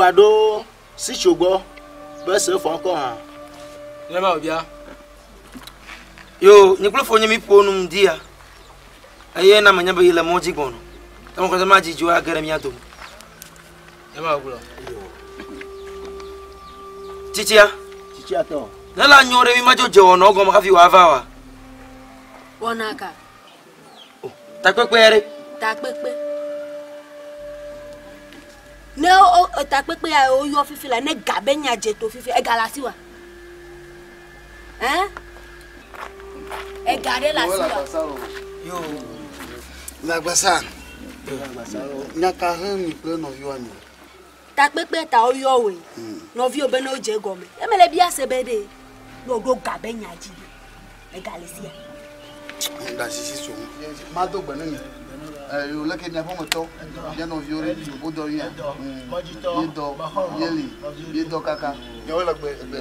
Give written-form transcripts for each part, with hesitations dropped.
wòaɖo sitso gbɔ be se fɔ ŋkɔ hã. Ne ma wòbia. Yo, nye kple fonye mi ƒo nu ŋdi ya. Eye na menya be yi le mɔ dzi gbɔnɔ. Eme kɔtɛ ma dzidzo age ɖe mía dome. Ne ma wògblɔ. Tsitsia. Tsitsia tɔ. Ne la nyɔ ɖe mi ma dzo dze wɔnɔ gɔme hafi wòava wa. Wɔna ka? Takpekpe ya ɖe. Takpekpe. Ne o takpekpe ya woyɔ fifi la ne ga be nya dze to fifi ega le asi wa. Hein? Ega ɖe le asi wa. Yo. Lagbasa. Nya ka he mi kple nɔviwoa mi? Takpekpe ta woyɔ woe. Nɔviwo be ne wodze egɔme. Eme le bia se be ɖe ne woɖo ga be nya dzi ɖe. Ega le sia. Ɖasisi so. Mado gbe ne mi. Yo leke miaƒe metɔ, mia nɔviwo ɖe wodɔ mia. Míedɔ, míeli, míedɔ kaka. Miawo le gbe gbe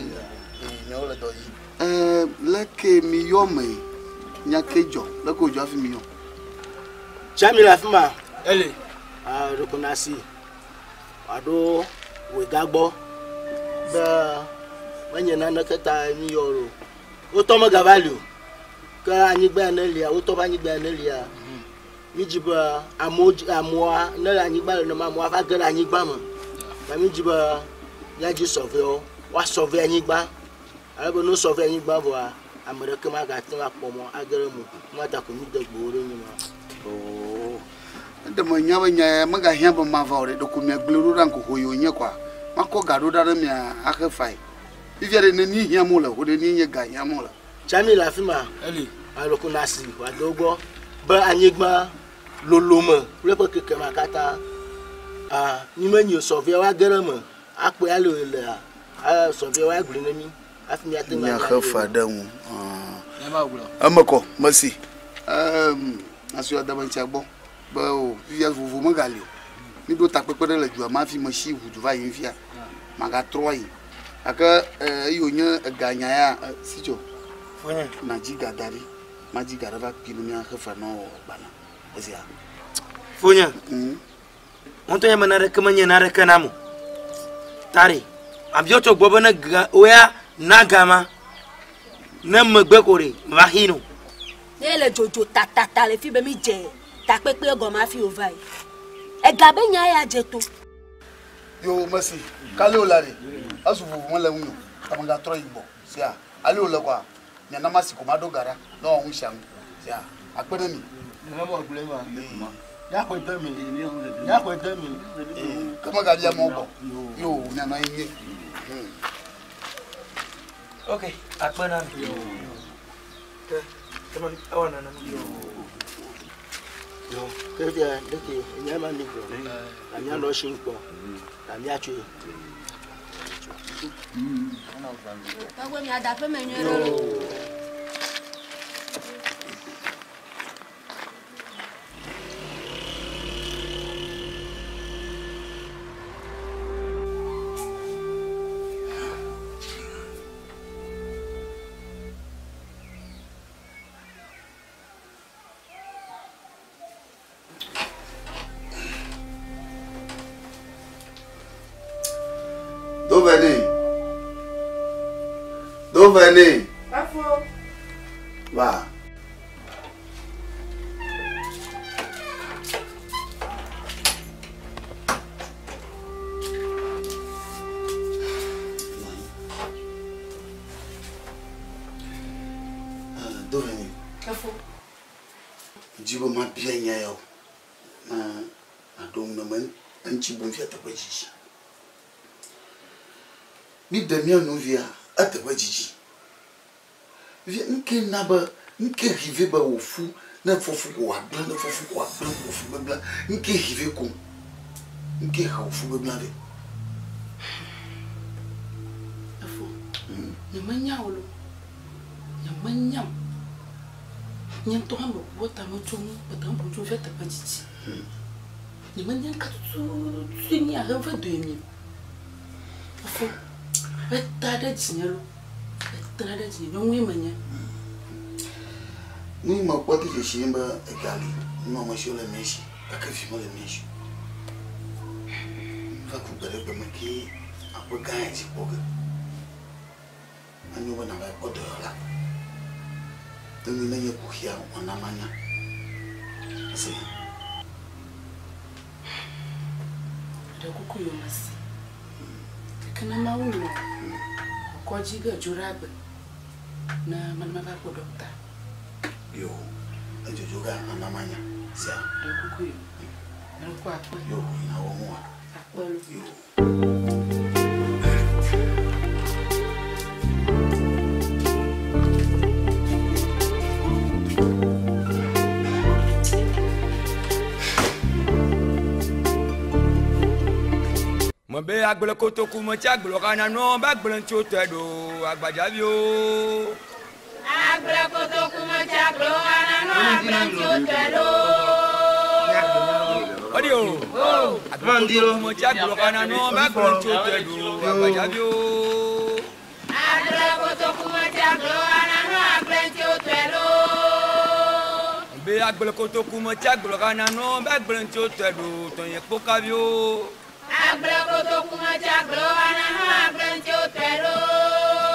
miawo le dɔ dzi. Leke mi yɔ me nya ke dzɔ, leke wòdzɔ hafi mi yɔ? Tsami le afi ma. Ele. Ah, ɖeko nasi wòaɖo wòega gbɔ be menye naneke ta mi yɔ o. Wotɔ megava li o. Ke anyigba ya ne lia, wotɔ ƒe anyigba ya ne lia, mi dzi be amewo amewoa ne le anyigba le nema amewoa va ge ɖe anyigba me. Ta mi dzi be míadzi sɔvɛwo, woasɔvɛ anyigba. Ale be ne wosɔvɛ anyigba vɔa, ame ɖeke magate ŋu akpɔ mɔ age ɖe eme o. Nua ta ko mi de gbewo ɖe nyima. Oo. Eɖe menya be nya ya megahiã be mava o ɖe, ɖeko miagblɔe ɖo ɖa ŋkuxo yi wònye kɔa. Makɔ ga ɖo ɖa ɖe mia axe fae. Fifia ɖe nenie hiãm wole, ho ɖe nie nye ga hiãm wole. Tsami le afi ma. Eli. Alo ko nasi wòado gbɔ be anyigba lolome kple eƒe kekeme katã. Ah, mi menyi o, sɔvia woage ɖe eme. Akpɔe ale wòlea, ah, sɔvia woagblɔe ne mi. Hafi míate ŋu Miaxe anya fa ale ɖe ŋu. Ne ma wògblɔ. Eme kɔ, mesi. Asi ade be ŋutia gbɔ be o fifia vovo megali o. Mi ɖo takpekpe ɖe le dua me hafi mesi ʋu du va yi fia. Magatrɔ ayi. Gake eyi wònye ega nya ya si tso. Fonye. Nadzi ga da ɖi. Madzi ga ɖe va kpi ne míaxe fe na wò agbalẽ. Esia. Fonye. Ŋutɔ nye me naneke menye naneke nam o. Tari, abiɔ tso gbɔ be ne ga woya na ga ma ne megbe ko ɖe va xi no. Ne le dzodzo tatata le fi be mi dze takpekpe gɔme hafi wòva yi. Ega be nya ya dze to. Yo mesi, kale wòle ɖe. Ezu vovo mele ŋu o. Ta megatrɔ yi gbɔ. Sia, ale wòle kɔa, miana masi ko maɖo ga ɖa ne wòawu sia ŋu. Sia, akpe ɖe mi. Míaxɔe de mi. Míaxɔe de mi. Ke megabia mɔ gbɔ. Yo, mianɔ anyi nyuie. Ok, akpe na mi. Ke, ke ma, ewɔ nana mi. Yo, ke fia, ɖeke, enya ma mi gblɔ. Na míanɔ esi ŋu kpɔ. Na míatsoe. Tɔgbe miada aƒe me nyuie ɖe loo. Doveni. Doveni. Efo. Va. Doveni. Efo. Dzi be mabia nya ya o. Na naɖo ŋu ne me eŋuti bum fia teƒe dzidzi. Mi ɖe mía nɔvia eteƒe dzidzi. Via ŋke na be ŋke hive be wòfu ne fɔfu ko wòagblẽ ne fɔfu ko wòagblẽ wòfu gbegblẽ ŋke hive ko ŋke he wòfu gbegblẽ vɛ. Efo, nyemenya o lo. Nyemenya o. Nye ŋutɔ hã mebu etame tso ŋu, etame bu tso fia teƒe dzidzi. Nyemenya ŋka tututu nye ahe ve doe mi. Efo, eta ɖe dzinye lo. Eta ɖe dzinye, nyɔnue menye. Nu yi mekpɔ de dzesi nye be ega li, nunɔamesiwo le mía si, gake vi mele mía si o. Va ku gbe ɖe gbe me ke aƒe gã ya dzi kpɔ ge. Enyo be nàva kpɔ dɔyɔla. Ne nu nenye kuxia wòana manya. Ese nya? Ɖe kuku yome si. Gake ne Mawu lɔ̃, kɔdzi ge dzo ɖe agbe ne mene mava kpɔ ɖɔkta. Yo, edzodzo ga ana manya. Sia. Ɖe kuku yome. Ne ŋkɔ akpe. Yo, yina wɔ ŋua. Akpe lo. Yo. Mebe agble kotoku me tsi agblɔ kana nɔ be agble ŋuti wotɔe ɖo agbadzaviwo. Agble kotoku me tsi agblɔ kana nɔ agble ŋuti wotɔe ɖo. Ɔdi o. Agble kotoku me tsi agblɔ kana nɔ be agble ŋuti wotɔe ɖo agbadzaviwo. Agble kotoku me tsi agblɔ kana nɔ agble ŋuti wotɔe ɖo. Mebe agble kotoku me tsi agblɔ kana nɔ be agble ŋuti wotɔe ɖo tɔnye kpokaviwo. Agble kotoku me tsi agblɔ kana nɔ agble ŋuti wotɔe ɖo.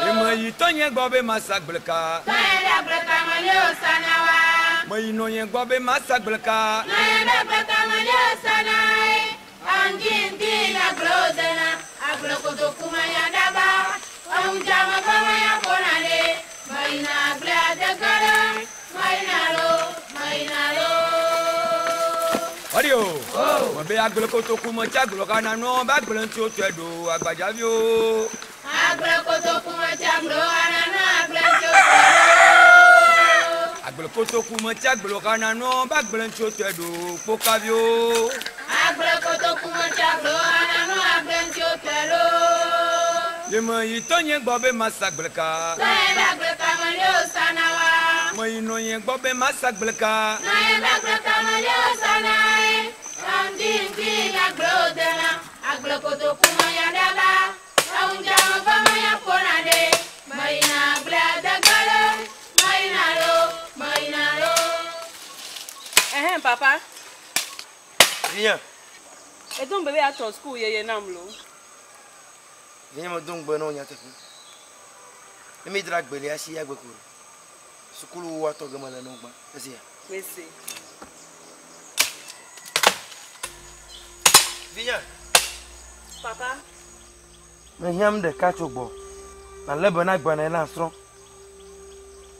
Eme yi tɔnye gbɔ be masa agbleka. Tɔnye ɖe agble kame li wosana wa. Meyi nɔnye gbɔ be masa agbleka. Nɔnye ɖe agble kame li wosana ye. Aŋdzi ŋdi le agblewo dena. Agble kotoku me nya ɖaba. Eŋudzame ƒe me nya ƒona ɖe. Meyina agblea de ge ɖe. Meyina lo, meyina lo. Ɔdi o. Mebe agble kotoku me tsi agblɔ kana nɔ be agble ŋuti wotɔe ɖo agbadzaviwo. Agble kotoku me tsi agblɔ kana nɔ agble ŋuti wotɔe ɖo. Agble kotoku me tsi agblɔ kana nɔ be agble ŋuti wotɔe ɖo kpokaviwo. Agble kotoku me tsi agblɔ kana nɔ agble ŋuti wotɔe ɖo. Eme yi tɔnye gbɔ be masa agbleka. Tɔnye ɖe agble kame li wosana wa. Meyi nɔnye gbɔ be masa agbleka. Nɔnye ɖe agble kame li wosana ye. Aŋdzi ŋdi le agblewo dena. Agble kotoku me nya ɖaba. Eŋudzame ƒe me nya ƒona ɖe. Meyina agblea de ge ɖe. Meyina lo, meyina lo. Ehem, papa. Viens. Edo ŋugbe be yeatrɔ suku yeye nam lo. Vinye medo ŋugbe na wò nyateƒe. Ne míedzra agbelia si agbe ko ɖo. Sukulu woatɔ ge mele na wò gbã. Esia. Mese. Vinye. Papa. Mehiã nu ɖeka tso gbɔ. Nàlé be na agbalẽ na srɔ̃.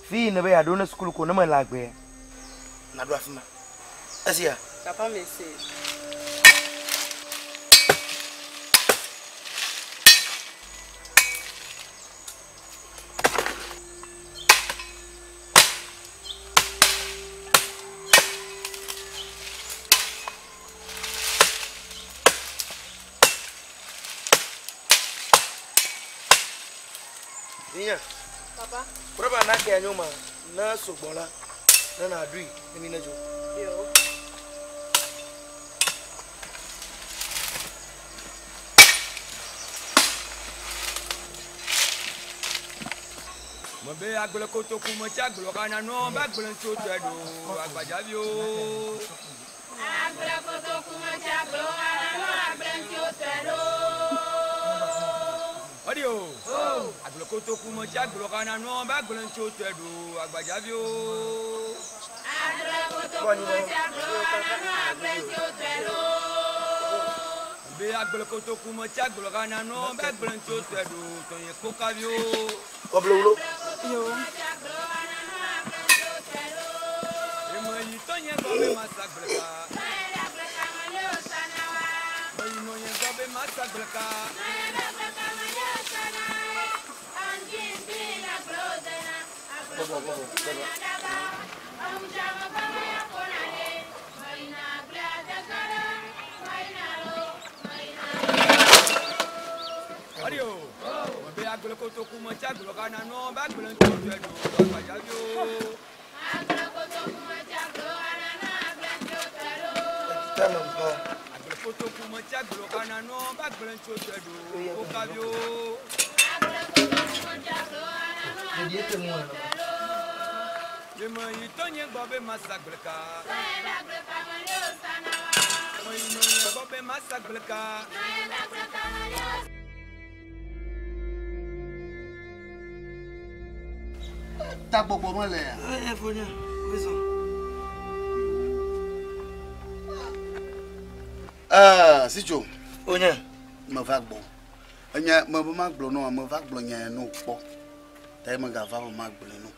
Fi yi nèbe yeaɖo ne sukulu ko ne mele agbea, nàɖo afi ma. Esia. Papa mese. Vinye. Papa. Rɔba nake anyo ma ne sugbɔ la ne nàɖui ne mi nedzo. Yo. Mebe agble kotoku me tsi agblɔ kana nɔ be agble ŋuti wotɔe ɖo agbadzaviwo. Agble kotoku me tsi agblɔ kana nɔ agble ŋuti wotɔe ɖo. Ɔdi o. Agble kotoku me tsi agblɔ kana nɔ be agble ŋuti wotɔe ɖo agbadzaviwo. Agble kotoku me tsi agblɔ kana nɔ agble ŋuti wotɔe ɖo. Mebe agble kotoku me tsi agblɔ kana nɔ be agble ŋuti wotɔe ɖo tɔnye kpokaviwo. Kɔblowolo. Yo. Eme yi tɔnye gbɔ be masa agbleka. Tɔnye ɖe agble kame li wosana wa. Meyi nɔnye gbɔ be masa agbleka. Nɔnye ɖe agble kame li wosana ye. Aŋdzi ŋdi le agblewo dena. Agble kotoku me nya ɖaba. Eŋudzame ƒe me nya ƒona ɖe. Meyina agblea de ge ɖe. Meyina lo, meyina lo. Ɔdi o. Mebe agble kotoku me tsi agblɔ kana nɔ be agble ŋuti wotɔe ɖo agbadzaviwo. Agble kotoku me tsi agblɔ kana nɔ agble ŋuti wotɔe ɖo. Tɛnɛ mpa. Agble kotoku me tsi agblɔ kana nɔ be agble ŋuti wotɔe ɖo kpokaviwo. Agble kotoku me tsi agblɔ kana nɔ agble ŋuti wotɔe ɖo. Eme yi tɔnye gbɔ be masa agbleka. Tɔnye ɖe agble kame li wosana wa. Meyi nɔnye gbɔ Tagbɔgbɔ mele ya. Ee, fonye, wezɔ. Ɛɛ, Sitso. Onye. Meva gbɔ. Enye mebe magblɔ nɔ, meva gblɔ nya ya ne wò kpɔ. Ta ye megava be magblɔe no.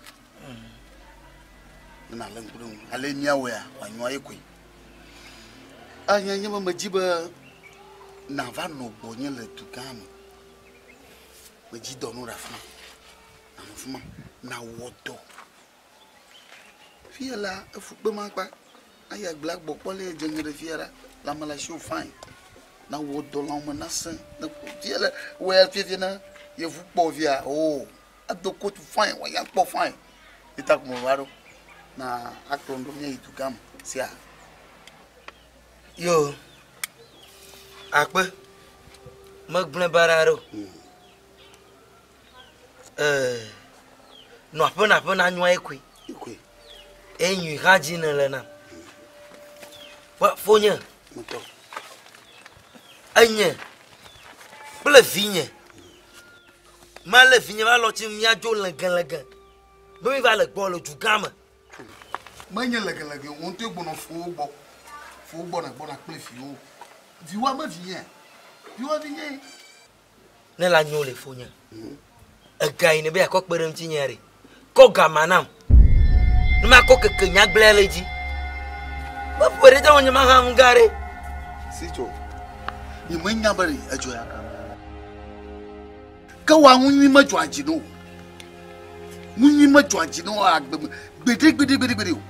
Ne nalé ŋku ɖe ŋu. Ale míawɔea, wòanyo ye koe. Enye nye be medzi be nava nɔ gbɔnye le dugã me. Medzi dɔ no ɖe afi ma. Nanɔ fi ma. Nawɔ dɔ. Fia la, efu kpe ma kpa. Ayi agblea gbɔ kpɔ le dze ŋe ɖe fia ɖa. Lãme le asiwò fine. Nawɔ dɔ lãme nasẽ. Ne fia le wɔe fiafia ne yevu kpɔ fia, oo, ado kotu fine, wòanya kpɔ fine. Eta ko meva ɖo. Na akplɔ ɖo míayi dugã me sia. Yo, akpe. Megblẽ baɖa ɖo. Nɔ aƒe na aƒe na nyoa ye koe. Koe. Enyui hã dzi ne le nam. Fonye. Ŋutɔ. Enye kple vinye. Malé vinye va lɔ tsi míadzo legelege. Be mi va le gbɔ le dugã me. Menye legelege o, ŋutɔe gbɔnɔ fowo gbɔ. Fowo gbɔna gbɔna kple viwo. Viwoa me vinye. Viwoa vinye. Ne la nyo le fonye. Ega yi ne be yakɔ kpe ɖe ŋutinye ɖe. Kɔ gama nam. Ne makɔ keke nyagblẽ le dzi. Meƒo ɖe dze nye maha ŋu gã ɖe. Sitso, nye menya be ɖe edzɔ ya ka. Ke wa ŋu nyui medzɔa dzi na o. Ŋu nyui medzɔa dzi na o agbe me. Gbeɖe gbeɖe gbeɖe gbeɖe o.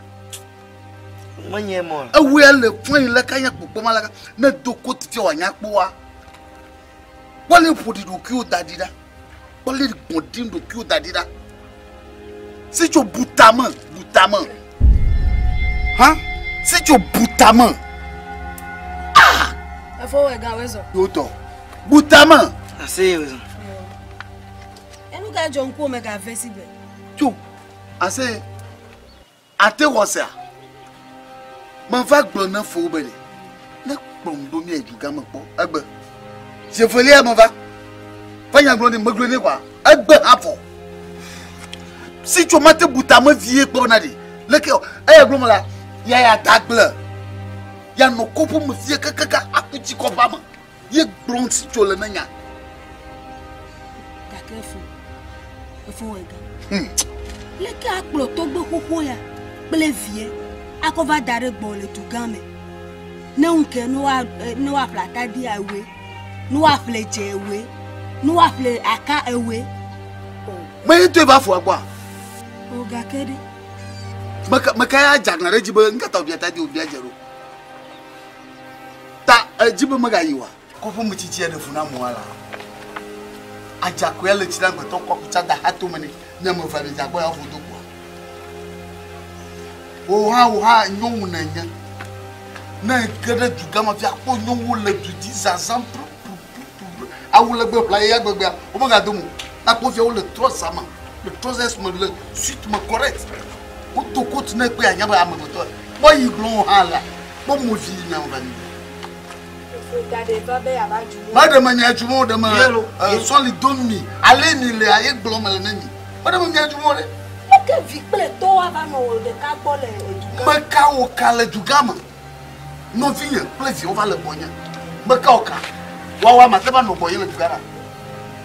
Menye mɔ. Ewoe le fɔin le ka nya kpɔkpɔ ma la ka. Ne do kotu fia wòanya kpɔa. Kpɔle ƒo ɖi ɖokuiwo da ɖi ɖa. Kpɔle gbɔn ɖi ɖokuiwo da ɖi ɖa. Sitso butame, butame. Ha? Sitso butame. Ah! Efo wɔ ega wezɔ. Yotɔ. Butame. Ase wezɔ. Enu ka dzɔ ŋkuwo me ga ve si gbe. Tso. Ase. Ate xɔsea. Meva gblɔ ne fowo be ɖe. Ne kplɔm ɖo mía dugã me kpɔ egbe. Zevelia meva. Va nya gblɔ ne megblɔ ne kwa. Egbe hã vɔ. Sitso mate butame vie kpɔ na ɖe. Leke eya gblɔ me la, ya ya dagble. Ya nɔ kɔƒe me fie kekeke aku tsi kɔƒea me. Ye gblɔ sitso le ne nya. Gake efo. Efo wɔ ega. Leke akplɔ tɔgbe xoxo ya kple vie akɔ va da ɖe gbɔ le dugã me. Ne ŋu ke ne woaƒle atadi ewoe, ne woaƒle dze ewoe, ne woaƒle aka ewoe. Menye ŋutɔe va foa gbɔa? O gake ɖe. Meka ya dzagna ɖe dzi be ŋkata wòbia atadi wòbia dze ɖo. Ta edzi be megayi oa? Kɔƒe me tsitsi ɖe fu na amewoa la. Adzakoe le tsi ɖe agbetɔ kɔ kutsa da hatome nɛ. Ne ame eve le dzagbɔ ya woƒo do koa. Wò hã wò hã nyɔnu nenye. Ne ge ɖe dugã me fia kpɔ nyɔnuwo le du dzi zazã pru. Awu legbe ƒla ya gbegbea womegado mo. Nakpɔ fia wole trɔza me, le trousers me, le suit me correct. Wodo kotu ne kpe anya be amegbetɔ. Kpɔ yi gblɔ wo hã la, kpɔ movi yi nya va mi. Meɖe me mia dzumo ɖe me sɔli do mi ale mi le aye gblɔ me le ne mi. Meɖe me mia dzumo ɖe. Leke vi kple tɔwo ava nɔ wò ɖeka gbɔ le dugã me? Meka wò ka le dugã me. Nɔvinye kple viwo va le gbɔnye. Meka wò ka. Woawo ame te va nɔ gbɔnye le dugã me.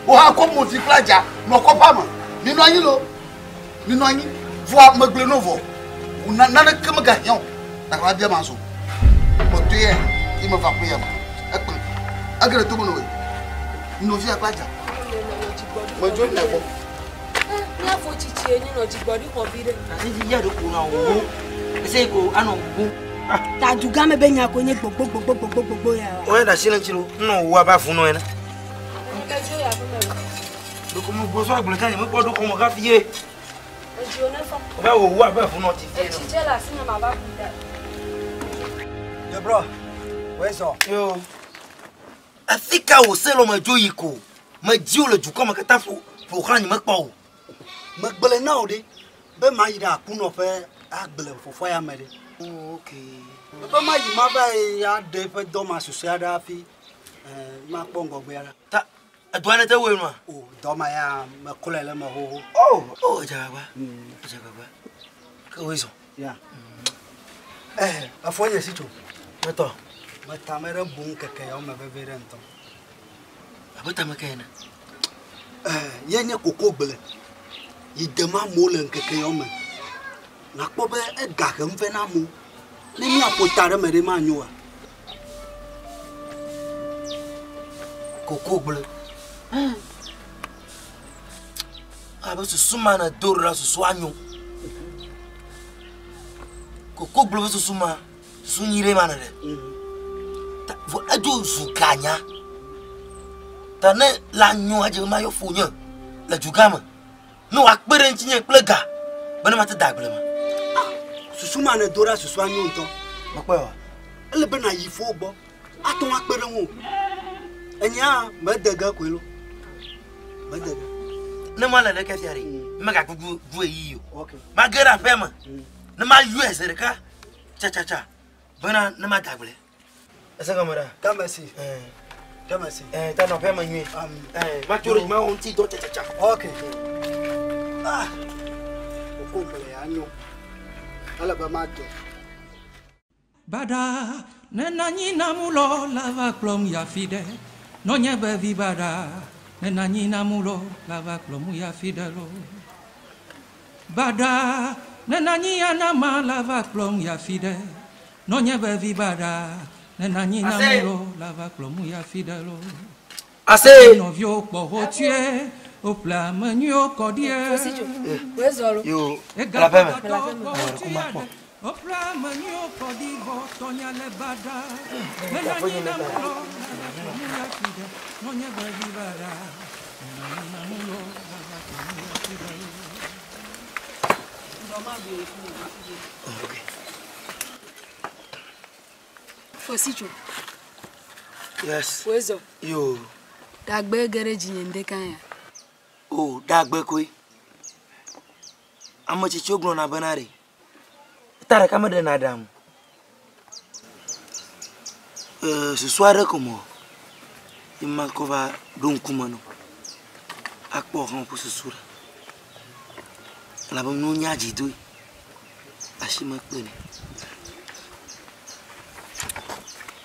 Wò hã kɔ movi kple adza nɔ kɔƒea me. Minɔ anyi lo. Minɔ anyi. Vɔa megblẽ no vɔ. Naneke megahiã o. Nagava bia ma zɔ. Kpɔtɔe ya yi meva ƒe ya me. Ekpe. Ege ɖe tome na wòe. Nɔvia kple adza. Medzo mia gbɔ. Míafo tsitsi ye nye nɔ dzigbɔɖi xɔ vi ɖe. Asi dzi ya ɖo ko nɔ wuwu. Ese ko anɔ wuwu. Ta dugã me be nya ko nye gbogbo gbogbo gbogbo gbogbo ya wa. Oye da si le ŋuti lo. Nɔ wuwu aba funu ene. Medzo ya ƒe me. Ɖeko me gbɔ sɔ agble tsa nye mekpɔ ɖo xɔme hafi ye. Edziwo ne fa. Ova wuwu aba funu ti fie. Etsi dze le asi nye ma va ku da. Debro, wezɔ. Yo. Afi ka wò se lɔ medzo yi ko? Medzi wo le dukɔ me katã ƒo xlã nye mekpɔ o. Megblɔe na wò ɖe be mayi ɖe akunɔ ƒe agble fofoa ya me ɖe. Oh, okay. Ebe ma yi ma va yi aɖe eƒe dɔ ma susɔe aɖe hafi makpɔ ŋgɔgbea la. Ta edɔa ne te wɔe nua? O dɔ ma ya meklɔe le eme xoxo. O o edze agbagba. Edze agbagba. Ke woe zɔ. Ya. Efɔ nye si tso. Metɔ. Metame ɖe bu ŋkeke yawo me veve ɖe ŋutɔ. Abe tame ke ene. Ye nye kokogble. Yi dem amewo le ŋkeke yawo me. Nakpɔ be ega hem vɛ na amewo. Ne míaƒo ta ɖe eme ɖe manyo oa? Kokogble. Abe susu ma ne do ɖo la susu anyo. Kokogble be susu ma susu nyui ɖe ma ne ɖe. Ta vɔ edzo zu ganya. Ta ne la nyo adze be mayɔ fonye le dugã me. Ne wòakpe ɖe ŋutinye kple ga be ne mate de agble me. Susu ma ne do ɖa susu anyo ŋutɔ. Mekpɔe oa? Ele be nàyi fo gbɔ ate ŋu akpe ɖe ŋuwò. Enyea mede ge koe lo. Mede ge. Ne mele ɖeke fia ɖe, megagugu gu ɣeyiɣi o. Mage ɖe aƒea me ne mayɔe zi ɖeka tsatsatsa bena ne made agble. Ese gɔme ɖa? Gamesi. Gamesi. Ta nɔ aƒea me nyuie. Matso ɖe mawɔ ŋuti dɔ tsatsatsa. Ok. Ah. Kokogble ya nyo. Ele be made. Baɖa ne nanyi namulɔ la va kplɔm yi afi ɖe. Nɔnye be vi baɖa ne nanyi namulɔ la va kplɔm yi afi ɖe lo. Baɖa ne nanyi anama la va kplɔm yi afi ɖe. Nɔnye be vi baɖa ne nanyi namulɔ la va kplɔm yi afi ɖe lo. Ase. Nɔviwo kpɔ hotsuie woƒle ame nyuiwo kɔ ɖie. Yo, Ega le aƒea me. kpɔ Ame ɖe ko makpɔ. woƒle ame nyuiwo kɔ ɖi vɔ tɔnya le baɖa. Ne nanyi namulɔ la va kplɔm yi afi ɖe. Nɔnye be vi baɖa ne nanyi namulɔ la va kplɔm yi afi ɖe lo. Fositso. Yes. Woezɔ. Yo. Dagbe ge ɖe dzinye ŋdeka ya. O dagbe koe. Ame tsitsiwo gblɔna bena ɖe. Ta ɖeka meɖena ɖam. Susu aɖe ko mɔ ye makɔ va ɖo ŋkume nɔ. Akpɔ hã ƒe susu ɖe. Elabe nunya dzidoe. Asi mekpe nɛ.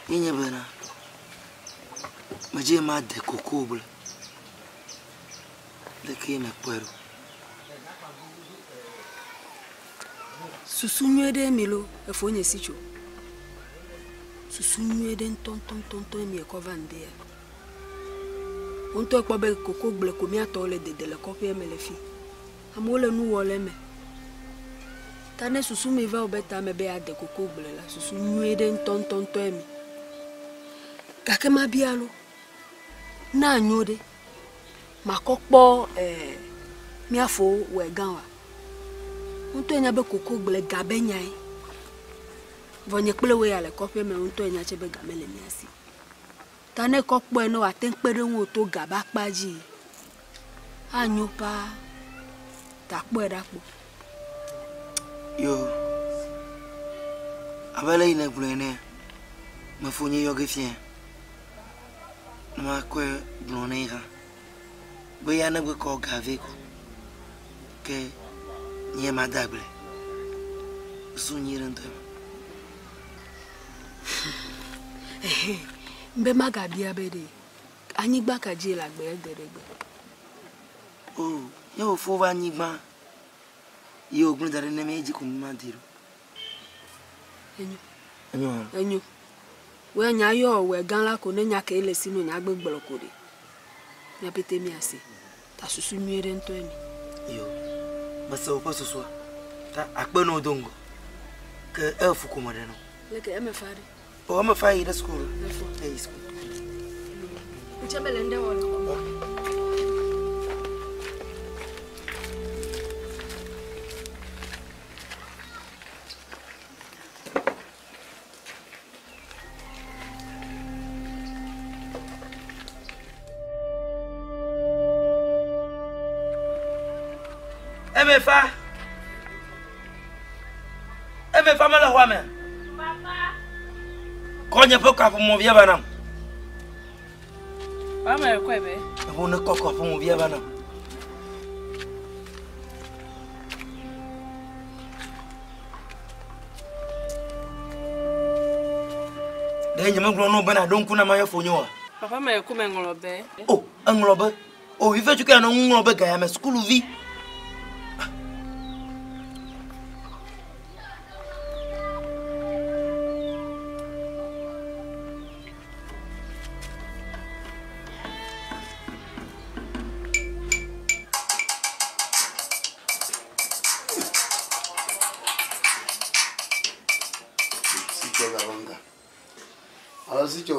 Ye nye bena medze made kokogble. Leke nèkpɔe ɖo? Susu nyuie ɖe mi lo efo nye si tso. Susu nyuie ɖe ŋutɔŋutɔŋutɔ mi ekɔ va ŋde ya. Ŋutɔ kpɔ be kokogble ko míatɔwo le dede le kɔƒea me le fi. Amewo le nu wɔ le eme. Ta ne susu mi va wo be tame be ade kokogble la, susu nyuie ɖe ŋutɔŋutɔŋutɔ mi. Gake mabia lo, na anyo ɖe, makɔ kpɔ míafo wɔ gã wa. Ŋutɔ nya be kokogble ga be nyae. Vɔ nye kple wo ya le kɔƒe me ŋutɔ nya tse be ga mele mía si. Ta ne kɔ kpɔe ne wòate ŋu kpe ɖe ŋuwò to ga be akpa dzi. Anyo paa. Ta kpɔe ɖa kpɔ. Yo. Abe ale yi nègblɔe ene, mefo nye yɔ ge fia. Ne makɔe gblɔ nɛ hã. Be ya negbe kɔ ga vɛ ko. Ke nye made agble. Susu nyui ɖe ŋutɔ. Be magabia be ɖe anyigba ka dzi le agbe de ɖe gbe. O, nye fofo va anyigba ye wògblẽ da ɖe ne mi dzi ko mi madi ɖo. Enyo. Enyo hã. Enyo. Wò nya yɔ wɔ gã la ko ne nya ke le si no nya gbegblɔ ko ɖe. Nya pete mi ase. Ta susu nyuie ɖe ŋutɔ mi. Yo. Mese woƒe susua. Ta akpe no do ŋgɔ. Ke efu ko me ɖe no. Leke eme fa ɖe. O eme fa yi ɖe sukulu. Efo. Eyi sukulu. Ntse mele ŋɖe wɔ le xɔ me. Eme fa. Eme fa mele xɔa me. Papa. Kɔ nye ƒe kaƒomɔ via va nam. Papa me kɔe be. Ewo ne kɔ kaƒomɔ via va nam. Ɖe nye megblɔ nɔ bena ɖo ŋku na mayɔ fonye oa? Papa me ku me ŋlɔ be. O, eŋlɔ be. O, ife tso ke anɔ ŋlɔ be gaya me sukuluvi.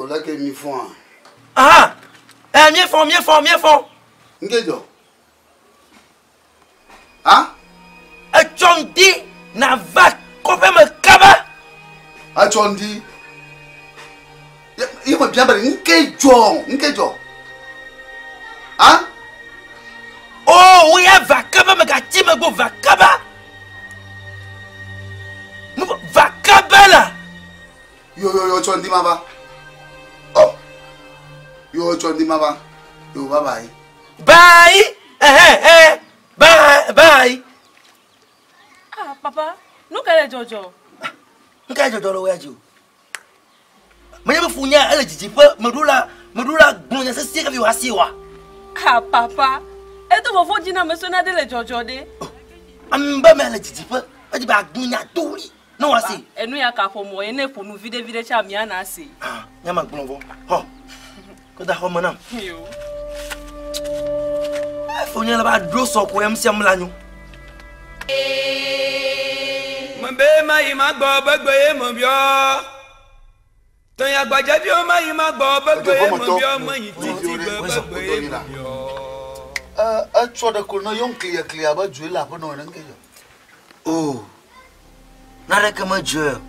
Leke mi fɔa? Aha! Eh, míefɔ, míefɔ, míefɔ. Nke dzɔ? Ha? Etsɔ ŋdi nàva kɔƒe me kaba. Etsɔ ŋdi. Ye me bia be nke dzɔ, nke dzɔ. Ha? O, wo ya va kaba megatsi megbe o, va kaba. Va kaba la. Yo yo yo tsɔ ŋdi ma va. Oh. Yo tsɔ ŋdi ma va. Yo bye bye. Bye. Eh eh. Bye bye. Ah papa, nu ka le dzɔdzɔ? Nu ka le dzɔdzɔ le wo ya dzi o? Menye be funya ele didiƒe meɖo la meɖo la gblɔ nya sesĩe hafi wòasi oa? Ah papa, edo vɔvɔ̃ dzi na ame sue nane le dzɔdzɔ ɖe. Ame be mele didiƒe edzi be agblɔ nya do ɣli ne wòasi. Enu ya kaƒomɔ ye ne ƒo nu viɖe viɖe tsa mía na se. Ah, nya ma gblɔ vɔ. Xɔ. Kɔ da xɔ me nam. Yo. Fonye le ba ɖo sɔ ko ya sia la nyo. Mebe mayi magbɔ begbe ye mebiɔ. Tɔnya gbadzeviwo mayi magbɔ begbe ye mebiɔ meyi titi gbe begbe ye mebiɔ. Etsɔ ɖe ko ne yɔm kliaklia abe dzoe le aƒenɔ ene ŋke dzɔ. O, naneke medzɔe o.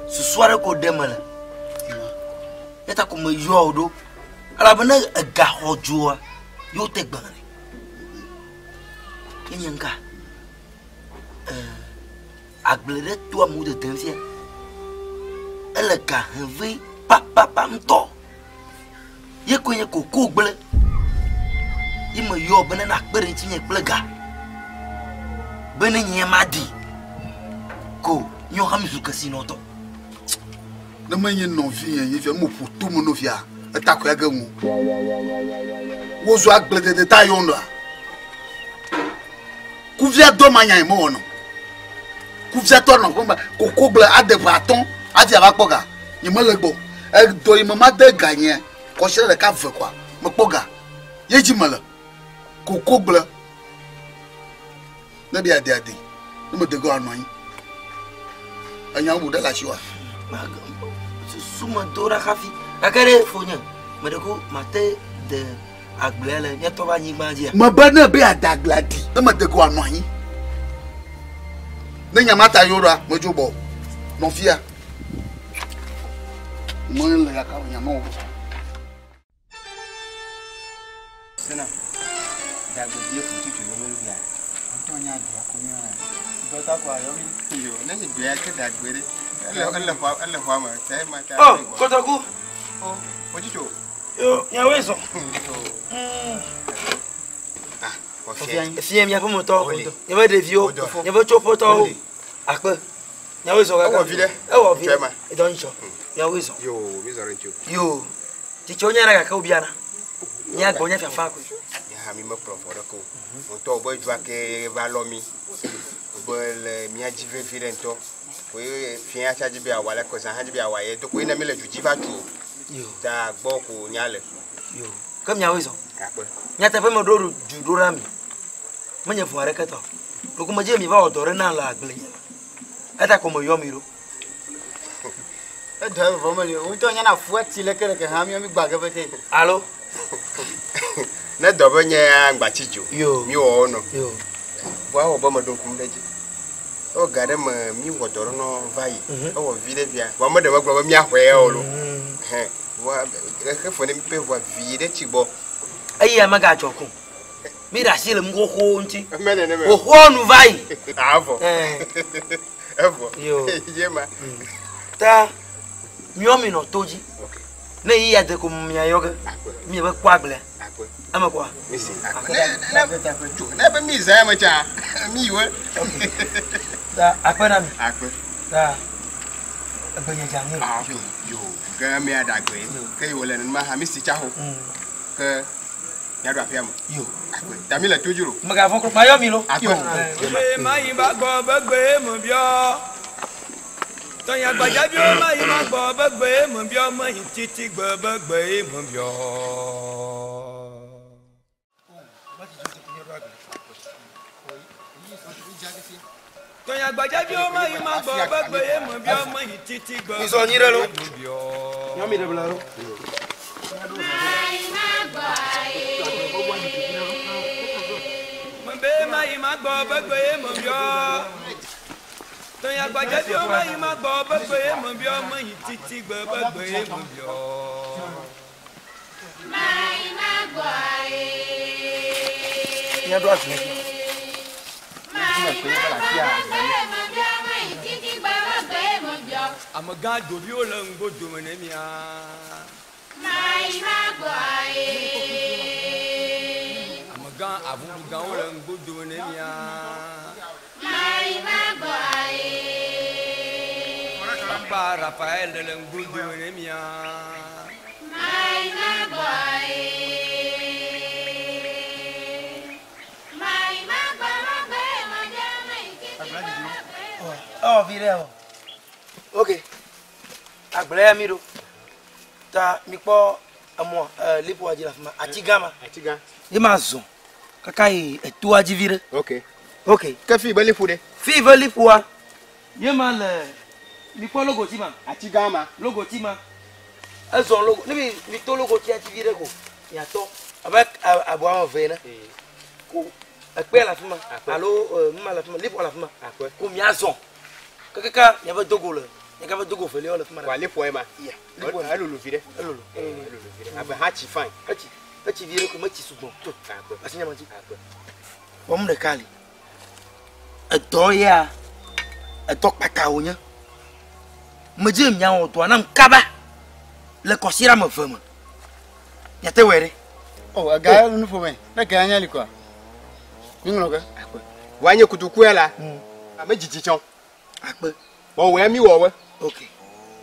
Susu aɖe ko ɖe mele. Eya ta ko meyɔ wò ɖo. Elabena ega xɔ dzoa, ye wote gbe nɛ. Ye nye ŋka. Agble ɖe to amewo dedem fia. Ele ga hem vɛ papapa ŋutɔ. Ye koe nye koko gble. Ye meyɔ be ne nakpe ɖe ŋutinye kple ga. Be ne nye madi ko míawo hã mízu kesinɔtɔ. Ne menye nɔvinye nye fia, meƒo to me nɔvia, eta koe age ŋu. Wozu agbledede ta yɔm ɖoa. Kuvia dɔ ma nya yi mewɔnɔ. Kuviatɔ nɔ ƒe me koko gble ade ƒe atɔ̃ hafi ava kpɔ ga. Nye mele gbɔ. Edɔ yi me made ga nye kɔsiɖa ɖeka ve koa mekpɔ ga. Ye dzi mele. Koko gble. Ne be ade ade. Ne mede ge anɔ anyi. Enya bubu ɖe le asiwòa? Susu me do ɖa hafi. Gake ɖe fonye, meɖe ku mate de agblea le míatɔ ƒe anyigba dzia. Mebe ne be ade agblea ɖi, ne mede ge wòanɔ anyi. Ne nya ma ta yɔ ɖoa, medzo gbɔ. Nɔ fia. Mele ya ka nya ma wɔ. Sena, dagbe bie fu tutu yo melu bia. Ntɔ nya dua ko nya. Dɔta ko ayɔ mi. Yo, ne yi gbea ke dagbe ɖe. Ele ele xɔ ele xɔa me. Tɛ ma ta. Oh, kotoku. Oh, otsitso. Yo, nyawoe zɔ. Ah, Fia miaƒe metɔwo, miaƒe ɖeviwo, miaƒe tsoƒetɔwo. Akpe. Nyawoe zɔ kaka. Ewɔ vi ɖe. Ewɔ vi Tsɔe ma. ɖe. Edɔ ŋutsɔ. Nyawoe zɔ. Yo, mi zɔ ɖe ŋuti o. Yo, tsitsiwo nya ɖe gake wobiana. Mía gbɔ nye fiafa koe. Mía hã mi mekplɔ vɔ ɖeke o. Ŋutɔ be dzoa ke va lɔ mi. Be le mía dzi vevi ɖe ŋutɔ. Koe fia tsa dzi be awa le ko zã hã dzi be awa ye do koe ne mi le du dzi va tu o. Yo. Ta gbɔ ko nya le. Yo. Ke miawoe zɔ. Akpe. Nyateƒe meɖo du ɖo ɖa mi. Menye vɔ aɖeke tɔ. Ɖeko medze mi va wɔ dɔ ɖe nam le agble nye me. Eya ta ko meyɔ mi ɖo. Edɔ vɔ meli o. Ŋutɔ nyana fu ati leke leke hã míawo mi gba ge pete. Alo. Ne dɔ be nye ya ŋgba tsi dzo. Yo. Mi wɔ wo nɔ. Yo. Vɔa wɔ be meɖo ŋkum ɖe edzi. Ewɔ ga ɖe me mi wɔ dɔ ɖe nɔ va yi. Ewɔ vi ɖe via. Vɔa meɖe megblɔ be míaxɔe ya o lo. Hɛn. Vɔa xexe fe ne mi pe vɔa vi ɖe tsi gbɔ. Eya megadzɔ ko. Mi ɖe asi le nu xoxowo ŋuti. Mene ne me. Xoxoa nu va yi. Avɔ. Eh. Evɔ. Yo. Ye ma. Ta miɔ mi nɔ to dzi. Ne yi ya de ko mia yɔ ge. Mi be kpɔ agblea. Eme kɔa? Mi si. Ne ne tso ne be mi zã me tsa mi yi we. Ta akpe na mi. Akpe. Ta egbe nye dza nyi. Ah yo yo ke mi adagbe ke yi wole nenema ha mi si tsa ho. Ke miaɖo aƒea me. Yo. Akpe. Ta mi le to dzi lo. Megavɔ̃ kura mayɔ mi lo. Akpe. Gbe mayi ba gbɔ be gbe me biɔ. Tɔnya gbadzaviwo mayi ma gbɔ be gbe me biɔ meyi titi gbe be gbe me biɔ. Tɔnya gbadzaviwo mayi ma gbɔ be gbe me biɔ meyi titi gbe be Mizɔ nyi ɖe lo. gbe me biɔ. Nyɔ mi ɖe bla lo. Mebe mayi ma gbɔ be gbe me biɔ. Tɔnya gbadzaviwo mayi ma gbɔ be gbe me biɔ meyi titi gbe be gbe me biɔ. Miaɖo agble. Amegã doviwo le ŋgo dome ne mia. Amegã avuɖugãwo le ŋgo dome ne mia. Papa Rafael le ŋgo dome ne mia. Ewɔ vi ɖe o. Ok. Agble ya mi ɖo. Ta mi kpɔ emɔ liƒoa dzi le afi ma. Ati gã ma. Ati gã. Ye ma zɔn kaka yi etoa dzi vi ɖe. Ok. Ok. Ke fi be liƒo ɖe. Fi be liƒoa. Ye ma le mi kpɔ logoti ma. Ati gã ma. Logoti ma. Ezɔn logo ne mi mi to logotia dzi vi ɖe ko miatɔ abe abɔ ame eve ene. Ko ekpea le afi ma alo nu ma le afi ma liƒoa le afi ma. Ko miazɔn kakaka miave dogo le miagave dogo velia le afi ma. Wa liƒoa ye ma. Ya. Elolo vi ɖe. Elolo. Elolo vi ɖe. Abe hã tsi fine. Etsi etsi vi ɖe ko metsi sugbɔ. To. Akpe. Asi nyama dzi. Akpe. Wɔm ɖeka li. Edɔ ya edɔ kpata wònye. Medze miawɔ dɔa nam kaba le kɔsiɖa ame eve me. Miate wɔe ɖe. Oh, ega ya nu ƒome. Ne ga ya nya li koa. Mi ŋlɔ ke. Akpe. Wa nye kotoku ya la. Ame dzidzi tsɔ. Akpe. Wɔwɔ ya mi wɔwɔ. Ok.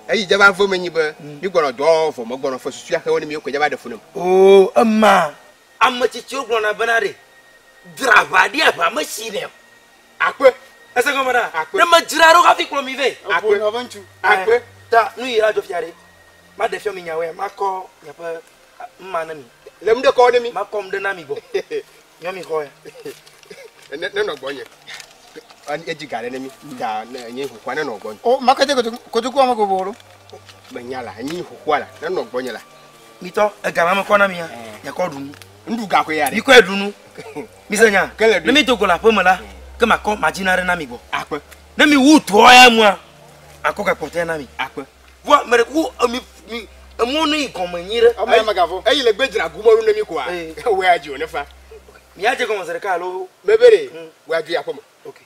Eyi dze va ve me nyi be mi gbɔnɔ dɔ vɔ me gbɔnɔ fe susu ya xewo ne mi ko dze va ɖe fu nem. Oo ema ame tsitsiwo gblɔna bena ɖe dzra aʋa ɖi aʋa mesi nɛ o. Akpe. Ese gɔme ɖa. Akpe. Ne medzra ɖo hafi kplɔ mi vɛ. Akpe. Akpe. Ta nu yi la dzo fia ɖe. Maɖe fia mi nyawoe makɔ miaƒe mma ne mi. Le nu ɖe kɔ ne mi. Makɔ nu ɖe na mi gbɔ. Nyɔ mi xɔ ya. Ne ne nɔ gbɔnye. Edzi ga ɖe ne mi. Ta ne nye xoxoa ne nɔ gbɔnye. Oh, makete kotoku ame ko bolo. Menya la enyi xoxoa la ne nɔ gbɔnye la. Mitɔ ega ma me kɔ na mi ya. Miakɔ ɖu nu. Nuɖu ga koe ya ɖe. Mi kɔe ɖu nu. Mi se nya. Ke le ɖu. Ne mi do go le aƒe me la, ke makɔ madzi na ɖe na mi gbɔ. Akpe. Ne mi wu dɔa ya mua, akɔ gakpɔtɔe na mi. Akpe. Voa me ɖe kuku emi mi emɔ ne yi gɔme nyi ɖe. Ame ya megavɔ. Eyi le gbe dzra gumɔlu ne mi koa. Wòe adzi o ne fa. Miadze gɔme zi ɖeka alo. Mebe ɖe wòe adzo yi aƒe me. Ok.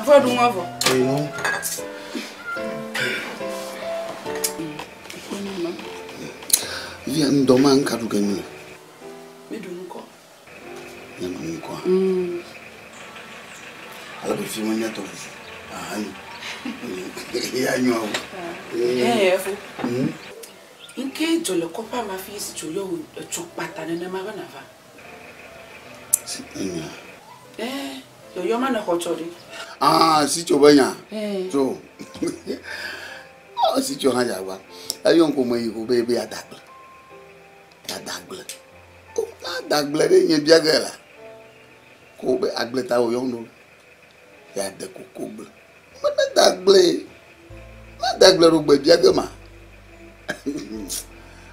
Efo ɖu ŋua vɔ. Eyo. Via ŋdɔ ma ŋka ɖu ge mi le. Mi ɖu ŋkɔ. Mia ɖu ŋkɔa. Ale be fi me miatɔ fufu. Aha nyo. Ya nyo awo. Ee efo. Nke dzo le kɔƒea me hafi si tso yɔ wò etso kpata nenema be nava. Si enya. Ee yɔyɔ ma ne xɔ tsɔ ɖi. Ah, si tso be nya. Ee. Tso. Ah, si tso hã dzagba. Eyɔ ŋku me yi ko be be ya da gble. Ya da gble. O, na da gble ɖe nye bia ge la. Ko be agble ta wo yɔm ɖo. Ya de koko gble. Me ne da gble. Na da gble ɖo gbe bia ge ma.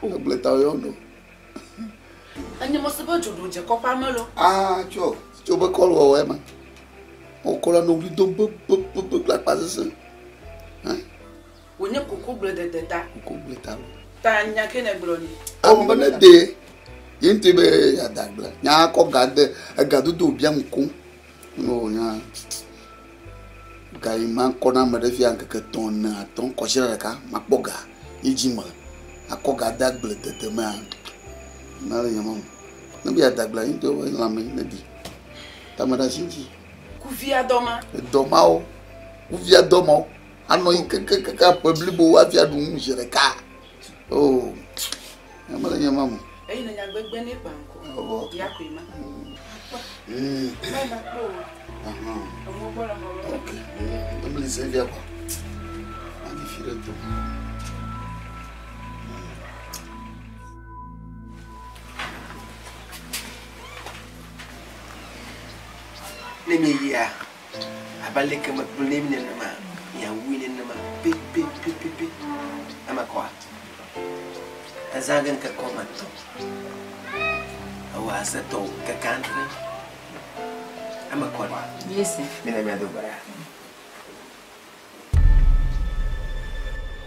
Agble ta wo yɔm ɖo. Enye mɔ se be dzo ɖo dze kɔƒea me lo. Ah, tso. Tso be kɔlu wɔwɔ ma. Wokɔ la no wuli dom be be be be kple akpa sesẽ. Hã? Wònye kokogble dede ta. Kokogble ta lo. Ta nya ke ne gblɔ ni. Ame be ne de ye ŋutɔ be yeade agble. Nya kɔ ga de ega dodo biam koŋ. No nya ga yi ma kɔ na ame ɖe fia ŋkeke etɔ̃ ene atɔ̃ kɔsiɖa ɖeka makpɔ ga ye dzi me akɔ ga de agble dede mea na le nye ma me. Ne be yeade agblea ye ŋutɔ be lãme ne di. Ta me ɖe asi ŋuti. Kuvia dɔ ma. Edɔ mawo. Kuvia dɔ mawo. Anɔ yi kekekeke aƒe blibo hafi aɖu nu zi ɖeka. Oh, nye mele nye ma me. Eyi ne nyagbegbe ne kpa ŋkɔ. Ɔbɔ. Ya koe ma. Ma kpɔ o. Emɔ gbɔ le xɔ me. Ok. Emli se via kɔ. Adi fi ɖe to. Ne mieyia, abe aleke megblɔe na mi nenema, miawui nenema pɛpɛpɛpɛ. Eme kɔa? Ezã ge ŋkeke woame etɔ̃. Ewɔ ase tɔ ŋkeke adre. Eme kɔ ɖe? Míese. Mina míado gbe ɖa.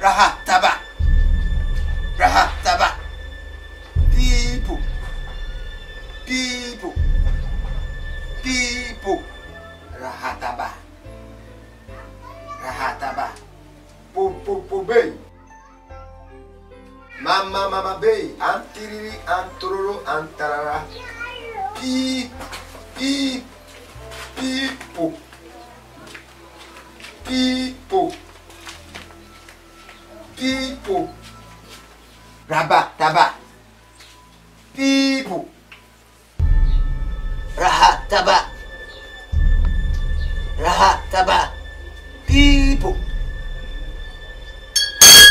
Raha taba. Raha taba. People. People. People. Raha taba. Raha taba. Po po po bei. Mama mama bei. Antiriri antororo antarara. Pi pi pipo. Pipo. Pipo. Raba taba. Pipo. Raha taba. Raha taba. Pipo.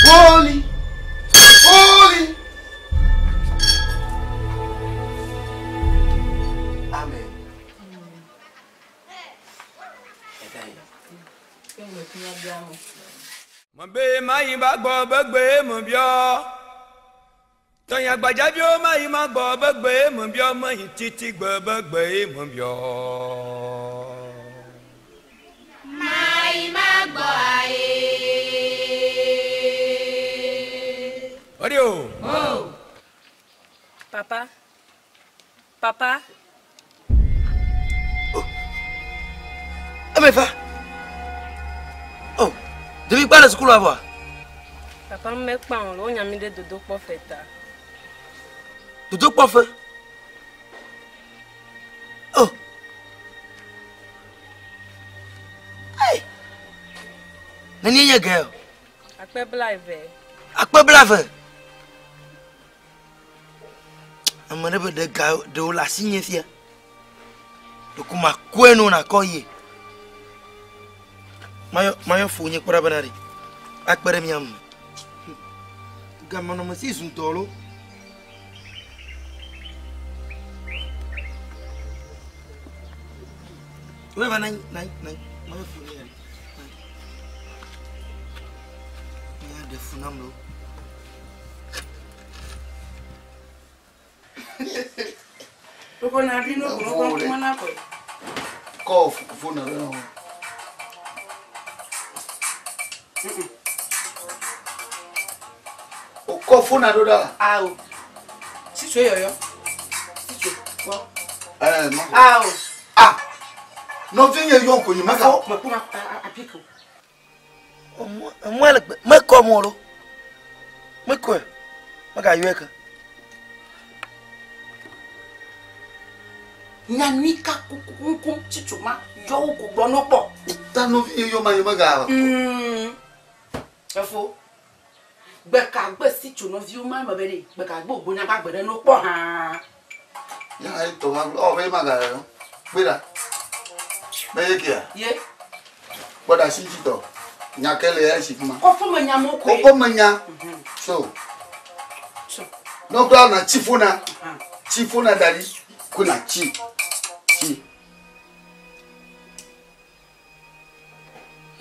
Holy. Holy. Amen. Mebe mayi ba gbɔ be gbe me biɔ. Tɔnya gbadzaviwo mayi ma gbɔ be gbe me biɔ meyi titi gbe be gbe me biɔ. Mayi ma gbɔ aye. Ɔdi o. Papa. Papa. Eme fa. Oh, ɖevi kpa le sukulu avɔa? Papa mekpa o, wonya mi ɖe dodokpɔfe ta. Dodokpɔfe? Oh. Hey. Nenie nye ge o? Akpe blaeve. Akpe blaeve. Ame ɖe be ɖe ga ɖewo le asinye fia. Ɖeko makɔe no nakɔ yie. Mayɔ mayɔ fo nye kpɔ ɖa bena ɖe akpe ɖe mía ŋu. Gamanɔme si zu dɔ lo. Wei va nanyi nanyi nanyi mayɔ fo nye ya. Nya ɖe fu nam lo. Koko na ɖui no ko no ko na ko. Kɔ fo na ɖe na wo. O kɔ fo na ɖo ɖa. Awo. Sitso yɔyɔ. Sitso kpɔ. Ɛɛ ma. Awo. Ah. Nɔvi nye yɔ ko nye ma ka. Mekpɔ ma api ko. Emɔ le gbe mekɔ mɔ lo. Mekɔe. Megayɔe ke. Nyanyui ka kukukuku tsitso ma yɔwo ko gbɔ no kpɔ. Ta nɔvi nye yɔ ma nye mega. Efo. Gbeka gbe sitso nɔviwo ma me be ɖe gbeka gbe wògbo nyagba gbe ɖe no kpɔ hã. Ya ye tɔ ma ɔ be ma ga yɔ. Gbe ɖa. Be ye kia. Ye. Kpɔ ɖa si dzi tɔ. Nya ke le ya si fi ma. Kɔfɔ me nya mo koe. Kɔfɔ me nya. So. So. Nɔkura na tsi fona. Tsi fona da ɖi. Ko na tsi. Tsi.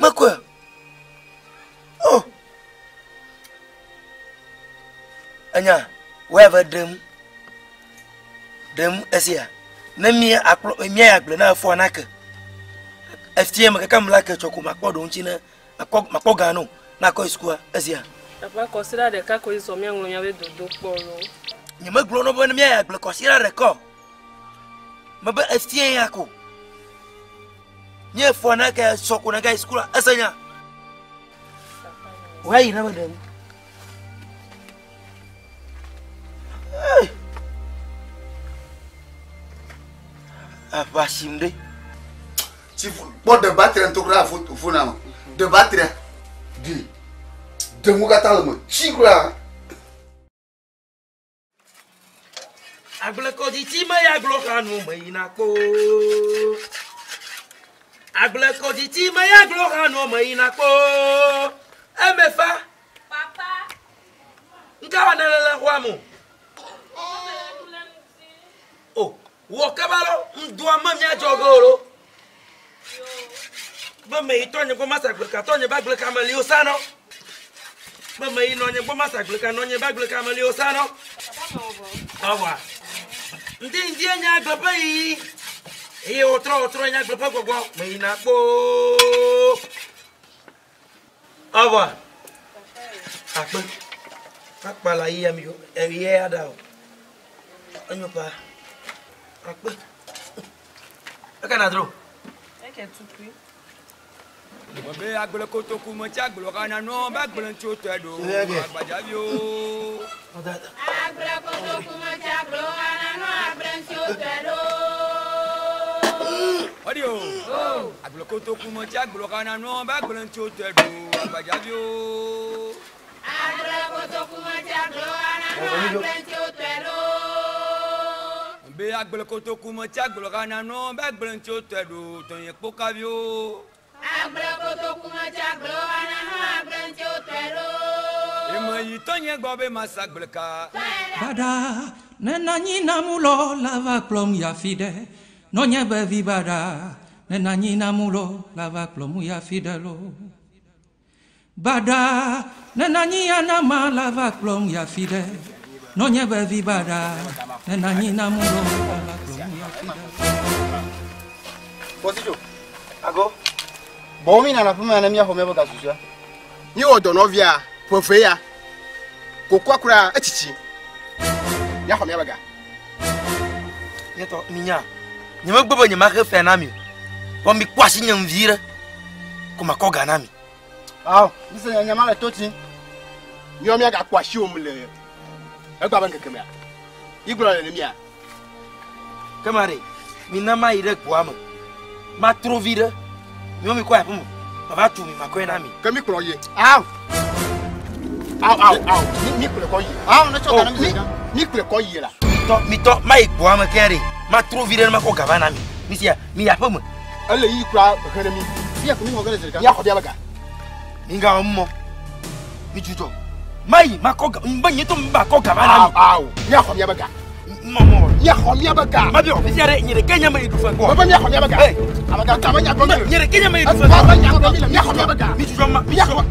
Mekɔe. Oh. Enya, woe va ɖem. Ɖem esia. Ne mía akplɔ mía ya gblẽ na efɔa nake. Efie me kaka mla ke tsɔ ko makpɔ ɖo ŋuti ne makpɔ makpɔ ga no. Nakɔ yi sukua esia. Papa kɔsiɖa ɖeka koe sɔ míaŋlɔ míaƒe dodokpɔ lo. Nyemegblɔ na wo be ne míayi agble kɔsiɖa ɖeka o. Mebe efia ya ko. Nye fɔ na ke sɔ ko na ga yi sukua ese nya. Woayi na me ɖe nu. Aʋa sim ɖe. Tsi kpɔ ɖe battery ŋutɔ kura fona me. Ɖe battery ɖi. Ɖe ŋu katã le me. Tsi kura. Agblekɔdzitsi me ya gblɔ xa nu me yina kpoo. Agblekɔdzitsi me ya gblɔ xa nu me yina kpoo. Eme fa. Papa. Nka wa ne le le xɔa me o. O, wɔ kaba lɔ, ŋdɔa me míadzɔ ge o lo. Be me yi tɔnye gbɔ masa agbleka, tɔnye be agbleka me li o sa nɔ. Be me yi nɔnye gbɔ masa agbleka, nɔnye be agbleka me li o sa nɔ. Ɔwa. Ŋdi ŋdi enye agble ƒe yiyi. Eye wòtrɔ wòtrɔ enye agble ƒe gbɔgbɔ. Me yina kpoo. Ɔwa. Akpe. Akpa la yi ami eyi ya ɖa o. Enyo pa. Akpe. Eke na dro. Eke tukui. Be agble kotoku me tsi agble xana nɔ be agble ŋuti wotɔe ɖo agbadzaviwo. Agble kotoku me tsi agble xana nɔ agble ŋuti wotɔe ɖo. Ɔdi o. Agble kotoku me tsi agble xana nɔ be agble ŋuti wotɔe ɖo agbadzaviwo. Agble kotoku me tsi agble xana nɔ agble ŋuti wotɔe ɖo. Be agble kotoku me tsi agble xana nɔ be agble ŋuti wotɔe ɖo tɔnye kpokaviwo. Agble kotoku me tsi agble xana nɔ agble ŋuti wotɔe ɖo. Eme yi tɔnye gbɔ be masa agbleka. Baɖa nenanyi namulɔ la va kplɔm yi afi ɖe. Nɔnye be vi baɖa nenanyi namulɔ la va kplɔm yi afi ɖe lo. Baɖa nenanyi anama la va kplɔm yi afi ɖe. Nɔnye be vi baɖa nenanyi namulɔ la va kplɔm yi afi ɖe. Kɔsitso. Ago. Bɔwɔ mi nana ƒeme ne míaxɔ míaƒe ga susɔea. Mi wɔ dɔ nɔvia ƒe ya. Kokoa kura etsitsi. Míaxɔ míaƒe ga. Nye tɔ minya. Nyemegbe be nyemaxe fea na mi o. Vɔ mikpɔ asi nye vi ɖe. Ko makɔ ga na mi. Awo, mi se nye nyama le to tsi. Míawo míagakpɔ asiwò me le egbea be ŋkeke mea. Igblɔ le ne mia. Kema ɖe, mina mayi ɖe goa me. Matrɔ vi ɖe. Miwo mi kɔ aƒe me. Mava tu mi makɔe na mi. Ke mi kplɔ ye. Awo. Awo awo awo. Mi kplɔ kɔ ye. Awo ne tsɔ ga na mi Mi mi kplɔ kɔ ye la. Mitɔ mitɔ mayi goa me ke ɖe. Matrɔ vi ɖe ne makɔ ga va na mi. Mi sia mi yi aƒe me. Ele yi kura he ɖe mi. Fia ko mi xɔ ge le zi ɖeka. Míaxɔ míaƒe ga. Mi ga wɔm mɔ. Mi dzudzɔ. Mayi makɔ ga mbe nye to makɔ ga va na mi. Awo awo. Míaxɔ míaƒe ga. Mɔmɔ. Míaxɔ míaƒe ga. Mabiɔ mi sia ɖe nye ɖeke nye me yi ɖu fe gbɔ. Mebe míaxɔ míaƒe ga. Hey. Ame ga ta me nya gblɔm mi le. Nye ɖeke nye me yi ɖu fe gbɔ. Ame nya gblɔm mi le. Míaxɔ míaƒe ga. Mi dzudzɔ ma. Míaxɔ.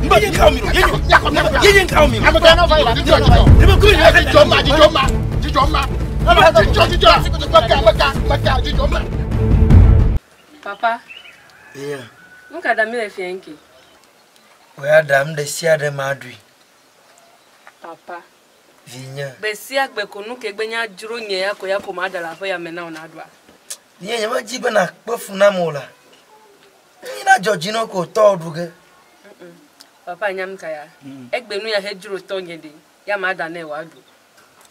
Mbe nye nkawo mi ɖo. Ye nye. Míaxɔ míaƒe ga. Ye nye nkawo mi ɖo. Ame ga nɔ va yi la. Dzidzɔ dzidzɔ. Ebe kuri nye Dzidzɔ ma dzidzɔ ma dzidzɔ ma. Dzidzɔ dzidzɔ. Meka meka meka dzidzɔ ma. Papa, Yeah. nu ka ɖam mi le fia ŋke? Oya ɖam ɖe sia ɖe ma ɖui. Papa, Vinye. gbe sia gbe ko nu ke gbe nya dzro nye ya ko ya ko ma ɖa le aƒe ya me na wò na ɖua. Nye nye medzi be nakpe fu nam o la. Nyi na dzɔ dzi na ko tɔ ɖu ge. Papa nyam ka ya. Egbe nu ya he dzro tɔ nye ɖe. Ya ma ɖa nɛ wòaɖu.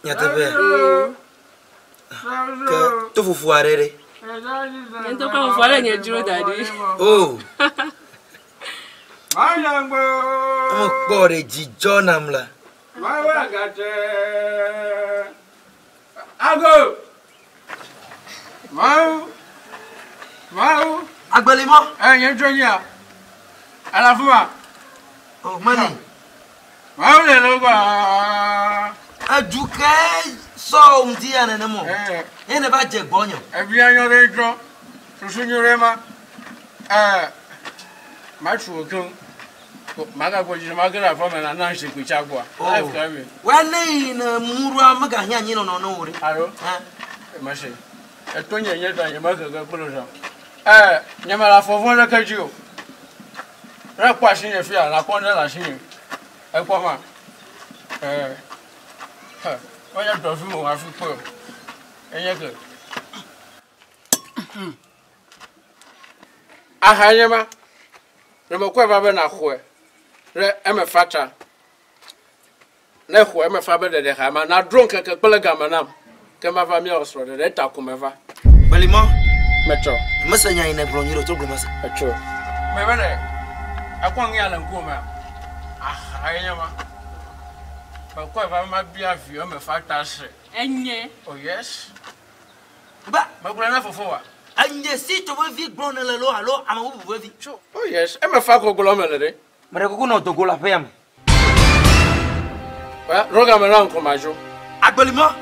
Nyateƒe. Ke to fufu aɖe ɖe. Nye ŋutɔ kple fofoa le nye dzro da ɖi. O. Ame kpɔ ɖe dzidzɔ nam la. Ago. Mawu. Mawu. Agbelimɔ. Ɛ nye dzro nyia. Alafuma. O mani. Mawu le le gbɔ. Edu ke sɔ ŋdi ya nenem o. Ye ne va dze gbɔnye. Ebia nyɔ ɖe ŋutɔ. Susu nyɔ ɖe ma. Ɛ matsu wo keŋ. Magagbɔ dzi mage ɖe aƒeme na na zikpui tsa gbɔa. O. Wa ne yi ne murua megahiã anyi nɔnɔ ne wo ɖe. Alo. Mese. Eto nye nye ta nye mekeke kple zɔ. Ɛ nye me le afɔ vɔ ɖeke dzi o. Ne ekpɔ asinye fia, nakpɔ ne le asinye. Ekpɔ ma. Ɛɛ. He, menye dɔvi me o hafi kpɔe o. Enye ke. Aha nye ma. Ne mekɔe va be naxɔe ɖe eme fa ta. Ne exɔe eme fa be ɖeɖe xa ma, naɖo ŋkeke kple game nam ke mava míawɔ srɔ̃ɖeɖe eta ko meva. Belimɔ. Metsɔ. Mese nya yi nègblɔ nyuie ɖe o, trɔ gblɔe mase. Etsɔ. Mebe ɖe ekpɔ nu ya le ŋkuwò mea? Aha ye nye ma. Mekɔe va be mabia vi eme fa ta se. Enye. Oh yes. Ba. Megblɔe na fofowa. Enye si tso vevi gblɔm nèle loo alo ame bubu vevi? Tso. Oh yes, eme fa ko gblɔm mele ɖe. Meɖe kuku nɔ dogo le aƒea me. Ba, ɖo game na ŋkɔ madzo. Agbelimɔ.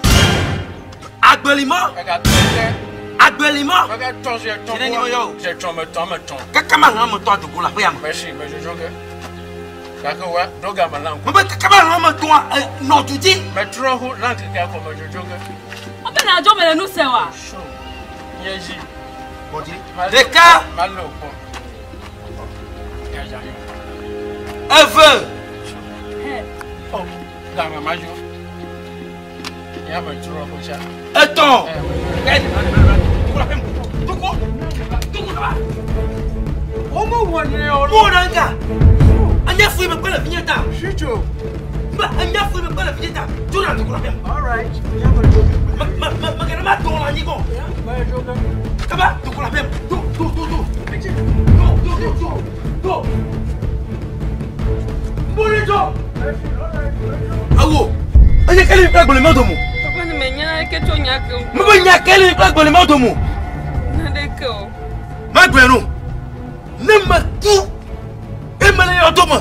Agbelimɔ. Megatɔ ɖe. Agbelimɔ. Megatɔ zi etɔ̃. Tsi ɖe nyɔ yɔ o. Zi etɔ̃ metɔ metɔ̃. Kaka mahlẽ ame etɔ̃ adogo le aƒea me. Mesi medzodzo ge. Gake wa ɖo game na ŋkɔ. Mebe kaka mahlẽ ame etɔ̃a nɔ du dzi. Metrɔ ho na ŋkekea ko medzodzo ge. Wobe nàdzo mele nu se oa? So nye dzi. Ɖeka. Malé wò kpɔ. Eve. Oh, game madzo. Ya metrɔ ho tsa. Etɔ̃. Womewɔ nɛ o. Mewɔ na ŋka. Anya fui me kpe le vinye ta. Shitso. Mbe anya fui me kpe le vinye ta. Tso na dukɔ la fia. All right. Me me me me gana ma dɔn le anyigba. Kaba dukɔ la fia. Do do do do. Do do do do do. Mboli dzɔ. Awo. Enye kele mi kple agbalẽ ma domo. Papa ne menya naneke tso nya ke ŋu. Mebe nya kele mi kple agbalẽ ma domo. Naneke o. Magblɔe no. Ne meku eye mele yɔdo me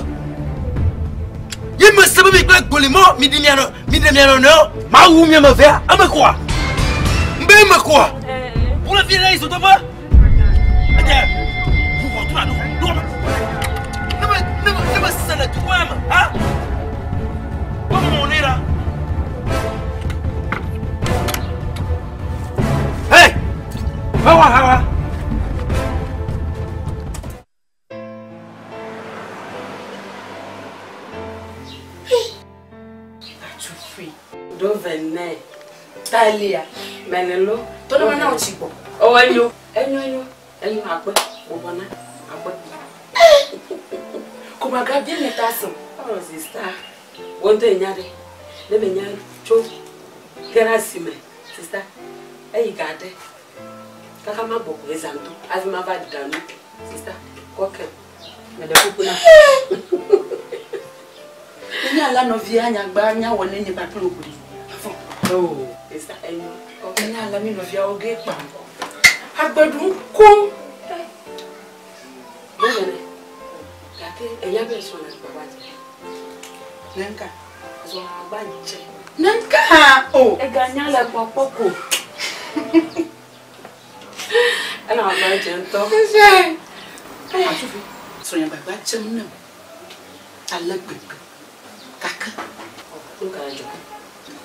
ye mese be mi kple gbolimɔ miɖi mia nɔ miɖe mia nɔnɔewo mawu mia me evea eme koa? Mbe eme koa? Wole fi ɖe yi zodoƒe. Edze ʋu ʋɔtru alo ɖo me. Ne me ne me ne me se le dukɔ ya me ha? Kpɔ mɔ ne ɖa. Hey! Hawa hawa. Atufui. Dovene. Talia. Menelo. Tɔnɔ ma na wò tsi gbɔ. O enyo. Enyo enyo. Enyo akpe. Bɔbɔna. Akpe. Kòmaga bia nye ta sẽm. Oh sista. Wo ŋutɔ enya ɖe. Ne menya tso ge ɖe asime sista. Eyi ga ɖe. Kaka ma gbɔ ko ezã do. Hafi ma va ɖa nu. Sista, kɔ ke. Meɖe kuku na. Nenye alea nɔvia nyagba míawɔ ne nye kpakple wò ko ɖe. Afɔ. Oh, sista enyo. Nenye alea mi nɔviawo ge kpa ŋkɔ. Agbe ɖum koŋ. Mele. Gake enya be srɔ̃ le gbagba dze. Nenka. Srɔ̃ agba dze. Nenka o. Eganya le kpɔkpɔ ko. Ena agba dze ŋutɔ. Atuvi, srɔ̃nye gbagba dzem nem ale gbegbe. Gake. Nu ka le dzɔ?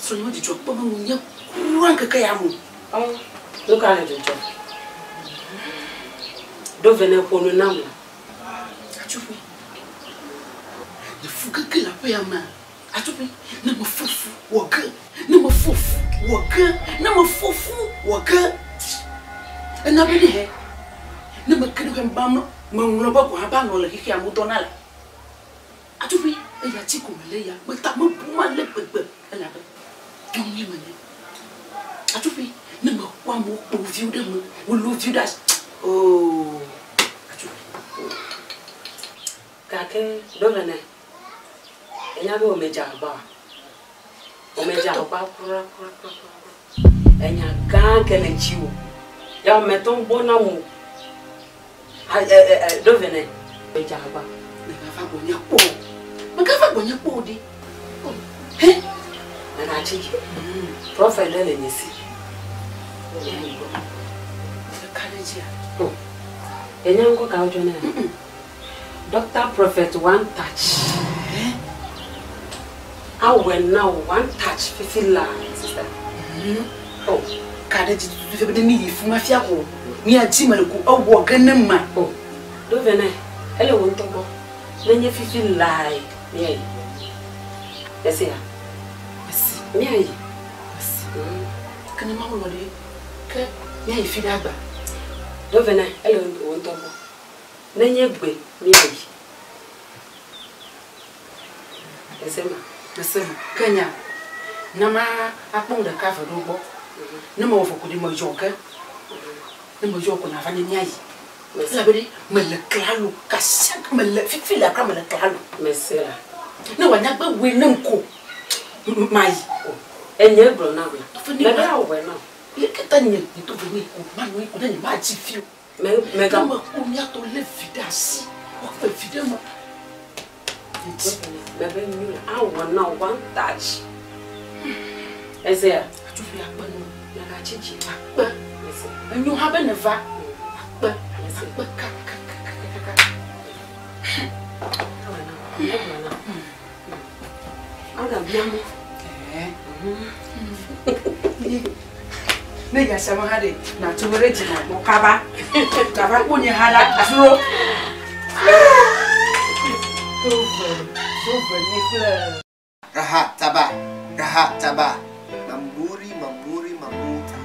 Srɔ̃nye me dzidzɔ kpɔm ŋu nye kura ŋkeke ya me o. Nu ka le dzɔdzɔ? Ɖo ve ne ƒo nu nam la. Atuvi, nye fu gege le aƒe ya mea. Atuvi, ne mefo fu wɔ ge, ne mefo fu wɔ ge, ne mefo fu wɔ ge. Ena be ne he, ne meke ɖe xɔe ba meŋlɔ be gɔ̃ hã ba nɔ le xexea me wodɔna le. Atuvi, eya dzi ko mele ya, meta mebum ale gbegbe elabe nyɔnue menye. Atuvi, ne mekpɔ amewo kpɔ wo viwo ɖe me, wolé wo viwo ɖe asi, oo, atuvi, oo. Gake ɖo ve ne enya be womedze agbagba oa? Womedze agbagba kura kura kura kura. Enya gã ke le dziwò. Ya metɔ gbɔ na wò. Ɖo ve ne medze agbagba. Megava gbɔnye kpɔ o. Megava gbɔnye kpɔ o ɖe. He? Megatsi dzi. Prɔfɛt ɖe le nye si. Eka ɖe dzia? Enya ŋkɔ ka wotsɔ nɛ? Doctor Prophet One Touch. Awɔe na wò One Touch fifi laa sister. Oh, ka ɖe dzi tututu be ne mi yi fi ma fia ko mia dzi me le ko ewɔ ge ne ma. Oh, ɖo vɛ nɛ, ele wò ŋutɔ gbɔ. Nenye fifi lae míayi. Esia? Esi. Míayi. Esi. Ke ne Mawu lɔ̃ ɖe, ke míayi fi ɖe agba. Dovena, ele wò ŋutɔ gbɔ. Nenye gbe míayi. Ese ma? Mese me. Ke nya, na ma akpɔ nu ɖeka eve ɖewo gbɔ. Ne mewɔ vɔ ko ɖe meyɔ ge. Ne meyɔ ko nava ne míayi. Elabe ɖe mele klalo kasia mele fifi le akra mele klalo. Mese la. Ne wòanya gbe wɔe nem ko mayi. Enye gblɔ nam la. Mebe awɔe nam. Leke ta nye to ve ne ko manɔ anyi ko ne nye madzi vi o. Me mega. Ne mekpɔ mía tɔ lé vi ɖe asi, woaƒe vi ɖe me. Mebe nyo la awɔ na one touch. Ezea. Atsuƒe akpe nu. Megatsi dzi. Akpe. Enyo hã be neva. Akpe. Akpe kakakakaka. Agabia mɔ. Ne ya sia hã ɖe nàtso ɖe dzi nàgbɔ kaba. Nàva kpɔ nye hã la dzro. Tove, tove nye kple. Raha taba, raha taba, mamuri mamuri mamuta.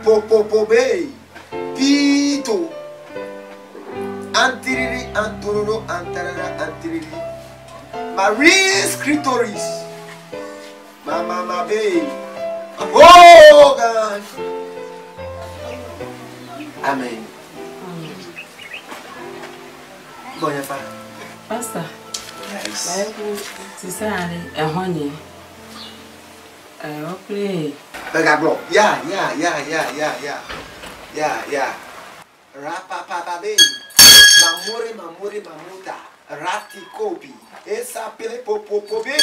Po po po be, pito. Antiriri antororo antarara antiriri. Marie scriptoris. Mama ma be. Oh God. Amen. Gbɔnyefa. Pastor. Yes. Bayiku sisa ɖe exɔ nye. Ɛwɔ kple. Megagblɔ. Ya ya ya ya ya ya ya ya. Rapapapa be. Mamuri mamuri mamuta. Ratikopi. Esa pele popopo be.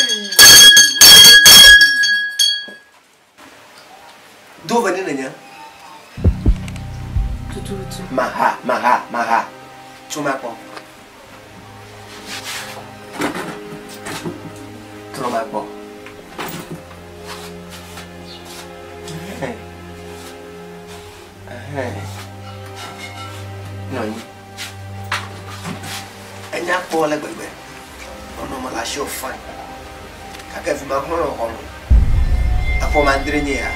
Do vene nenya. Tututu. Maha maha maha. Tsoma kpɔ. Trɔ ma kpɔ. Nɔ anyi. Enya kpɔ le gbegbe. Nɔnɔme le asiwò fine. Gake vi ma xɔlɔ̃ xɔlɔ̃. Eƒe madre nye ya.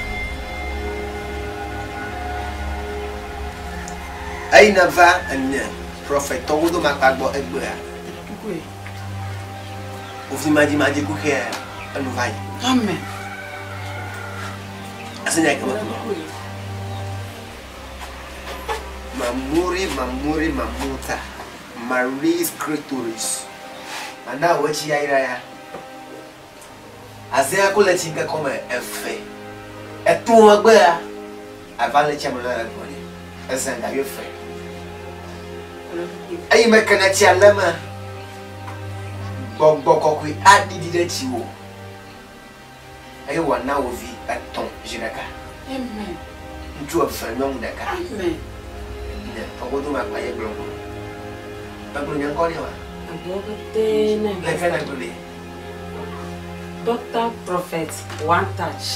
Eyi ne va ene prɔfetɔwo do makpa gbɔ egbea. Ovi madzimadzi kuxia enu va yi. Amen. Ase nya yi ke megblɔ. Mamuri mamuri mamuta. Marie Clitoris. Mana wò etsi yayra ya. Azea ko le tsi ŋkeke wɔme eve. Etɔ̃ megbea, ava le tsia me la le gbɔnye. Ezã gavi eve. Eyi me ke ne tsia le me, gbɔgbɔ kɔkɔe aɖiɖi ɖe dziwò eye wòana wò vi etɔ̃ zi ɖeka. Amen. Ŋutsu eve, nyɔnu ɖeka. Amen. Nye tɔgbodo makpa ye gblɔ gbɔ. Megblɔ nye ŋkɔ nɛ wa. Agblɔ pete nɛ. Leke nègblɔ nɛ? Doctor Prophet One Touch.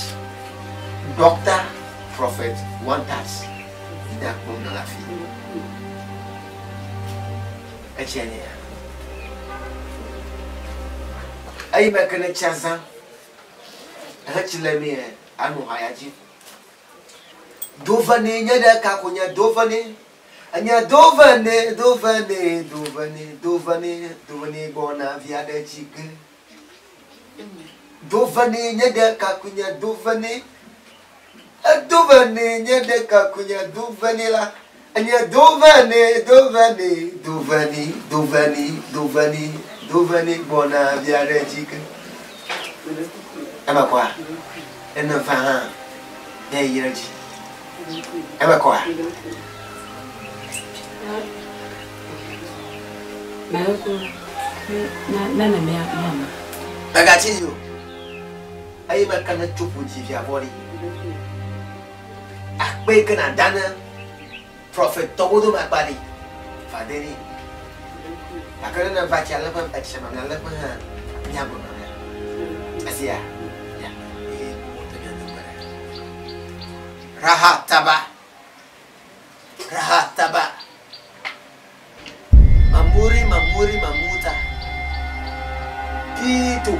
Doctor Prophet One Touch. Nya kpɔm nɔ le afi. Etsia nye ya. Eyi me ke ne tsia zã. Ehe tsi le mi anu haya dzi. Dovene nye ɖeka ko nye dovene. Enye dovene, dovene, dovene, dovene, dovene gbɔna via ɖe dzi ge. Dovene nye ɖeka ko nye dovene. Edovene nye ɖeka ko nye dovene la. Enye dovene, dovene, dovene, dovene, dovene, dovene gbɔna via ɖe dzi ge. Eme kɔa? Ene va hã, ne yi ɖe dzi. Eme kɔa? Megatsi dzi o. Eye meke ne tso ƒo dzi via vɔ ɖi. Akpe yi ke nàda ne prɔfetɔwo dome akpa ɖi. Va de ɖi. Gake ne nèva tsia léƒe, etsia mamlea léƒe hã, míagblɔ mamlea. Esia? Ya. Eye wote mía do gbe ɖa. Raha taba. Raha taba. Mamuri mamuri mamuta. Pito.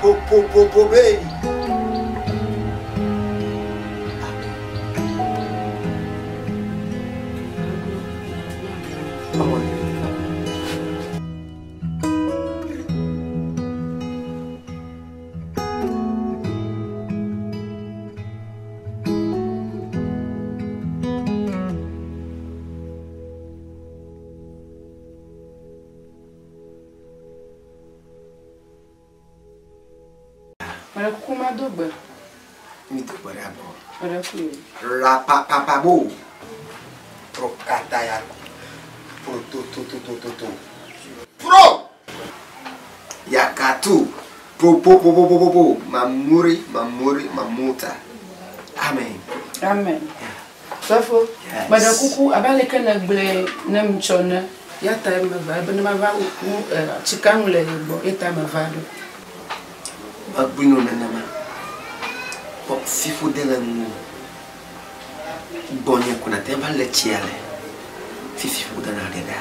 Po po po po be. Mele kuku ma do gbe. Mi do gbe ɖe abɔ. Mele ku yo. Rapapapabo. Prokataya. Protototototo. Pro. Yakatu. Popopopopopo. Mamuri, mamuri, mamuta. Amen. Amen. Sɔfo, mele kuku abe aleke ne gblɔe ne ŋutsɔ ne ya ta meva ebe ne mava wu tsika ŋu le ye gbɔ ye ta meva ɖo. Magbino nenema. Kpɔ fiƒode le ŋu. Gbɔnye ko nate va le tsia le. Fifi ƒode na ɖe ɖa.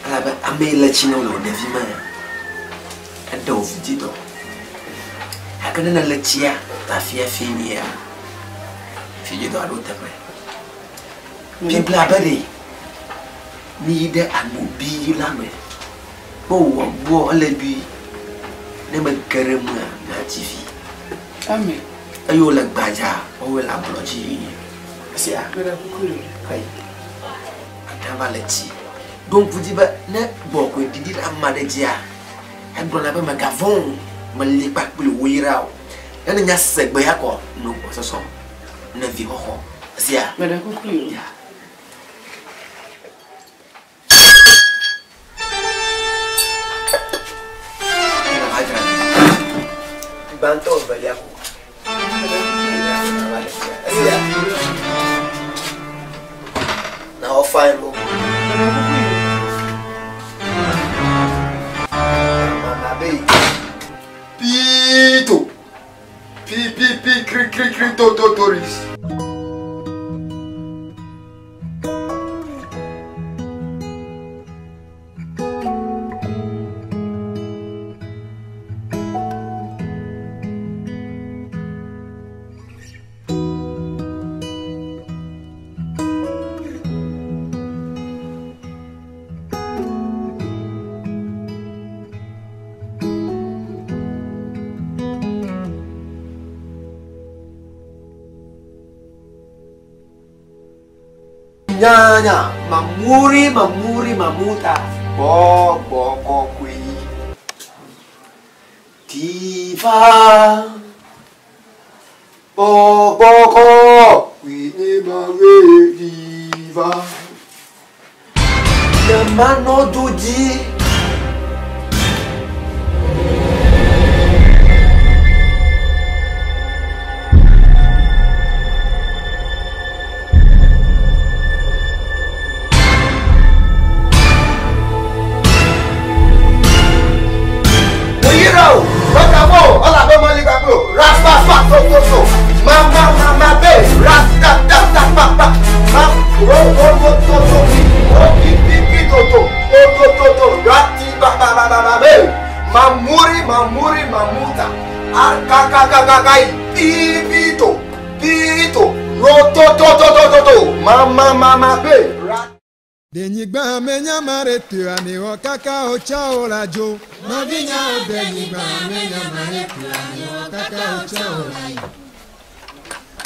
Elabe ame yi le tsi na wò le wò ɖevi mea, eɖe wò vidzidɔ. Gake ne nèle tsia afi hafi nyia, vidzidɔ aɖo teƒe. Biblia be ɖe miyi ɖe agbo bii la me. Kpɔ wò agboa ele bii. Ne mege ɖe emea, nàdzi vi. Amen. Eye wole gbadza, woawoe le ablɔ dzi yi. Esia. Meɖe kuku le. Ayi. Ate va le tsi. Ɖo ŋku dzi be ne gbɔgbɔe ɖiɖi ɖe ame aɖe dzia, egblɔna be mègavɔ̃ o, meli kpakple wò yra o. Ne nènya se gbe ya kɔ, nɔ gbɔsɔsɔ ne vixɔxɔ. Esia. Meɖe kuku le. Ya. Gbãtɔ evelia ko. Esia. Na wɔ fain lo. Mama be. Pito. Pi pi pi kri kri kri to to toris. Nyanya, mamuri, mamuri, mamuta. Bo, bo, ko, kui. Diva. Bo bo ko. Kui ne ma we diva. Nyamano doji. Oyira o. Bọ́tà mọ́ o. Ọ̀là bẹ́ẹ̀ mọ́ nípa pé o. Ra fa fa to to to. Ma ma ma ma bẹ́ẹ̀. Ra ta ta ta pa pa. Ma ro ro ro to to. Ro pi pi pi to to. O to to to. Ra ti ba ba ba ba ba bẹ́ẹ̀. Ma muri ma muri ma muta. A ka ka ka ka ka yi. Pi pi to. Pi to. Ro to to to to to to. Ma ma ma ma bẹ́ẹ̀. Ra. Denyigba menya mare tua ni wo kaka o cha o la jo. Nɔvinya o denyigba menya mare tua ni wo kaka o cha o la yi.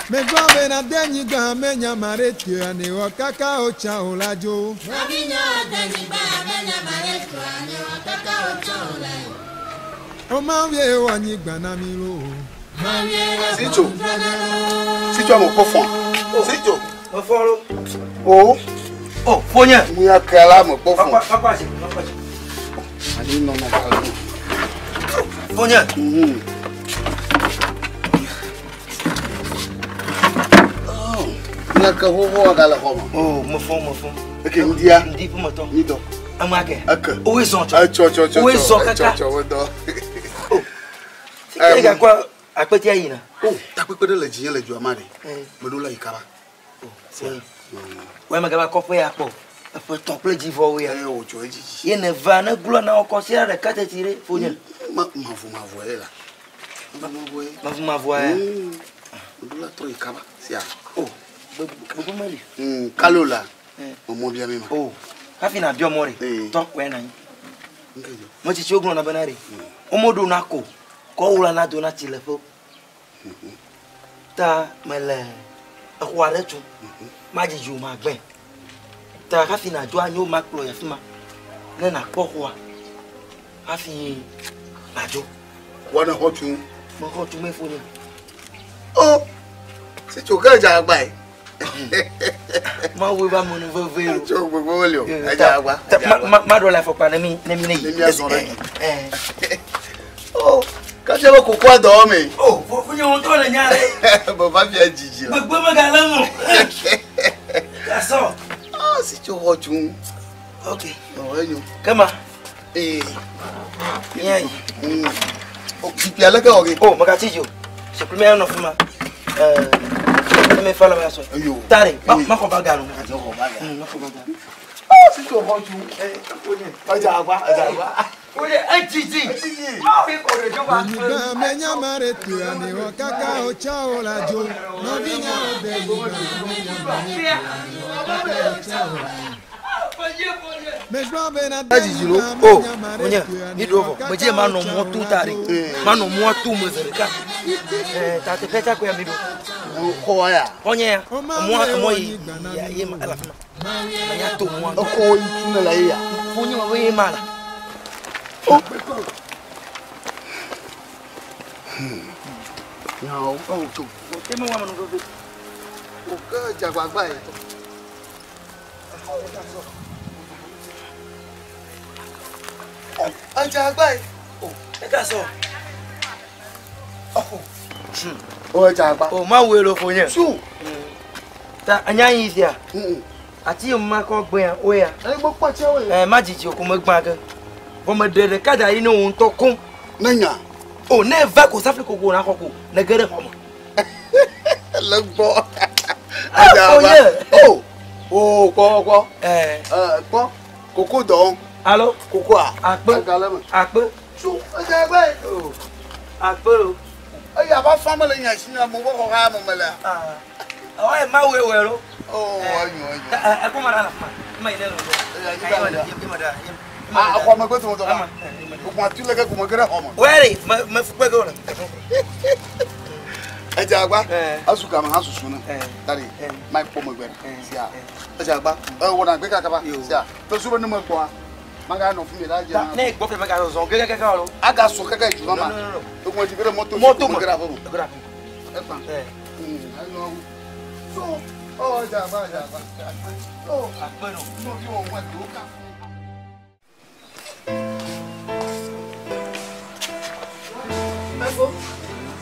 Megblɔ bena denyigba menya mare tua ni wo kaka o cha o la jo. Nɔvinya o denyigba menya mare tua ni wo kaka o cha o la yi. O ma wie wɔ nyigba na mi lo. Sitso. Sitso ame kpɔ fɔn. Sitso. Mefɔ lo. O. Oh, fonye. Mu ya ke la me kpɔ fɔn. Papa, papa. Ani nɔnɔ ba lo. Fonye. Mu ya ke xoxo ga le xɔ me. Oh, mefɔ, mefɔ. Eke ŋdia. Ŋdi ƒe metɔ. Ŋdɔ. Ame ake. Eke. Owe zɔn tsɔ. Etsɔ tsɔ tsɔ. Owe zɔn kaka. Etsɔ tsɔ wo dɔ. Ega kɔ akpetia yina. O takpekpe ɖe le dzinye le dua ma ɖe. Meɖo la yi kaba. Wọ́n mẹ gaba kɔƒe ya kpɔ. Eƒe tɔ̃ kple dzivɔwo ya. Eye wòtsɔ edzidzi. Ye neva ne gblɔ na wò kɔsiɖa ɖeka teti ɖe fonye. Mavumavua ye la. Mavumavua ye. Mavumavua ya. Ŋɖu la trɔ yi kaba sia. O gbogbo meli. Kalo la. Mɔmɔ bia mi ma. O hafi na biɔ mɔ ɖe. Tɔ kɔe na anyi. Metsitsiwo gblɔna bena ɖe. Womeɖona ko kɔ wlana dona tsi le ƒe. Ta mele exɔ aɖe tum. Madzidzi o magbẽ. Ta hafi nàdzo anyo makplɔ yi afi ma ne nàkpɔ xɔa hafi nàdzo. Wɔna xɔ tum. Mexɔ tum efonye. O si tso ke dza agba yi. Mawu ba mɔnu veve o. Tso gbogbo wole o. Edza agba. Ma ɖo le afɔkpa ne mi ne mi ne yi. Ne mi azɔ ɖe dzi. O kasia be kokoa dɔ wɔme. O fonye ŋutɔ le nya ɖe. Baba fia dzidzi la. Gbegbe megale ŋu. Gasɔ. Ah si tso xɔ tum. Ok. Ɔ enyo. Kema. Ee. Mía yi. Zikpui aleke wɔ ke? O megatsi dzi o. Zikpui mía nɔ fi ma. Ɛɛ eme fa la ma sɔ. Eyo. Tare maxɔ ba ga lo. Maxɔ ba ga. Maxɔ ba ga. Ah si tso xɔ tum. Edza agba edza agba. Wòle edzidzi. Anyigba menya ma ɖe tua ne wɔ kaka wotsa wo la dzo. Nɔvinyewo de nyigba menya ma ɖe tua ne wɔ kaka wotsa wo la dzo. Megblɔ bena de Edzidzi lo. nyigba O menya ma ɖe wònye tua ne mi ɖo wɔ vɔ. kaka Medze manɔ wotsa mɔ wo to la ta ɖe. dzo. Manɔ mɔa to me ze ɖeka. Ɛɛ ta teƒe tsa koe mi ɖo. Xɔ ya. Xɔ nye ya. Emɔa emɔ yi ya ye ma ele afi ma. Menya to mɔa. Exɔ yi tu ne le ye ya. Fonye me be ye ma la. Nyawo ɔwò tso. Te me wa me nu veve. O ke dzagbagba yi. Edza agba yi. Eka sɔ. O edza agba. O ma woe lo fonye. Su. Ta anya yi fia. Ati yi ma kɔ gbea o ya. Egbe kpɔtse wo. Ɛ ma dzidzi o ko me gbã ke. Vɔ me ɖe ɖeka da yi ne wo ŋutɔ koŋ. Ne nya. O ne va ko safli koko na xɔ ko ne ge ɖe xɔ me. Le gbɔ. Ah, Edza agba. fonye. O. O kpɔ kpɔ. Ɛ. Ɛ kpɔ. Koko dɔn. Alo. Kokoa. Akpe. Ega le me. Akpe. Su edza agba yi. O. Akpe lo. Eya va fa me le nya si nya mo bɔ xɔ ha me me le. Awɔ ye ma woe wɔ lo. O enyo enyo. Ɛ ɛkɔ ma ɖe ala fi ma. Ma yi ne lo. Eya Ye anyi ma ɖe. Ah xɔ me gbɛtɔ tɔ la. Okun atu le ke ko me ge ɖe xɔ me. Wɛri me me fukpe ke wole. Edza agba. Asu game hã susu ne. Tari ma kpɔ megbe ɖe. Sia. Edza agba. Ewɔna gbe kakaba. Sia. Tosu be ne me gbɔa. Maga nɔ fi mi la dze. Ne gbɔ fɛ mega zɔn gege keke alo. Aga sɔ keke dzu ma. Non, non, non. Okun ati ge ɖe mɔto. Mɔto me. Ge ɖe aƒe me. Ge ɖe aƒe me. Ekpa. Enyo. So. Ɔ edza agba edza agba. So. Akpe lo. Nɔvi wɔ wɔ do ka. Efo,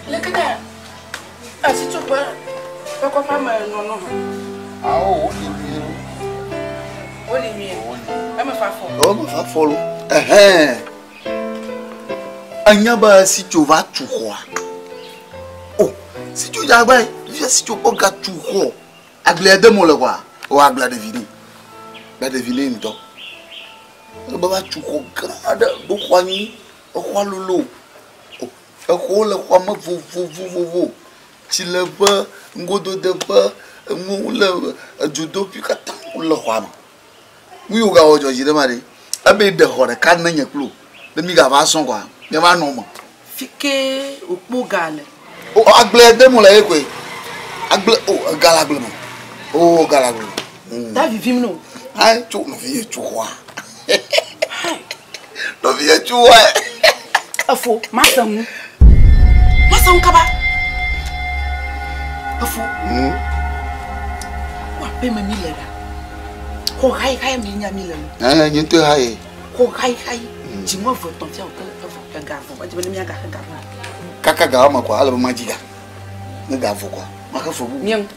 leke ɖe asitsoƒe ƒe kɔƒea me nɔnɔ hã? Awo wo li nyuie lo. Woli nyuie. Eme fa fɔ. Ɔ me fa fɔ lo. Ɛhɛn. Enya be sitso va tu xɔa. O sitso dze agba yi. Fifia sitso kpɔ ga tu xɔ. Agblea dem wole kɔa. O agblea ɖevi nɛ. Gblea ɖevi nɛ ŋutɔ. Ebe va tu xɔ gã aɖe ɖo xɔ anyi. Exɔa lolo. O exɔwo le xɔa me vovovovovo. Tsileƒe, ŋgododeƒe, enuwo le edzodoƒe katã wole xɔa me. Nu yiwo gawɔ dzɔ dzi ɖe ma ɖe. Ebe ɖe xɔ ɖeka ne nye kplo. Ne mi gava sɔn kɔa, miava nɔ me. Fi ke wòkpɔ ga le. O agblea dem wole ye koe. Agble o ega le agble me. O ega le agble me. Ta vivim no. Ayi tso nɔvi ye tso xɔa. Nɔvi ye tso xɔa. Efo mase ŋu. Mase ŋu kaba. Efo. Ko aƒe me mi le ɖa. Xɔ hayi mi nya mi le lo. Ɛɛ nye ŋutɔ hayi. Xɔ hayi. Dziŋɔ ve tɔn fia wòke evɔ ega vɔ. Edzi be ne miagaxe ga vɔ. Kaka ga wɔme kɔa ele be madzi ga. Ne ga vɔ kɔa maxe fe bubu. Mía ŋu.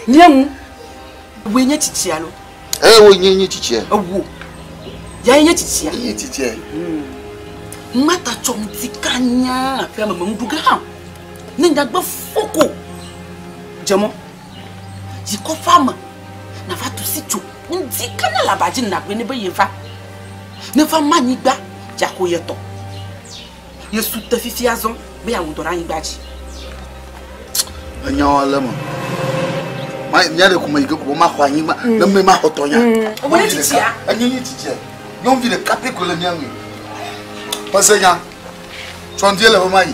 Mía ŋu. Woe nye tsitsia lo. Ee wo nye nye tsitsia. Ewo. Ya nye tsitsia. Nye tsitsia. Mata tsɔ ŋuti kanya aƒea me me ŋu ɖu ge hã. Ne nyagbe foko. Dzemɔ. Yi kɔƒea me. Nava tu si tso. Ŋdi kana le aba dzi nagblɔe ne be yeva. Ne va ma anyigba dzaxo ye tɔ. Yesu te fifia zɔ be yeawɔ dɔ ɖe anyigba dzi. Enyawo le me. Ma mía ɖe kuma yi ke ko ma xɔ anyigba ne me ma xɔ tɔnya. Wo ne tsitsia? Enye nye tsitsia. Nyɔnuvi ɖeka pɛ ko le mía ŋui. Mese nya. Tsɔndie le be ma yi.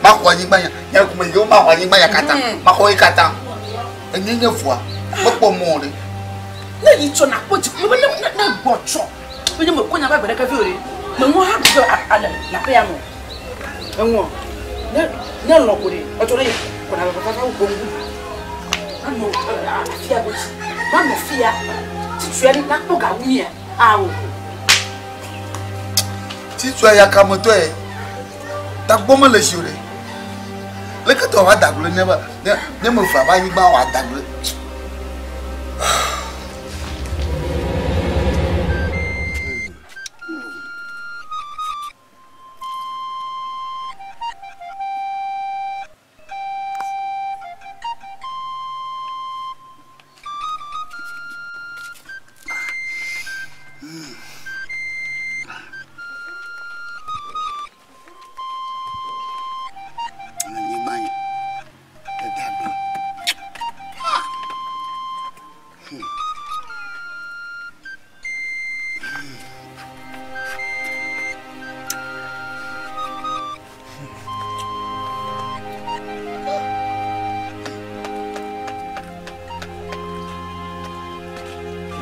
Ma xɔ anyigba nya. Nya kuma yi ke ma xɔ anyigba ya katã. Ma xɔ ye katã. Enye nye vɔa. Mekpɔ mɔ ɖe. Ne yi tsɔ nakpɔ dzi ne ne ne gbɔ tsɔ. Be nye mekɔ nya va gbe ɖeke vi o ɖe. Meŋɔ hã ɖu ale le aƒe ya me o. Eŋɔ. Ne ne lɔ ko ɖe. Etsɔ ɖe yi kɔna le fafa wo gbɔngu. Anɔ afia godzi. Manɔ fia. Titsuya ɖe nakpɔ gawu mia. Awo. Titsua ya kametɔe. Tagbɔ mele si o ɖe. Leke tɔ va dagble ne be ne ne me va va anyigba wa dagble.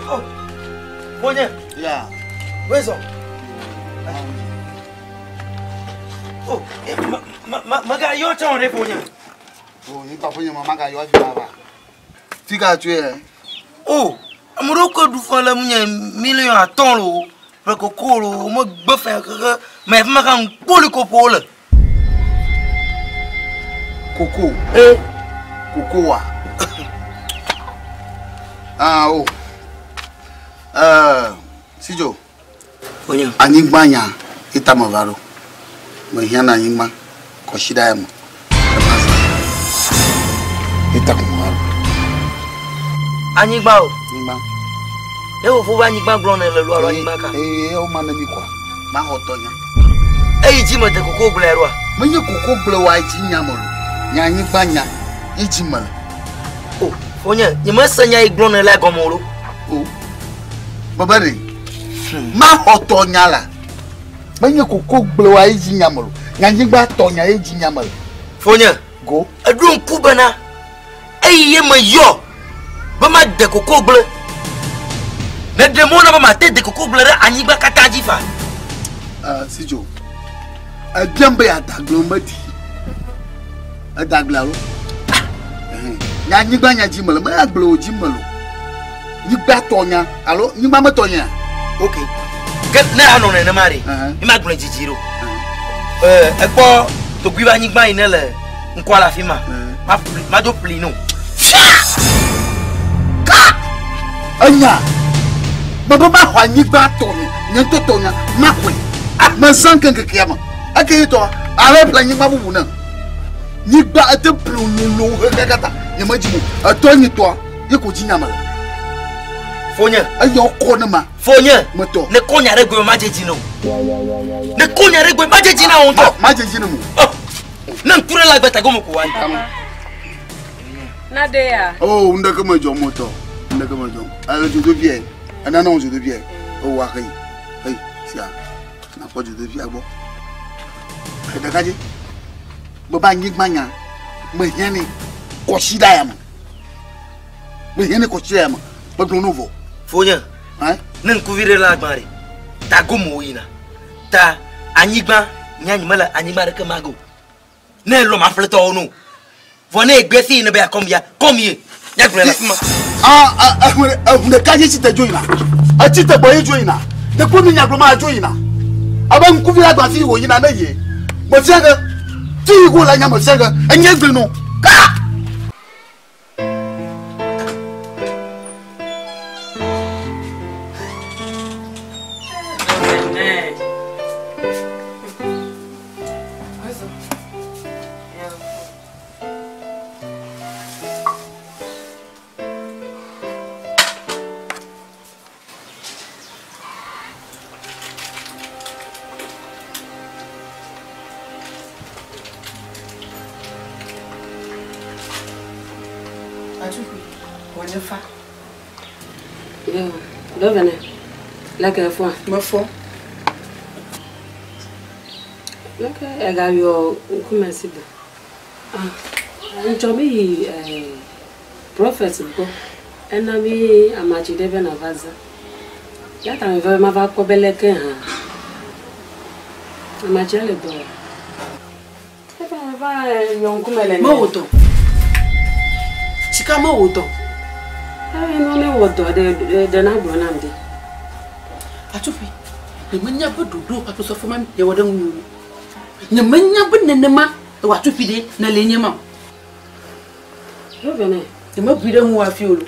Oh, Fonye. Yeah. Wezɔ. Oh, mega yɔ tsã ɖe fonye. Oh, ni pa fonye ma maga yɔ afi va. Fika tsoe yɛ. Oh, ame ɖewo ke ɖu fã le ŋunye miliɔn atɔ̃ lo ƒe koko lo womegbe fɛ xexe mɛ fi ma ka ŋkpoli koƒo wole. Koko. Eh. Koko wa. Ah oh. Sidzo. Fonye. Anyigba nya ita me va ɖo. Mehiã na anyigba kɔsiɖa ya me. Ita ko me va ɖo. Anyigba o. Anyigba. Ne fofo be anyigba gblɔ ne le lo alo anyigba ka. Ee, wo ma ne mi kɔa. Ma xɔ tɔ nya. Eyi dzi me de koko gblẽ ɖoa. Menye koko gblẽ wa dzi nya me lo. Nya anyigba nya ye dzi me le. O, fonye, nye mese nya yi gblɔ ne la gɔme o lo. O. Bebe ɖe. Ma xɔ tɔ nya la. Menye koko gblẽ wa ye dzi nya me lo. Nya anyigba tɔ nya ye dzi nya me le. Fonye. Go. Eɖo ŋku bena eyi ye me yɔ be ma de koko gblẽ. Ne ɖe mɔ na be ma te de koko gblẽ ɖe anyigba katã dzi fa. Sidzo. Ebiam be yeada gblẽ medi. Eda gblẽ alo? Nya anyigba nya dzi me le, me agble wo dzi me lo. Nyigba tɔ nya alo nyigba metɔ nya. Ok. Ke ne anɔ nenema ɖe, mi ma gblẽ dzidzi ɖo. Ekpɔ togui be anyigba yi ne le ŋkɔa le afi ma. Ma ƒli, ma do ƒli no. Fia! Ka! Enya! Bebe ma xɔ anyigba tɔ nye, nye ŋutɔ tɔ nya, ma xɔe. Mezã ŋkekekea me. Eke ye tɔ, ale ƒle anyigba bubu ne. Nyigba ete ƒle lolo xexe katã. Nye medzi mo. Etɔ nyi tɔa, ye ko dzi nya me le. Fonye. Eyɔ kɔ ne ma. Fonye. Metɔ. Ne kɔ nya ɖe gbe ma dze dzi ne o. Ne kɔ nya ɖe gbe ma dze dzi na wo ŋutɔ. Ma dze dzi ne mo. Ne ŋku ɖe le agbeta gɔme ko wa. Na ɖe ya. Oh, ŋɖeke medzɔ motɔ. Ŋɖeke medzɔ. Ale dzodoƒea. Enana wo dzodoƒea. Ewa xeyi. Xeyi sia. Nakpɔ dzodoƒea gbɔ. Ɖekadze. Bebe anyigba nya. Mehiã ne kɔsiɖa ya me. Mehiã ne kɔsiɖa ya me. Megblɔ no vɔ. Fonye. Ne ŋkuvi ɖe le agba ɖe. Ta gome wo yina. Ta anyigba nya nyi mele anyigba ɖeke ma go. Ne lɔ ma ƒletɔwo no. Vɔ ne egbe fi ne be akɔm ya, kɔm ye. Nya gblɔ le afi ma. Ah, ehun ɖeka dzi tsi te dzo yina. Etsi te gbɔ ye dzo yina. Ne kpɔ mi nya gblɔ ma dzo yina. Abe ŋkuvi la gba fi wo yina ne ye. Mefia ge. Fi yi go la nya mefia ge. Enye gbe no. Ka! Atukui, wònye fa. Yo, dovene. Leke efɔa? Mefɔ. Leke egayɔ ŋkume si gbe. Ah, ŋtsɔ mi yi eh, prophet gbɔ. Ena mi amatsi ɖe be nava zã. Ya ta mi va be mava kpɔ be leke hã. Amatsia le dɔ. Efa mi va yɔ ŋkume le Mewɔ dɔ. Sika mewɔ dɔ. Eye nu ne wɔ dɔ ɖe ɖe na gblɔ nam ɖe. Atukui, nyemenya be ɖoɖo kpakple sɔfo ma yewɔ ɖe ŋunye o. Nyemenya be nenema ewɔ atukui ɖe nele nye ma o. Dovene. Nyemebui ɖe ŋuwò hafi o lo.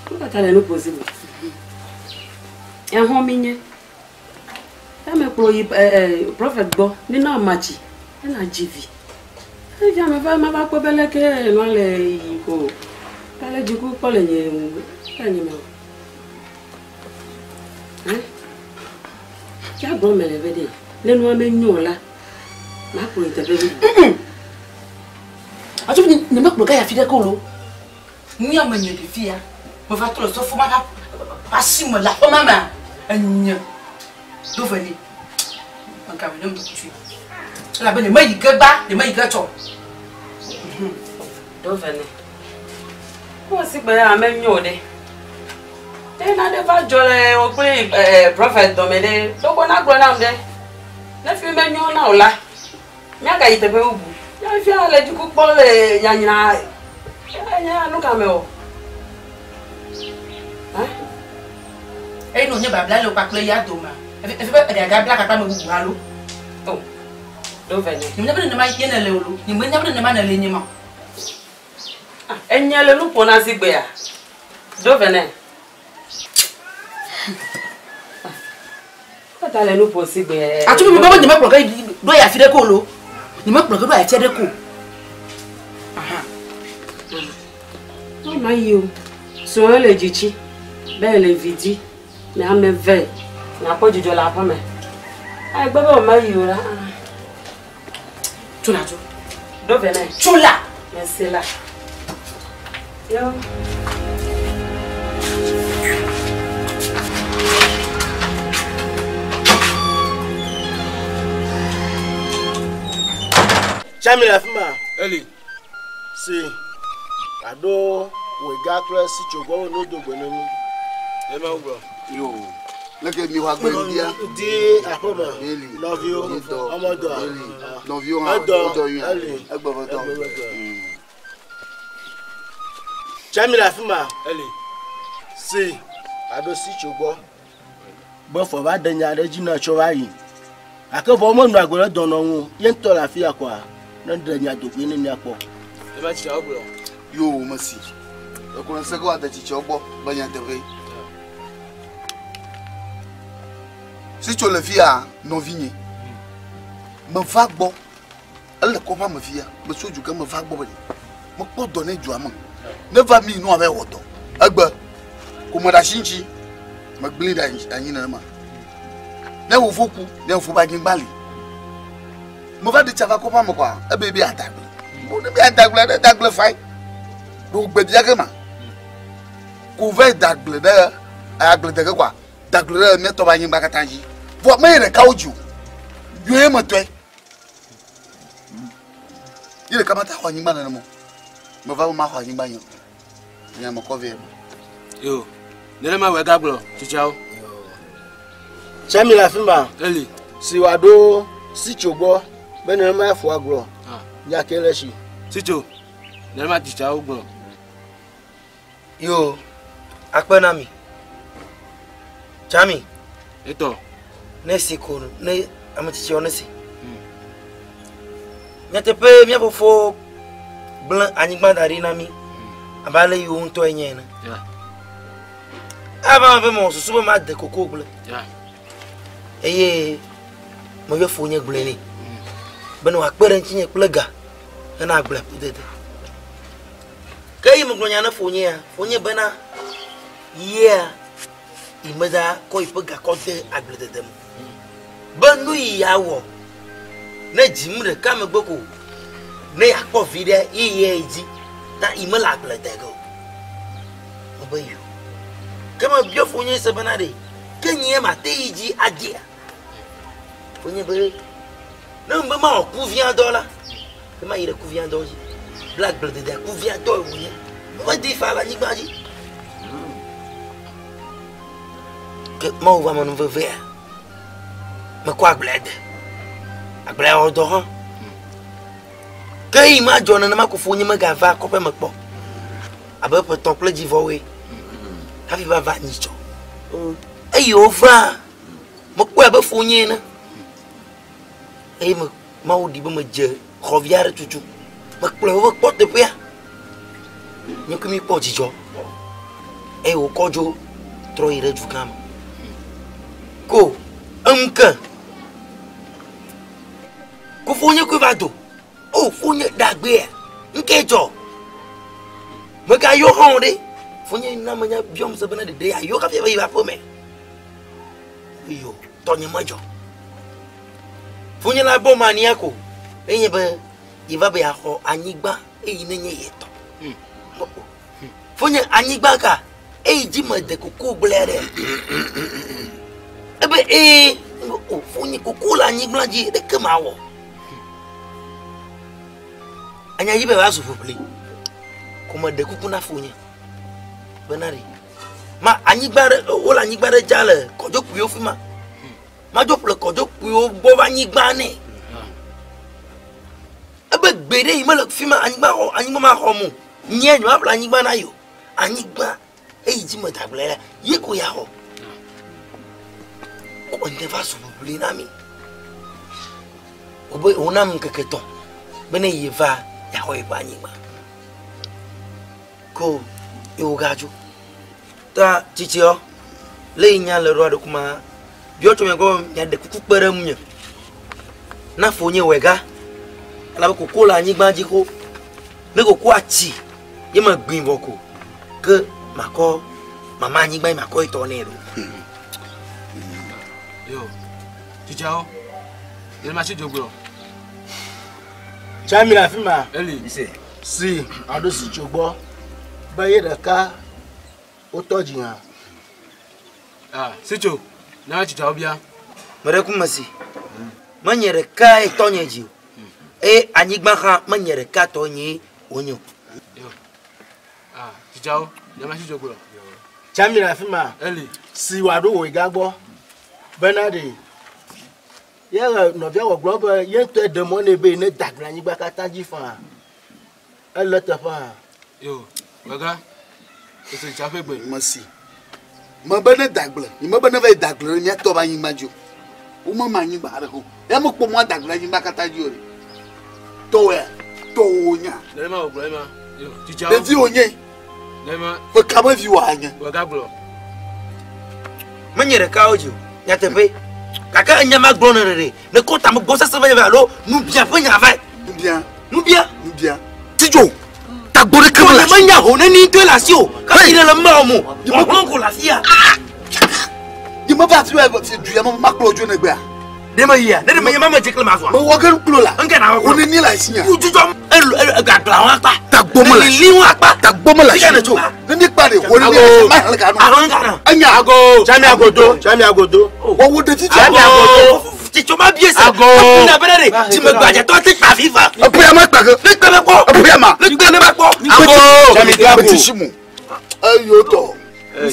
Nu ka ta le nu ƒo zi me? Exɔ mi nye. Ame kplɔ yi prophet gbɔ mi na amatsi ena dzi vi. Eyi ame va ma va kpɔ be leke nua le yi ko. Ale dziku kpɔ le nye le nye me o. Eh? Ya gblɔ me le be ɖe ne nua menyo o la makplɔ yi teƒe bubu. Atukui nyemekplɔ ga yi afi ɖeke o lo. Nu ya menye ɖevi ya meva trɔ le sɔfo ma ƒe asi me le aƒe ma mea enye do veli megame ne ŋdɔkutsui elabe nyemeyi ge gba nyemeyi ge tsɔ. Do veli. Ko si gbe ame nyo ɖe. Ne nane va dzɔ le wò kple prophet dɔme ɖe, toko na gblɔ nam ɖe. Ne fi menyo na o la, míagayi teƒe bubu. Míafia le dziku kpɔ le nyanyra. Enye nu ka me o? Eyi ne wònye babla le wò kpakple ya domea, efi be eɖe bla kpakple ame bubu alo? O, ɖo ve nɛ. Nyemenya be nenema ye nèle o lo. Nyemenya be nenema nèle nye ma o. Enye le nu ƒo na zigbea? Ɖo ve nɛ. Kata le nu ƒo zigbe. Atu mi baba nyemekplɔ ke ɖo yi afi ɖeke o lo. Nyemekplɔ ke ɖo yi afi ɖeke o. Aha. Mama yi o. Srɔ̃ le dzitsi be le vi dzi. Ne ame ve nakpɔ dzidzɔ le aƒe me. Egbe be mama yi o la. Tso la tso. Ɖo ve nɛ. Tso la. Mese la. Yo. Tsami le afi ma. Eli. Si aɖo wòega kple sitso gbɔ wo do gbe ne mi. Ne ma gblɔ. Yo. Leke mi xɔ agbe ŋdia. Di aƒe me. Eli. Nɔviwo. Edɔ. Ɔmɔdɔa. Eli. Nɔviwo hã. Edɔ. Wodɔ nyuia. Eli. Egbe ƒe dɔ. Egbe ƒe dɔ. Tsami le afi ma. Eli. Si aɖo sitso gbɔ. Be fɔ va ɖe nya ɖe dzi na tsɔ va yi. Gake vɔ menɔ agbe ɖe dɔnɔ ŋu. Ye ŋutɔ le afi ya kɔa. Ne ɖe nya dogbe ne miakpɔ. Ne ma tsitsiawo gblɔ. Yo mesi. Ekplɔ ŋusẽ ke woade tsitsiawo gbɔ be nyateƒe. Sitso le fia nɔvinye. Meva gbɔ. Ele kɔƒea me fia. Metso du ke meva gbɔ be mekpɔ dɔ ne dua me. Ne va mi nua va wɔ dɔ. Egbe ko me ɖe asi ŋuti. Megblẽ ɖe anyi nenema. Ne wofo ku, ne wofo be anyigba li. Meva ɖe tsa va kɔƒea me kɔa, ebe be adagble. Mo ne be adagble, ne dagble fae. Ɖo gbe bia ge ma. Ko va dagble ɖe agble de ge kɔa, dagble ɖe míatɔ be anyigba katã dzi. Vɔ menye ɖeka wodzi o. Yɔe me tɔe. Ye ɖeka mate xɔ anyigba nenema o. Meva be maxɔ anyigba nye o. Nye ame kɔ vɛ. Yo. Nenema wòe gagblɔ tsitsiawo. Tsami le afi ma. Eli. Si wòaɖo sitso gbɔ be nenema efoa gblɔ. Nya ke le esi. Sitso. Nenema tsitsiawo gblɔ. Yo, akpe na mi. Tsami. Etɔ. Ne si ko ne ame tsitsiawo ne si. Nyateƒe mía fofo gblẽ anyigba da ɖi na mí abe ale yi wo ŋutɔ enye ene. Ava me be mewɔ susu be made koko gblẽ. Eye meyɔ fonye gblɔe nɛ be ne wòakpe ɖe ŋutinye kple ga hena agblea ƒe dede. Ke eyi megblɔ nya ne fonyea, fonye bena yea yi meda kɔ yiƒe ga kɔ de agbledede me. Be nu yi yeawɔ ne dzim ɖeka megbe ko ne yeakpɔ vi ɖe ye ye dzi ta yi mele agble de ge o. Mebe yo. Ke mebiɔ fonye se bena ɖe, ke nyea mate yi dzi adzea? Fonye be, ne mebe mawɔ kuvia dɔ la, ke mayi ɖe kuvia dɔ dzi. Bla agblededea kuvia dɔe wònye. Medi fa le anyigba dzi. Ke Mawu ƒe amenuvevea, mekɔ agblea de. Agblea wɔ dɔ hã. Ke eyi madzɔ nenema ko fonye megava kɔƒe me kpɔ. Abe ƒe etɔ̃ kple dzivɔwoe hafi va va nyitsɔ. Eyi wova, mekpɔe abe fonye ene. Eye me Mawu ɖi be medze xɔvi aɖe tutu. Mekplɔe wova kpɔ teƒea. Nye kple mi kpɔ dzidzɔ. Eye wòkɔ dzo trɔ yi ɖe dugã me. Ko eŋu ke. Ko fonye koe va do. O fonye ɖagbea, ŋkee dzɔ. Megayɔ hã o ɖe. Fonye na menya biɔm se bena ɖeɖe yeayɔ hafi ava yi aƒe me. Iyo, tɔnye medzɔ. Fonye la gbɔ mania ko. Enye be yeva be yeaxɔ anyigba eyi nenye yetɔ. Fonye anyigba ka eyi dzi mede koko gblẽ ɖe. Ebe ee, o fonye koko le anyigba dzi ɖeke mawɔ. Anya yi be va zu ʋuʋli. Ko meɖe kuku na fonye bena ɖe ma anyigba ɖe wole anyigba ɖe dza le kɔdzokpuiwo fi ma. Madzo ƒle kɔdzokpuiwo gbɔ va anyigba nɛ. Ebe gbe ɖe yi mele fi ma anyigba xɔ anyigba ma xɔ mo. Nye nye maƒle anyigba na yo. Anyigba eyi dzi me dagble la ye ko ya xɔ. Ko ŋde va zu ʋuʋli na mi. Wobe wonam ŋkeke tɔ̃ be ne ye va yeaxɔ yeƒe anyigba. Ko ye wogadzo. Ta tsitsiɔ le yi nya le ɖoa ɖe kuma biɔ tso mia gbɔ miaɖe kuku kpe ɖe ŋunye. Na fonye wɔe ga elabe koko le anyigba dzi xo. Ne koko atsi ye me gbin vɔ ko ke makɔ mama anyigba ye makɔ etɔ nɛ ɖo. Yo, tsitsiawo, yɛlɛ ma tsi dzogblɔ. Tsami le afi ma. Eli. Si aɖo si tso gbɔ be ye ɖeka wotɔ dzi hã. Ah, sitso, na tsitsiawo bia. Meɖe ku mesi. Menye ɖeka ye tɔnye dzi o. Eye anyigba hã menye ɖeka tɔ nye wonye o. Yo. Ah, tsitsiawo, na ma tsi dzogblɔ. Tsami le afi ma. Eli. Si wòaɖo wò ga gbɔ bena ɖe ye le nɔvia wɔ gblɔ be ye ŋutɔe ɖe mɔ nɛ be ne da gble anyigba katã dzi faa. Ele teƒe hã. Yo, wega, ese tsitsia ƒe gbe. Mesi. Mebe ne da gble, nye mebe ne va yi da gble ɖe mía tɔ be anyigba dzi o. Womema anyigba aɖe o. Ya mekpɔ mɔ ada gble anyigba katã dzi o ɖe. Tɔwɔea, tɔwò wònya. Nenema wògblɔ ema. Yo, tsitsiawo. Ɖevi wònye. Nenema. Ƒe ka me vi wòanye? Wega gblɔ. Menye ɖeka wo dzi o. Nyateƒe. Gake enya ma gblɔ ne ɖeɖe. Ne kɔ tame gbɔ sese va alo nubia ƒe nya va. Nubia. Nubia. Nubia. Tidzo. Tagbɔ ɖeke mele asi. Menya ho neni ŋutɔe le asi o. Kasi ɖe le mewɔ mo. Ɔhlɔ̃ ko le afi ya. Nye meva afi wa du ya me makplɔ dzo negbea. Ɖe me yia? Ne ɖe menye ma medze kple ma zɔa. Mewɔ ge nuklo la. Ŋke na wɔ. Wo neni le asi ya. Dzudzɔ elu elu gagla wɔn akpa. Tagbɔ mele asi. Lili wɔn akpa. Tagbɔ mele asi. Fika ne tso. Ne mi kpa ɖe wo neni le asi ma xlẽ ka nɔ. Ahlẽ ka nɔ. Enya. Ago. Tsami agodo, tsami agodo. Wɔwɔ ɖevi tsa. Tsami agodo. Tsitso ma bie se. Ago. Ekuna bena ɖe dzimegbadzɛtɔ te kpa viva. Eƒea ma kpa ke. Ne kpe be kpɔ. Eƒea ma. Ne kpe ne ba kpɔ. Ago. Tsami do ago. Beti simu. Eyo tɔ.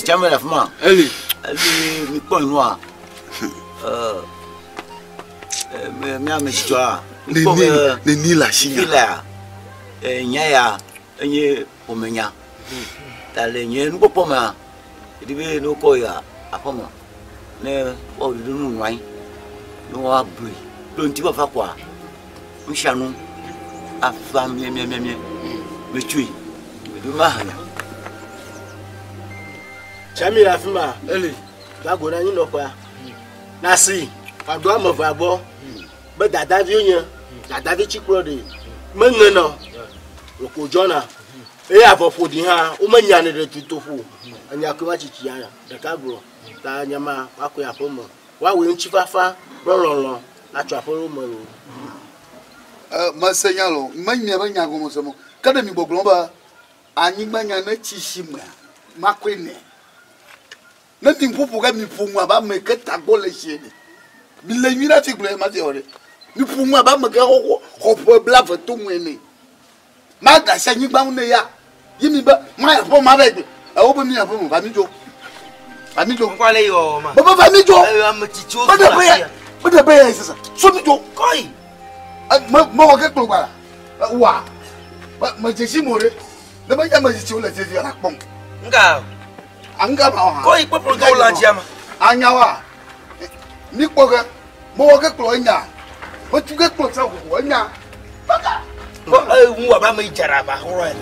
Tsami le afi ma. Eli. Eli mi kpɔ nua. Mía ame tsitsɔa. Neni neni le asi Fi nya. lea, nya ya enye ƒomenya. Ta le nye nukpɔkpɔ mea, eɖi be ne wokɔ yi aƒeme ne woawɔ ɖoɖo nu nɔ anyi ne woablui kple ŋutifafa koa, nu sia nu afa miamiamia. Metsoe, meɖo mahe nya. Tsami le afi ma. Eli. Gago na anyinɔƒea. Nasi wòaɖo ame evea gbɔ be dadaviwo nye dadavi tsikplɔ ɖe meŋena o wòko dzɔna eye avɔ ƒoɖi hã womenya ne ɖe dutoƒo enya koe ma tsitsi ya ɖeka gblɔ ta nya ma woakɔe aƒe me woawɔe ŋutifafa kple lɔlɔ atso aƒe wo me loo. Mese nya lo, menye be nya gɔme se mo. Ke ɖe mi gbɔgblɔ be anyigba nya ne tsi si mea. Makɔe nɛ. Ne mi ƒoƒo ge mi ƒo nu abe ame ke tagbɔ le si ene. Mi le nyui ɖe hafi gblɔe ma fiɔ ɖe. Mi ƒo nu abe ame ke xoxo xɔ ƒe blave to ŋu ene. Ma da asi anyigba ŋu ne ya. Ye mi be ma ya ƒe ma va gbe. Ewo be mi ya ƒe me va mi dzo. Va mi dzo. Ŋkɔ ale yɔ ma. Be va mi dzo. Ame tsitsiwo Be ɖe be ya. Be ɖe be ya sasa. So mi dzo. Kɔyi. Me me wɔ ke kplɔ gba. Wa. Me dzesi mo ɖe. Ne be nya me tsitsiwo le dzesi la kpɔm. Nga. Anga ma wa. Kɔyi kpɔkplɔ dɔw la dzia ma. Anya wa. Mi kpɔ ke. Me wɔ ke kplɔ enya. Me tu ke kplɔ tsa xoxo enya. Baka. Kɔ eŋu wa ba me dzara ba xɔrɔ yɛ.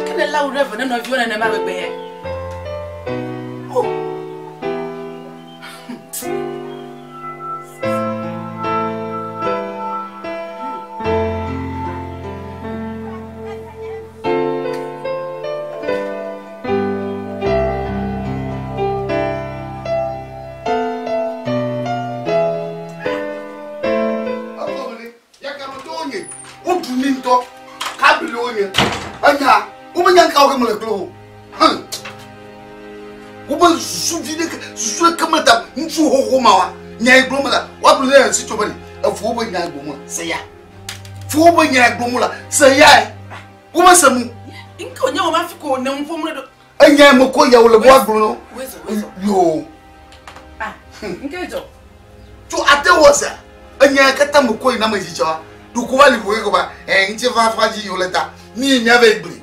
Kele la wo ɖe ve ne nɔviwo nenema gbegbe yɛ. Oh. Woɖu mi ŋutɔ kabli wonye enya womenya ŋka wo ke mele kple wo wobe susu vi ɖeke susu ɖeke mele ta ŋutsu xoxo ma wa nya yi gblɔm la woagblɔ ne esi tso be ne efu wobe nya gblɔm la se ya fu wobe nya gblɔm la se ya wobe se mu. Nke wònye wò ma fi ko ne ŋu ƒom ɖe ɖo. Enya me ko ya wole be woagblɔ no yoo. Nke dzɔ. Tso ate wɔ sea enya katã me ko yina me dzi tsɔ ɖoko va li ƒo ke ba ɛ ŋuti fafa dzi yiwo le ta mi yi mia va yi gblẽ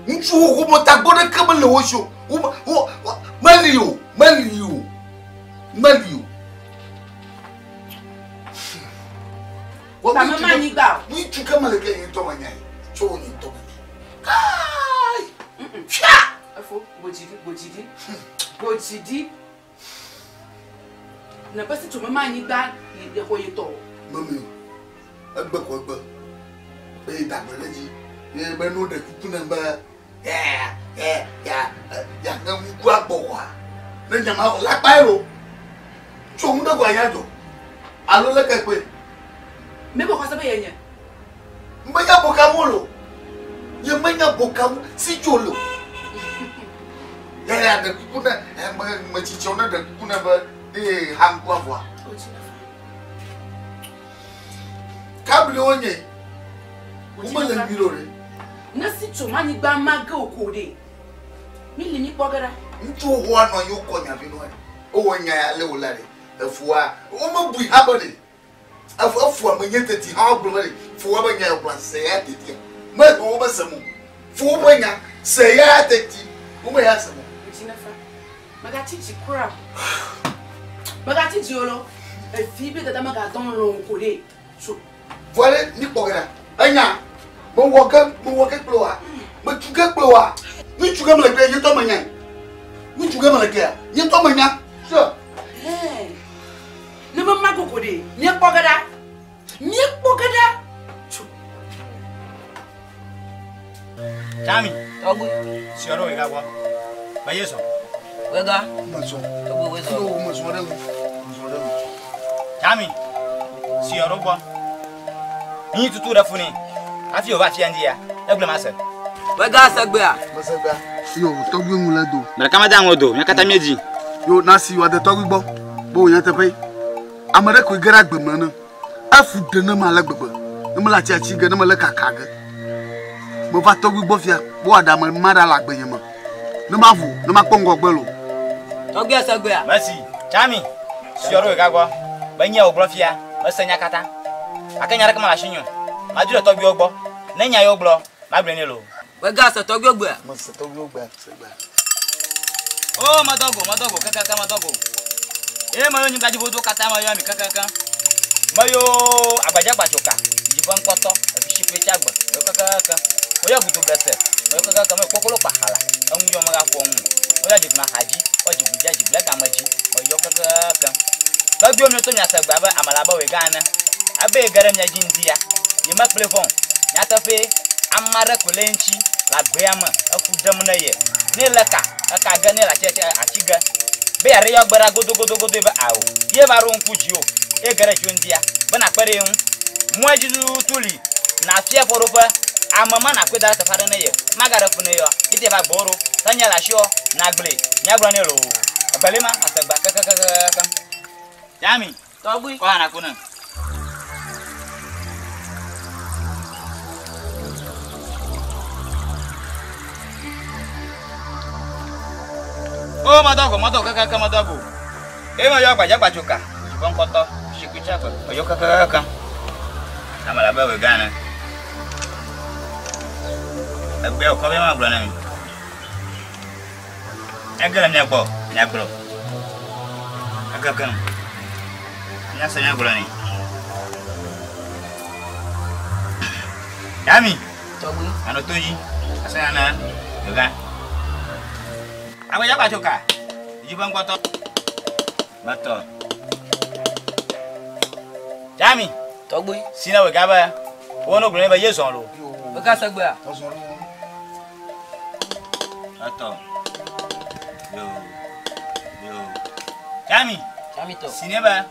ŋutsu xoxo me tagbɔ ɖeke mele wo si o wo wo meli o meli o meli o. Tame ma anyigba o. Ŋutsu ke mele ke nye ŋutɔ me nya yi tso nye ŋutɔ me nya kai fia. Efo godzi ɖi godzi ɖi godzi ɖi. Ne be si tso mema anyigba yi xɔ yi tɔ o. Memi o. Egbe ko egbe. Be yi dagbe ɖe dzi. Ye be no ɖe kuku ne be ya ya ya ya ne ŋku agbɔ wa. Ne nya ma la kpa ye o. Tso ŋu ɖe ko anya dzɔ. Alo le ke kpe. Me be xɔse be ye nye. Menya boka mo lo. Ye menya boka mo si tso lo. Ya ya ɖe kuku ne me me tsitsiwo ne ɖe kuku ne be ee ha ŋku avɔa. Kabli wonye. Womele nyui ɖo ɖe. Ne si tso ma anyigba ma ge o ko ɖe. Mi li mi kpɔ ge ɖa. Ŋutsuwo xɔa nɔ anyi wokɔ nya vi nɔ ye. Wowɔ nya ya le wo la ɖe. Efua womebui hã be ɖe. Efua menye teti hã wogblɔ be ɖe. Fua be nya ya gblɔ se ya tetia. Me wo be se mo. Fua be nya se ya teti. Wo me ya se mo. Dzinefa. Megatsi dzi kura o. Megatsi dzi o lo. Evi be dada megadɔ lɔ ko ɖe. Tso. Vɔ ɖe mi kpɔ ge ɖa. Enya mewɔ ke mewɔ ke kple wa. Metu ke kple wa. Ŋutsu ke mele kple nye tɔ menya. Ŋutsu ke mele kea nye tɔ menya. Sure. Ne me ma koko ɖe, míekpɔ ge ɖa. Míekpɔ ge ɖa. Tso. Tami. Tɔgbi. Siɔ ɖe wòyi gbɔ. Be ye zɔ. Wega. Mezɔ. Tɔgbi wezɔ. Yo mezɔ ɖe ŋu. Mezɔ ɖe ŋu. Tami. Siɔ ɖe gbɔ. Nyi tutu ɖe funi. Hafi wòva fia ŋdi ya. Egblɔ ma se. Wega segbea. Mesegbea. Yo tɔgbi ŋu le do. Me ɖeka meda ŋu do. Mía katã míedzi. Yo nasi wɔ de tɔgbi gbɔ. Bo wònya teƒe. Ame ɖe koe ge ɖe agbe me ne. Efu ɖe ne ma le gbegbe. Ne mele atsi atsi ge ne mele kaka ge. Meva tɔgbi gbɔ fia. Bo aɖa me ma ɖa le agbe nye me. Ne ma vo ne ma kpɔ ŋgɔgbe lo. Tɔgbia segbea. Mesi. Tami. Siɔ ɖe wòga gbɔ. Be nye wògblɔ fia. Mese nya katã. Ake nya ɖeke mele asi nye o. Madu ɖe tɔgbiwo gbɔ. Ne nya yewo gblɔ, magblɔe nɛ loo. Wega se tɔgbiwo gbea. Mese tɔgbiwo gbea segbea. O medɔ go, medɔ go kekeake medɔ go. Eye meyɔ nyigbadziʋuwo katã meyɔ mi kekeake. Meyɔ agbadzagbatsoka, dziƒe ŋkɔtɔ, efisi kple tsi agbe, meyɔ kekeake. Meyɔ gudoblese, meyɔ kekeake, meyɔ kpokpolo kpaxala, eŋu yɔ megaƒo ŋu. Meyɔ dzigbemaxadzi, kɔ dzigbudza, dzigble game dzi, meyɔ kekeake. Tɔgbuiwo mio to mia se gbe abe ame le abe wòe gã ene. Ebe ye ge ɖe mia dzi ŋdi ya, ye mekplɔe vɔ o. Nyateƒee, ame aɖe koe le ye ŋuti le agbea me efu ɖem ne ye. Ne ele ka, eka ge, ne ele atsi atsi ge. Be yeaɖe yewoa gbe ɖa godogodogodoe be ao, ye va ɖo ŋku dziwò eye ge ɖe dziwò ŋdia, be nàkpe ɖe ye ŋu. Mɔe dzi tututu li nàfia afɔɖoƒe ame ma nàkɔe da ɖe teƒe aɖe ne ye magaɖe fu ne yeoa, ye te va gbɔwò ɖo. Ke nye le asiwò nàgblɔe, míagblɔ nɛ loo. Egbeli ma, ase gbea kekekekekeŋ. Yami, Tɔgbui. Kɔ hã nàku nem. O medɔ go, medɔ go keke medɔ go. Eye meyɔ gbadzagba ka, dziƒo ŋkɔtɔ, sikui tsa gbe, meyɔ kekekeke. Ame le abe wòe gã ene. Egbea wòkɔ be magblɔ na mi. Ege le mia gbɔ, miagblɔ. Kekekeŋ. Míase míagblɔ nɛ. Yami. Tɔgbui. Anɔ to dzi. Ase nya na wòe gã. Agbedzagba tso ka, dziƒo ŋkɔtɔ. Metɔ. Yami. Tɔgbui. Si ne wòe gã be wo no gblɔ nɛ be ye zɔn lo. Wòe gã se gbea? Etɔ. Yo. Yo. Yami. Yami tɔ. Si ne be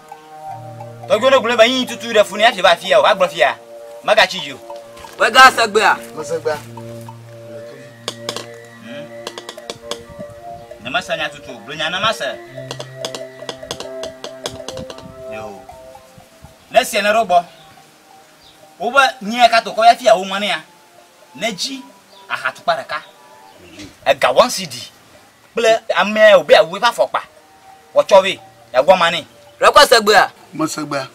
tɔgbuiwo no gblɔ nɛ be yinyi tutu ɖe fu ne hafi va afia o, va gblɔ fia. Megatsi dzi o. Wòe gã se gbea? Mese gbea. Ne mese nya tutu o, gblɔ nya ne mase. Yo. Ne esia ne ɖo gbɔ, wobe nyia katã wokɔ ya fia wo ŋua nea, ne dzi ahatukpa ɖeka, ega one cedi kple amea wòbe yeawu eƒe afɔkpa, wòatsɔ vɛ, yeagbɔ ama nɛ. Ɖekɔ se gbea? Mese gbea.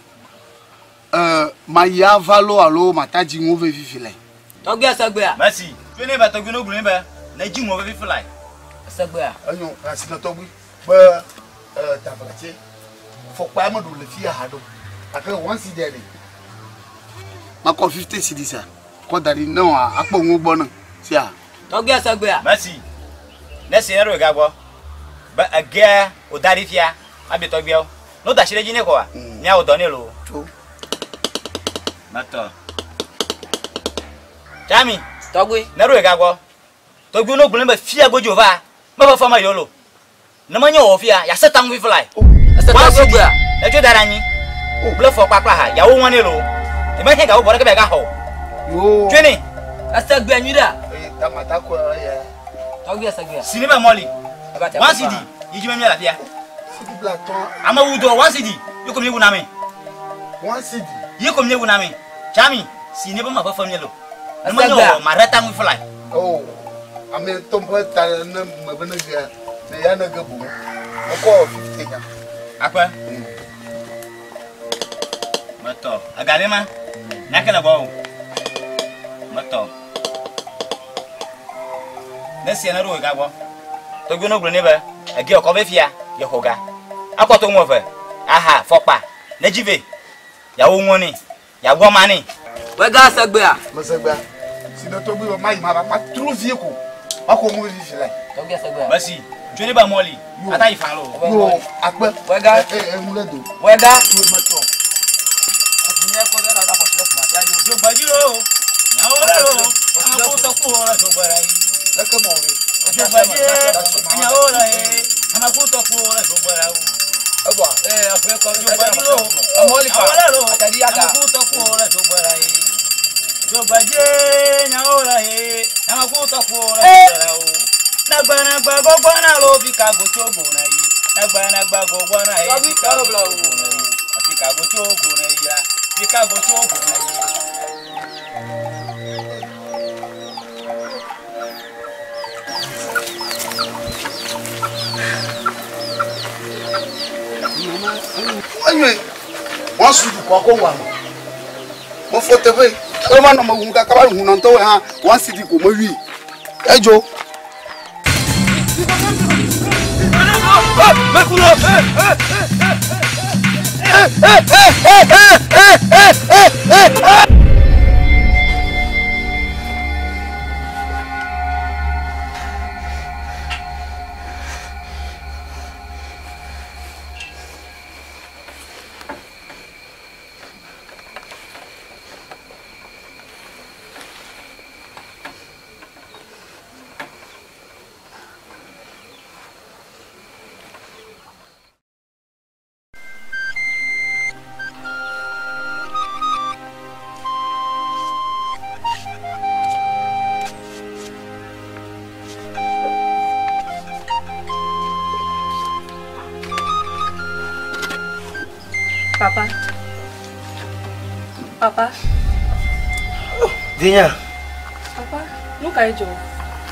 Ee, mayi ava loo alo mata dzi ŋu vevi fi lae. Tɔgbuia se gbea? Mesi. Tso ne be tɔgbui no gblɔe be ne dzi ŋu vevi fi lae. Se gbea? Enyo, asi na tɔgbui be ee taflatse fɔkpa meɖu le fia haɖe o. Gake one cedi ɖe. Makɔ 50 cedis a kɔ da ɖi ne wòa akpɔ ŋu gbɔ ne sia. Tɔgbuia se gbea? Mesi. Ne si ne ɖo ega gbɔ be egea wòda ɖi fia abi tɔgbuiawo. Ne woda asi ɖe edzi nɛ kɔa, míawɔ dɔ nɛ loo. Tso. Metɔ. Tsami. Tɔgbui. Ne ɖo ega gbɔ. Tɔgbuiwo no gblɔ be fia godzi wòva, mefe fɔ me yewo lo. Ne menye wò fia, yease ta ŋu fifi lae. Ese tɔgbuiwo gbea? Etso da ɖe anyi. Kple fɔ kpakple aha, yeawo ŋua nɛ loo. Yemehiã ga bubu aɖeke be yeagaxɔ o. Yoo. Tsoe nɛ. Ese gbea nyui ɖea? Eye tamata kɔe eya. Tɔgbui ese gbea? Si ne be mɔli. One cedi yi dzi be míele afia. Ame wu dɔ one cedi yi ko míewu na ame. One cedi. Yi ko míewu na ame. Tsami si ne be me fefe míele o. Ne menye wɔ maɖe ta ŋu fly. Oh, ame ŋutɔ ƒe ta ne me be ne gea, ne ya ne ge boŋ. Mekɔ 50 nya. Akpe. Metɔ. Ega ɖe ma. Nya ke le gbɔwò. Metɔ. Ne sia ne ɖo wò ga gbɔ. Tɔgbuiwo no gblɔ nɛ be ege wòkɔ vɛ fia yexɔ ga. Akɔ to ŋu eve, aha, fɔkpa, ne dzi vɛ. Yeawo ŋuɔ nɛ. Yeagbɔ ama nɛ. Wega se gbea? Mese gbea. Si ne tɔgbui be mayi mava matrɔ vie ko. Makɔ mu vivi lae. Tɔgbui se gbea? Mesi. Tso ne be mɔli. Ata yi fan lo. Yo, akpe. Wega. E ŋu le do. Wega. Metɔ. Dzogbedzi lo. Nyawo le lo. Amakutɔku le dzogbe ɖe yi. Leke mɔ ve. Dzogbedzi nyawo le ye. Amakutɔku le dzogbe ɖe wo. Egbɔ. Dzogbedzi lo. Nyawo le lo. Amakutɔku le dzogbe ɖe yi. Dzogbedzi nyawo le ye. Amakutɔku le dzogbe ɖe wo. Negbe negbe gbogbo na lo fika gotso go na yi. Negbe negbe gbogbo na yi. Fika gotso go na yi. Fika gotso go na yi ya. Fika gotso go na yi. Enye wɔn su dukɔ ko wa me. Mefɔ teƒe yi. Ema nɔ me ŋu kaka va ŋu nɔ ŋutɔ hã one cedi ko mewui. Edzo. Papa. Papa. Vinya. Papa, nu kae dzɔ?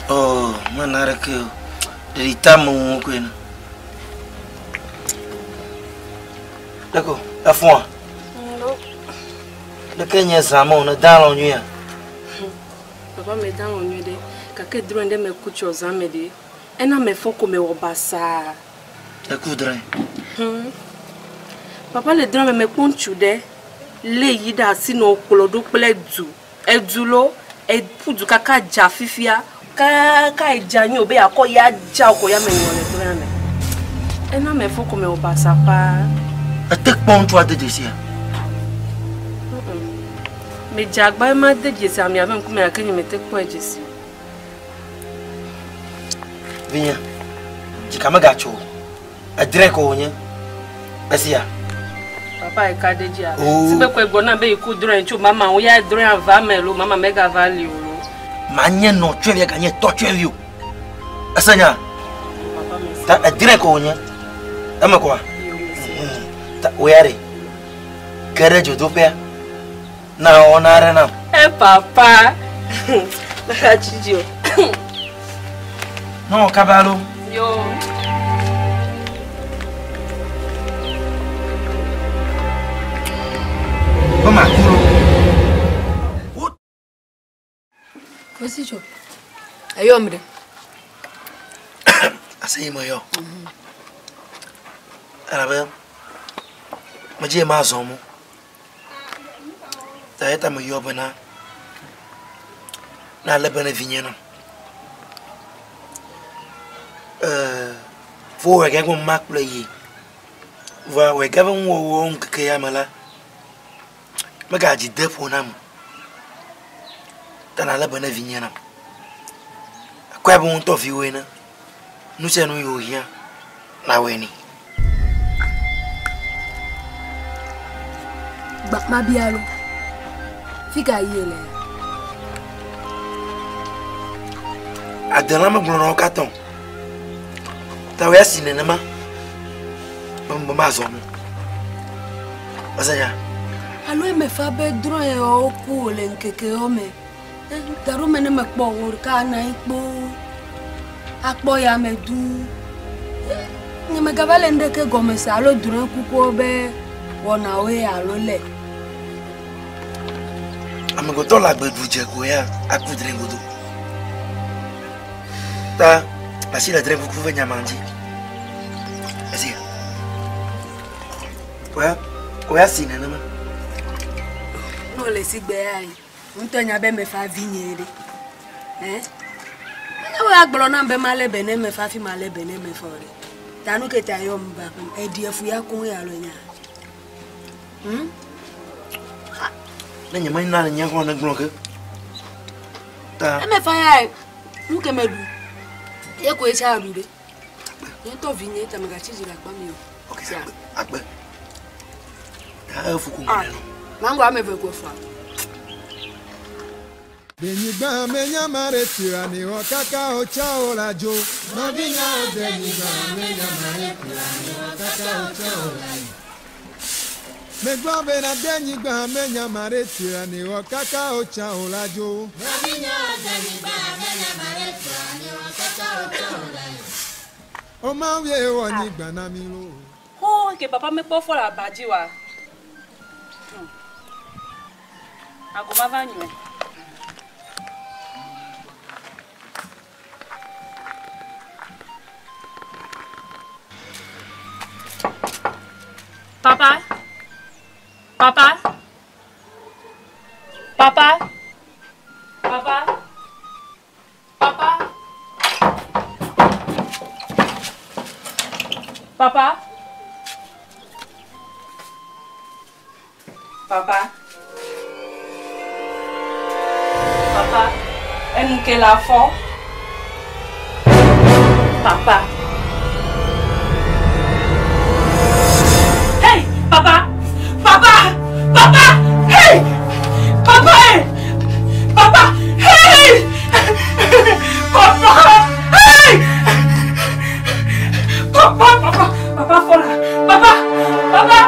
Oh, mana ɖeke o. Ɖeɖi ta me ŋu koe na. Ɖeko, efɔa? No. Ɖeke nye zã me o, ne da alɔ nyuia? Papa me da alɔ nyuie ɖe, gake drɔ̃e ɖe meku tsɔ zã me ɖe. Ena mefɔ ko mewɔ basaa. Eku drɔ̃e? Papa le drɔ̃e me mekpɔ ŋutsu ɖe lé yi ɖe asi nɔ kplɔ ɖo kple du. Edu lo, eƒu du kaka dza fifia. Kaka edze anyi wòbe yeakɔ ya dza wò ko ya menyɔ le drɔ̃ea me. Ena mefɔ ko mewɔ basa paa. Ete kpɔ ŋutsua de dzesia? Medze agba be made dzesi amea ƒe ŋkume gake nyemete kpɔe dzesi o. Vinye, dzika megatso o. Edrɔ̃e ko wònye. Esia? Papa eka ɖe dzia. Oo. Si be kɔe gbɔ na be yi ku drɔ̃e tso mama ŋu ya drɔ̃ea va me lo mama megava li o lo. Manye nɔ tsɔevi ganye tɔ tsɔevi o. Ese nya? Ta edrɔ̃e ko wònye. Eme kɔa? Ta wò ya ɖe. Ge ɖe dzodoƒea. Na wɔna aɖe nam. E papa. Megatsi dzi o. Nɔ kaba lo. Yo. Be maku lo. Kosicho. Eyɔm ɖe. Aseyi meyɔ. Elabe medzi be mazɔ mɔ. Ta eya ta meyɔ bena nalé be ne vinye nam. Ee, fo wòe ge makplɔe yi. Vɔa wòe ge be nuwɔwɔ ŋkeke ya me la, megadzi de ƒo nam o. Ta nalé be ne vinye nam. Ekɔe abe wò ŋutɔ viwò ene. Nu sia nu yi wòhiã, nawɔe nɛ. Gba mabia lo. Fi ka yie le? Adelã megblɔ na wo katã o. Ta wò ya si nenema be be mazɔ mɔ. Ese nya? Alo eme fa be drɔ̃e yawo ku wò le ŋkeke yawo me. Gaɖo me ne mekpɔ wò ɖeka anɔ anyi kpoo akpɔ yame duu. Nye megava le nuɖeke gɔme se alo drɔ̃e kukuwo be wɔnawoe alo le. Amegbetɔ le agbe ɖu dze ko ya aku drɔ̃e godo. Ta asi le drɔ̃e kuku ƒe nya ma ŋuti. Esi wò ya si nenema. Ne wòle si gbe ya yi. Ŋutɔ nya be mefa vinye ɖe. Eh? Menye wò agblɔ nam be malé be ne mefa fi malé be ne mefa o ɖe. Ta nu ke ta yɔm va aƒeme. Eɖi efu ya koŋ ya alo nya. Ne nye menya le nye xɔ ne gblɔ ke. Ta. Emefa ya nu ke meɖu. Ye koe tsa ɖu ɖe. Nye ŋutɔ vinye ta megatsi dzi le akpa mi o. Ok, akpe. Ta efu ko me nɔ. Mango ame eve ko fa. Denyigba menyama ɖe tua ne wɔ kaka wotsa wo la dzo. Nɔvinyawo denyigba menyama ɖe tua ne wɔ kaka wotsa wo la dzo. Megblɔ bena denyigba menyama ɖe tua ne wɔ kaka wotsa wo la dzo. Nɔvinyawo denyigba menyama ɖe tua ne wɔ kaka wotsa wo la dzo. O Mawu ye wɔ nyigba na mi lo. Xo ke papa mekpɔ fɔ le aba dzi wa. Agoma va nyɔe. Papa. Papa. Papa. Papa. Papa. Papa. Papa. Papa. Enu ke la fɔ. Papa. Hey, papa. Papa. Papa. Hey. Papa. Hey. Papa. Hey. Papa. Hey. Papa, papa, papa, fɔ la. Papa. Papa.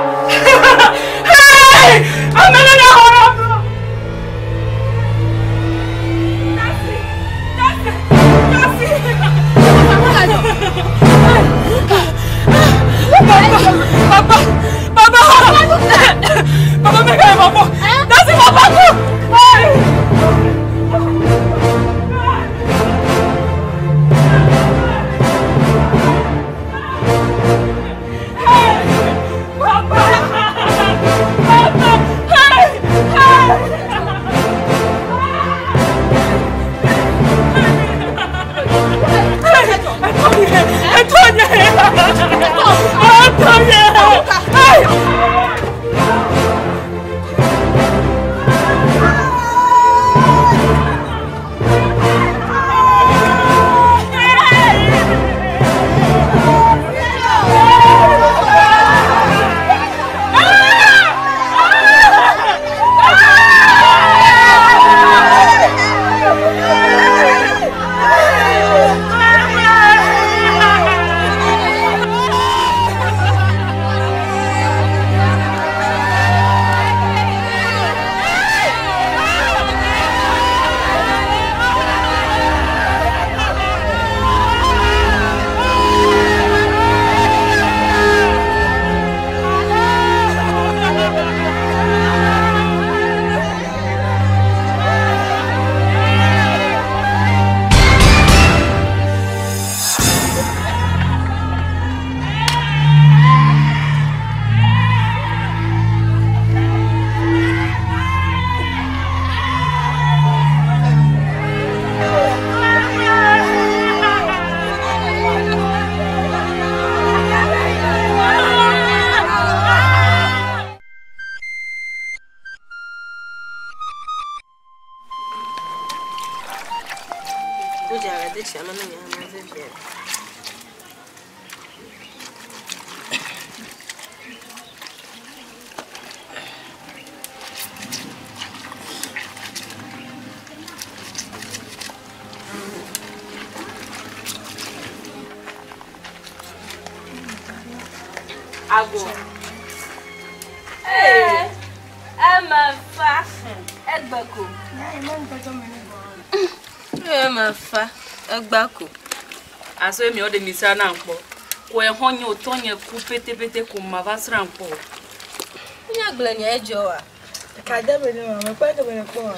Ago. Ee, eme fa. Egbe ko. Eme fa. Egba ko. Aso emi o de mi sra na nkpɔ. Ko exɔ nye o tɔ nye ku petepete ko ma va sra nkpɔ. Nyagblẽ nye edzɔ wa. Kade be ne ma, mekpɔ ke be ne kpɔ wa.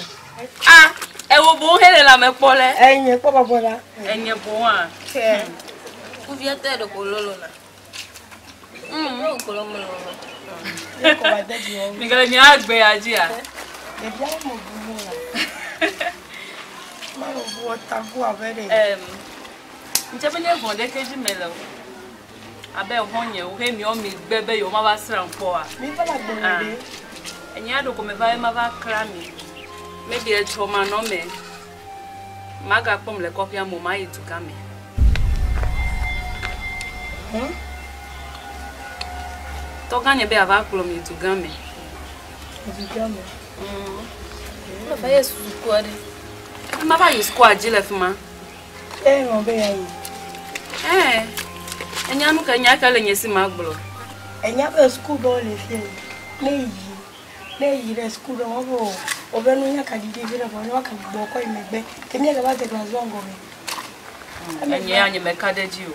Ah, ewo bo hele la me kpɔ le. Enye kpɔ bɔbɔ la. Enye bo wa. Ke. Kuvia te ɖe ko lolo na. Wo kolo mo lo. Mi gale mi agbe ya dzi ya. Ɖevia mo bu mo la. Ma mo bu ɔtagu abe ɖe. Ŋdze be nye vɔ̃ ɖeke dzi me le o. Abe xɔ nye wo he miɔ mi gbe be yewo ma va srã kpɔa. Mi va la gbɔme ɖe. Enye aɖo ko me va ye ma va kra mi. Maybe etsɔ ma nɔ me. Magakpɔm le kɔƒea me o, mayi dugã me. Tɔgã nye be yeava kplɔ mi dugã me. Dugã me. Mefa ye sukua ɖe. Ma va yi sukua dzi le fi ma. E ŋlɔ be yeayi. Ɛɛ, enya nu ke nya ke le nye si ma gblɔ. Enya be suku ɖewo le fie. Ne yi ne yi ɖe suku ɖe wɔbe wobe nunya ka ɖiɖi vi ɖe vɔ ne woaka gbugbɔ kɔ yi megbe. Ke mía gava de classe one gɔme. Enye ya nye meka ɖe dzi o.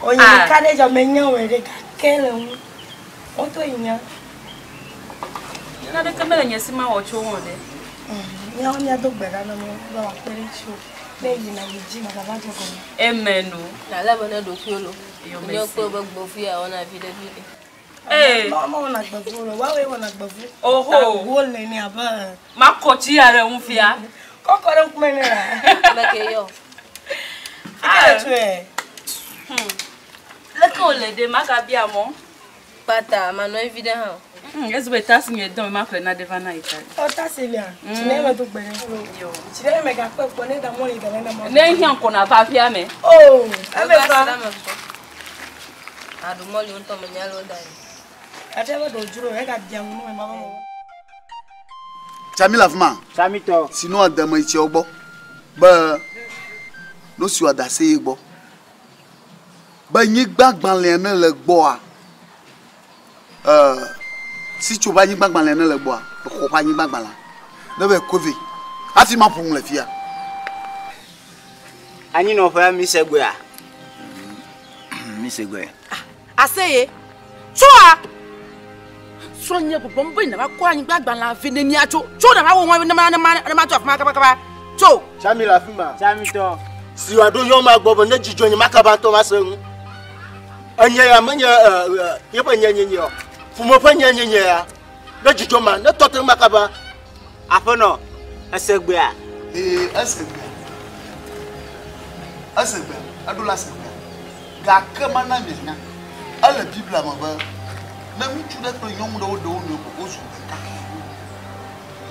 O nye meka ɖe dzi o, menya wɔe ɖe gake le ŋu. Woto yi nya. Naneke mele nye si ma wɔ tso ŋu o ɖe. Míawo míado gbe ɖa na Mawu be wòakpe ɖe ŋutiwò. Ne yina yi dzi magava dze gɔme. Amen o. Nalé be ne ɖokuiwò lo. Yo, Nye merci. kple be gbevu ya wɔna viɖe viɖe. Ee. Ma ma wɔna gbevu lo. Woawoe wɔna gbevu. Oho. Taguwo le nɛ abe. Makɔ tsi ya ɖe ŋu fia. Kɔkɔ ɖe ŋkume nɛ la. Meke yɔ. Fike le tsoe. Leke wòle ɖe magabia mɔ. Kpata manɔ vi ɖe hã. Ezu be tasi nye dɔn ma ƒle na ɖe va na yi ta. Ɔ tasi lia. Tsi ne me do gbe ɖe. Tsi ne me gakpɔ kpɔ ne da mɔli da ne na mɔ. Ne hiã ko na va fia me. Oh, eme fa. Aɖu mɔli ŋutɔ me nya lo da yi. Ate be ɖo dzro ega bia ŋu me ma va mɔ. Tsami le afi ma. Tsamitɔ. Si nua deme tsiawo gbɔ be no si wòada se ye gbɔ. Be nyigba gbalẽ ne le gbɔa, si tso be anyigba gbalẽ ne le gbɔa, exɔ ƒe anyigba gbalẽa. Ne be kove. Hafi ma ƒo nu le fia. Anyinɔƒea mi se gbea? Mi se gbea. Aseye. Tsoa. Srɔ̃nye gbɔgbɔm be ne va kɔ anyigba gbalẽa vɛ ne míatso. Tso ne va wɔ ŋua ne ma ne ma ne ma tso afi ma kabakaba. Tso. Tsami le afi ma. Tsamitɔ. Si wòaɖo yɔ ma gbɔ be ne dzidzɔ nye makaba ŋutɔ va se ŋu. Enye ya menye yeƒe nye nyenye o. Ƒome ƒe nye nyenye ya. Ne dzidzɔ ma ne tɔ te makaba. Aƒenɔ, ese gbea? Ee, ese gbea. Ese gbea. Eɖo la se gbea. Gake mana mianya. Ele Biblia me be ne ŋutsu ɖe kple nyɔnu ɖe woɖe wo nɔewo ko wozu ɖeka.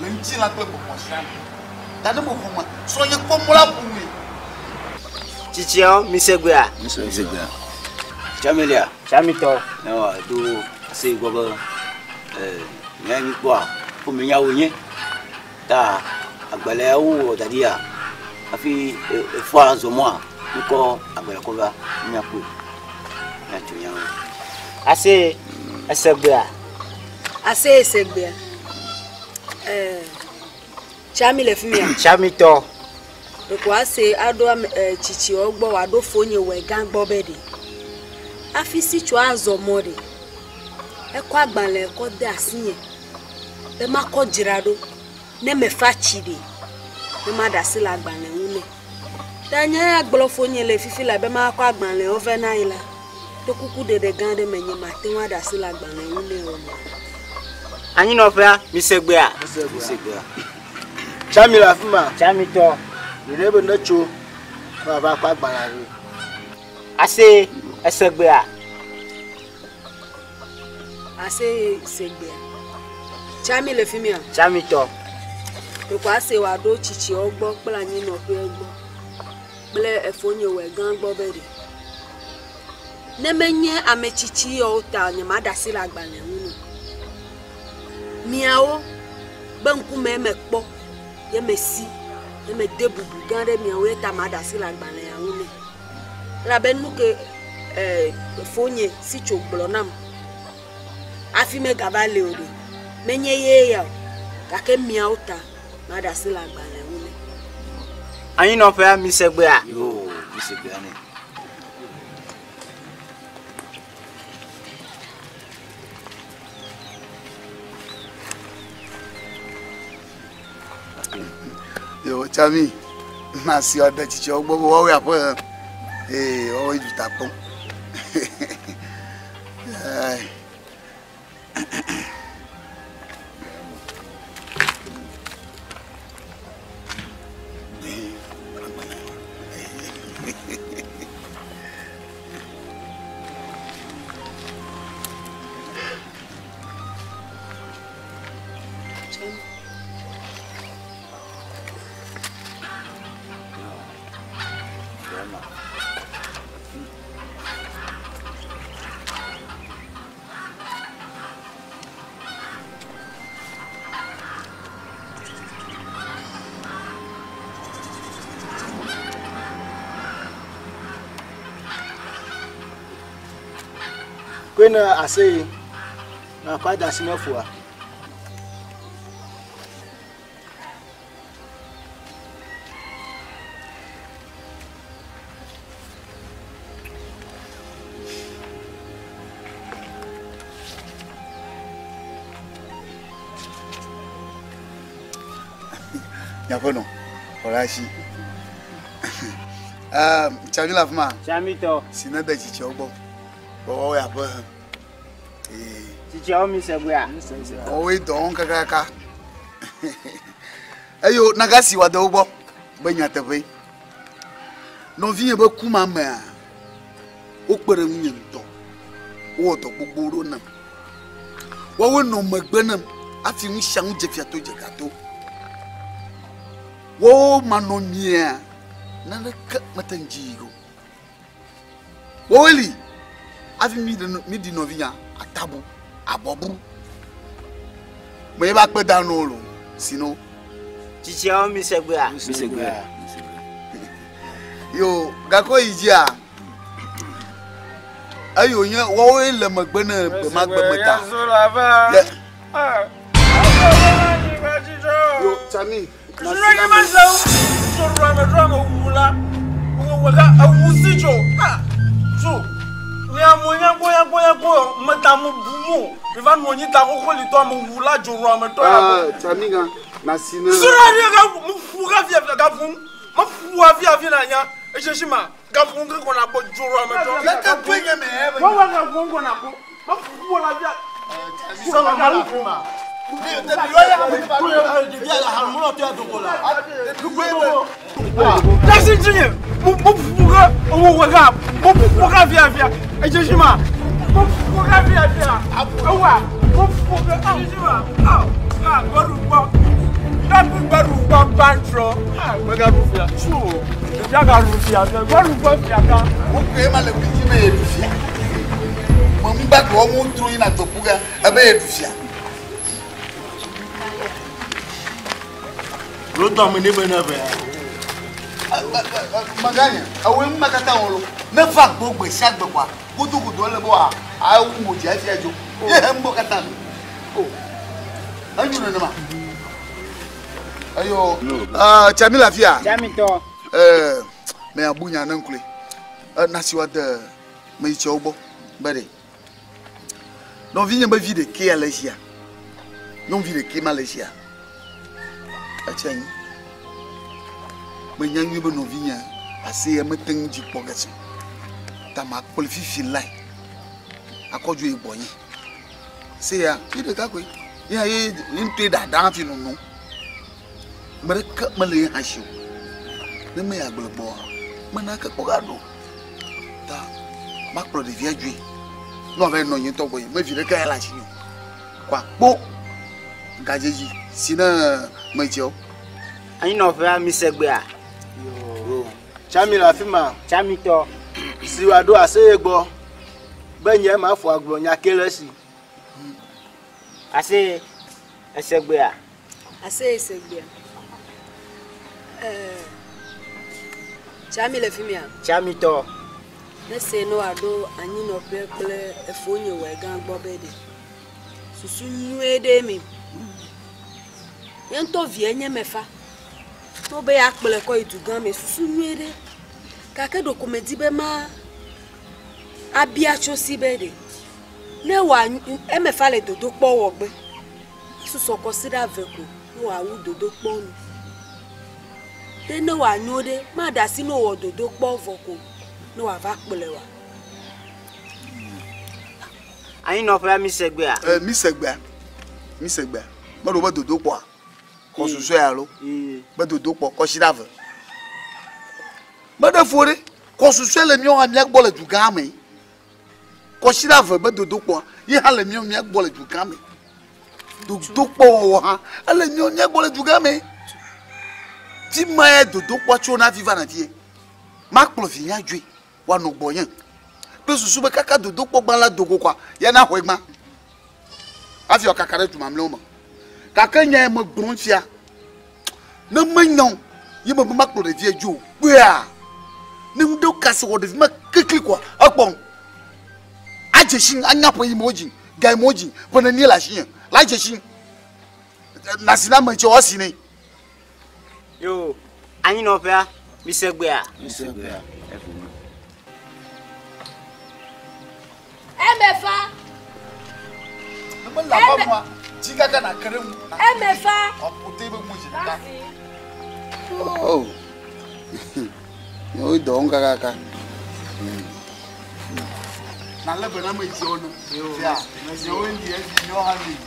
Le ŋutilã kple gbɔgbɔ sia me. Ta ne meƒo me, srɔ̃nye kpɔ mɔ la ƒo nui. Tsitsiawo, mi se gbea? Mi se gbea. Tsamilia. Tsamitɔ. Ne wa do ase gbɔ be, mía nyi kpɔa, ƒome nyawo nye. Ta agbalẽawo wɔ da ɖia hafi efɔa zɔ mɔa, ŋkɔ agbalẽ kɔ va míakpɔe. Míatso nyawo. Ase ese gbea? Ase ese gbea. Tsami le fi mia? Tsamitɔ. Ɖeko ase aɖo ame, tsitsiwo gbɔ wòaɖo fonye wɔ gã gbɔ be ɖe. Hafi si tso azɔ mɔ ɖe. Ekɔ agbalẽ kɔ de asinye. Be makɔ dzra ɖo. Ne mefa tsi ɖe, ne maɖe asi le agbalẽ ŋu nɛ. Ta nye ya gblɔ fonye le fifi la be makɔ agbalẽwo vɛ na yi la. To kuku ɖeɖe gã ɖe menye mate ŋu aɖe asi le agbalẽ ŋu nɛ o. Anyinɔƒea, mi se gbea? Mi se gbea. Tsami le afi ma. Tsamitɔ. Ɖeɖe be ne tso, ne wòava kɔ agbalẽa vɛ. Ase ese gbea? Ase se gbea. Tsami le fi mia? Tsamitɔ. Ɖeko ase wòaɖo tsitsiawo gbɔ kple anyinɔƒea gbɔ kple efonye wɔ gã gbɔ be ɖe. Ne menye ame tsitsi yawo ta nye maɖe asi le agbalẽ ŋu nɛ. Miawo be ŋkume mekpɔ ye mesi ye mede bubu gã ɖe miawo ye ta maɖe asi le agbalẽa ŋu nɛ. Elabe nu ke fonye si tso gblɔ nam Hafi megava le o ɖe. Menye ye ya o. Gake miawo ta maɖe asi le agbalẽ ŋu nɛ. Anyinɔƒea mi se gbea. Yo, mi se gbea nɛ. Yo, Chami, nasi ɔde tsitsiawo gbɔ be woawoe aƒe ee woawoe duta kpɔm. Ai. Koe ne ase na kɔ ada asi ne foa. Miaƒe nɔ xɔ ɖe asi. Tsami le afi ma. Tsamitɔ. Si ne de tsitsiawo gbɔ. Bɔ woawoe aƒe he. Tsitsiawo mi se gbea. Woawoe dɔ wɔm kakaka. Eyo nagasi wa de wo gbɔ be nyateƒe. Nɔvinye be ku ma mea, wokpe ɖe ŋunye ŋutɔ. Wowɔ dɔ gbogbo ɖo nam. Woawoe nɔ megbe nam hafi nu sia nu dze fia to dze gato. Woawo manɔ mia, naneke mete ŋu dzi yi o. Woawoe li hafi mi ɖe mi ɖi nɔvinya atabu abɔbu. Me ye va kpe da no lo sino. Tsitsiawo mi se gbea. Mi se gbea. Yo gakɔ yi dzia. Eyo nye woawoe le megbe ne gbemagbe me ta. Ye. Yo Tsami. Tsami gan nasi ne. Wokpe ma le wuli dzi be yeɖu fia. Me ŋugba ke wɔm wotro yina doƒu ge ebe yeɖu fia. Lótɔ me ne be ne be. Maganye, ewoe ŋu ma katã wɔ lo. Ne va gbɔ gbe sia gbe kɔa, godogodo ele be wa awu mo dzi hafi adzo. Ye he ŋgbɔ katã lo. O, enyo nenema. Eyo, Tsami le afia? Tsamitɔ. Me abu nya ne ŋkloe. Nasi wa de me yi tsiawo gbɔ be ɖe. Nɔvinye be vi ɖekɛ ya le esia. Nyɔnuvi ɖekɛ ma le esia. Etsi anyi. Menya nyuie be nɔvinye ase ya mete ŋu dzi kpɔ ge o. Ta makplɔe fifi lae. Akɔdzo yi gbɔnye. Se ya, vi ɖeka koe. Ye hã ye ŋutɔe ɖaɖa hafi nono. Ame ɖeke mele ye hã si o. Ne meyi agble gbɔa, mena ke kpɔ gaɖo. Ta makplɔ ɖevia dzoe. Ne wòava yi nɔ nye ŋutɔ gbɔnye. Me vi ɖeka ya le asinye o. Kɔ akpo gadzedzi si ne medze o. Anyinɔƒea mi se gbea. Tsami le afi ma. Tsamitɔ. Si wòaɖo aseye gbɔ be nye ma fɔ agblɔ nya ke le esi. Ase ese gbea. Ase ese gbea. Tsami le fi mia. Tsamitɔ. Ne se ne wòaɖo anyinɔƒe kple efonye wɔ gã gbɔ be ɖe. Susu nyuie ɖe me. Nye ŋutɔ vie nye mefa. To be yeakplɔe kɔ yi dugã me susu nyuie ɖe. Gake ɖeko medi be ma abia tso si be ɖe ne wòa emefa le dodokpɔ wɔ gbe. Esusɔ kɔsiɖa eve ko ne wòawu dodokpɔ nu. Ɖe ne wòanyo ɖe maɖe asi ne wòwɔ dodokpɔ vɔ ko ne wòava kplɔe oa? Anyinɔƒea mi se gbea? E, mi se gbea. Mi se gbea. Meɖo be dodokpɔa. Xɔ susɔe alo? Be dodokpɔ kɔsiɖa eve. Meɖe fo ɖe. Xɔ susɔe le míawo hã mía gbɔ le dugã me. Kɔsiɖa eve be dodokpɔa ye hã le míawo mía gbɔ le dugã me. Dodokpɔ wɔwɔ hã ele míawo mía gbɔ le dugã me. Ti ma ya dodokpɔa tso na viva na vie. Makplɔ vinya dzoe woanɔ gbɔnye. Kple susu be kaka dodokpɔ gbã la dogo kɔa ya na xɔe gbã. Hafi wòakaka ɖe du mamlɛwo me. Gake nya ya megblɔ ŋutia, ne menya o ye mebe makplɔ ɖevia dzo o kpea, ne nu ɖewo kasi wɔ ɖevi ma kekli koa, ekpɔm. Adze si anya ƒe yi me wodzi, ga yi me wodzi, ƒe nenie le asinye la adze si. Nasi na ame tsɛ woasi nɛ. Yo, anyinɔƒea, mise gbea? Mise gbea, evo me. Emefa. Ne mele aƒe mɔa, dzi kaka nàke ɖe ŋu. Emefa. Wòaƒo te be ŋu dzi ɖeka. Oh. Nyewo dɔ ŋu kakaka. Nalé be na ame dziwo ne. Fia, nyewo li evi nyewo hã li.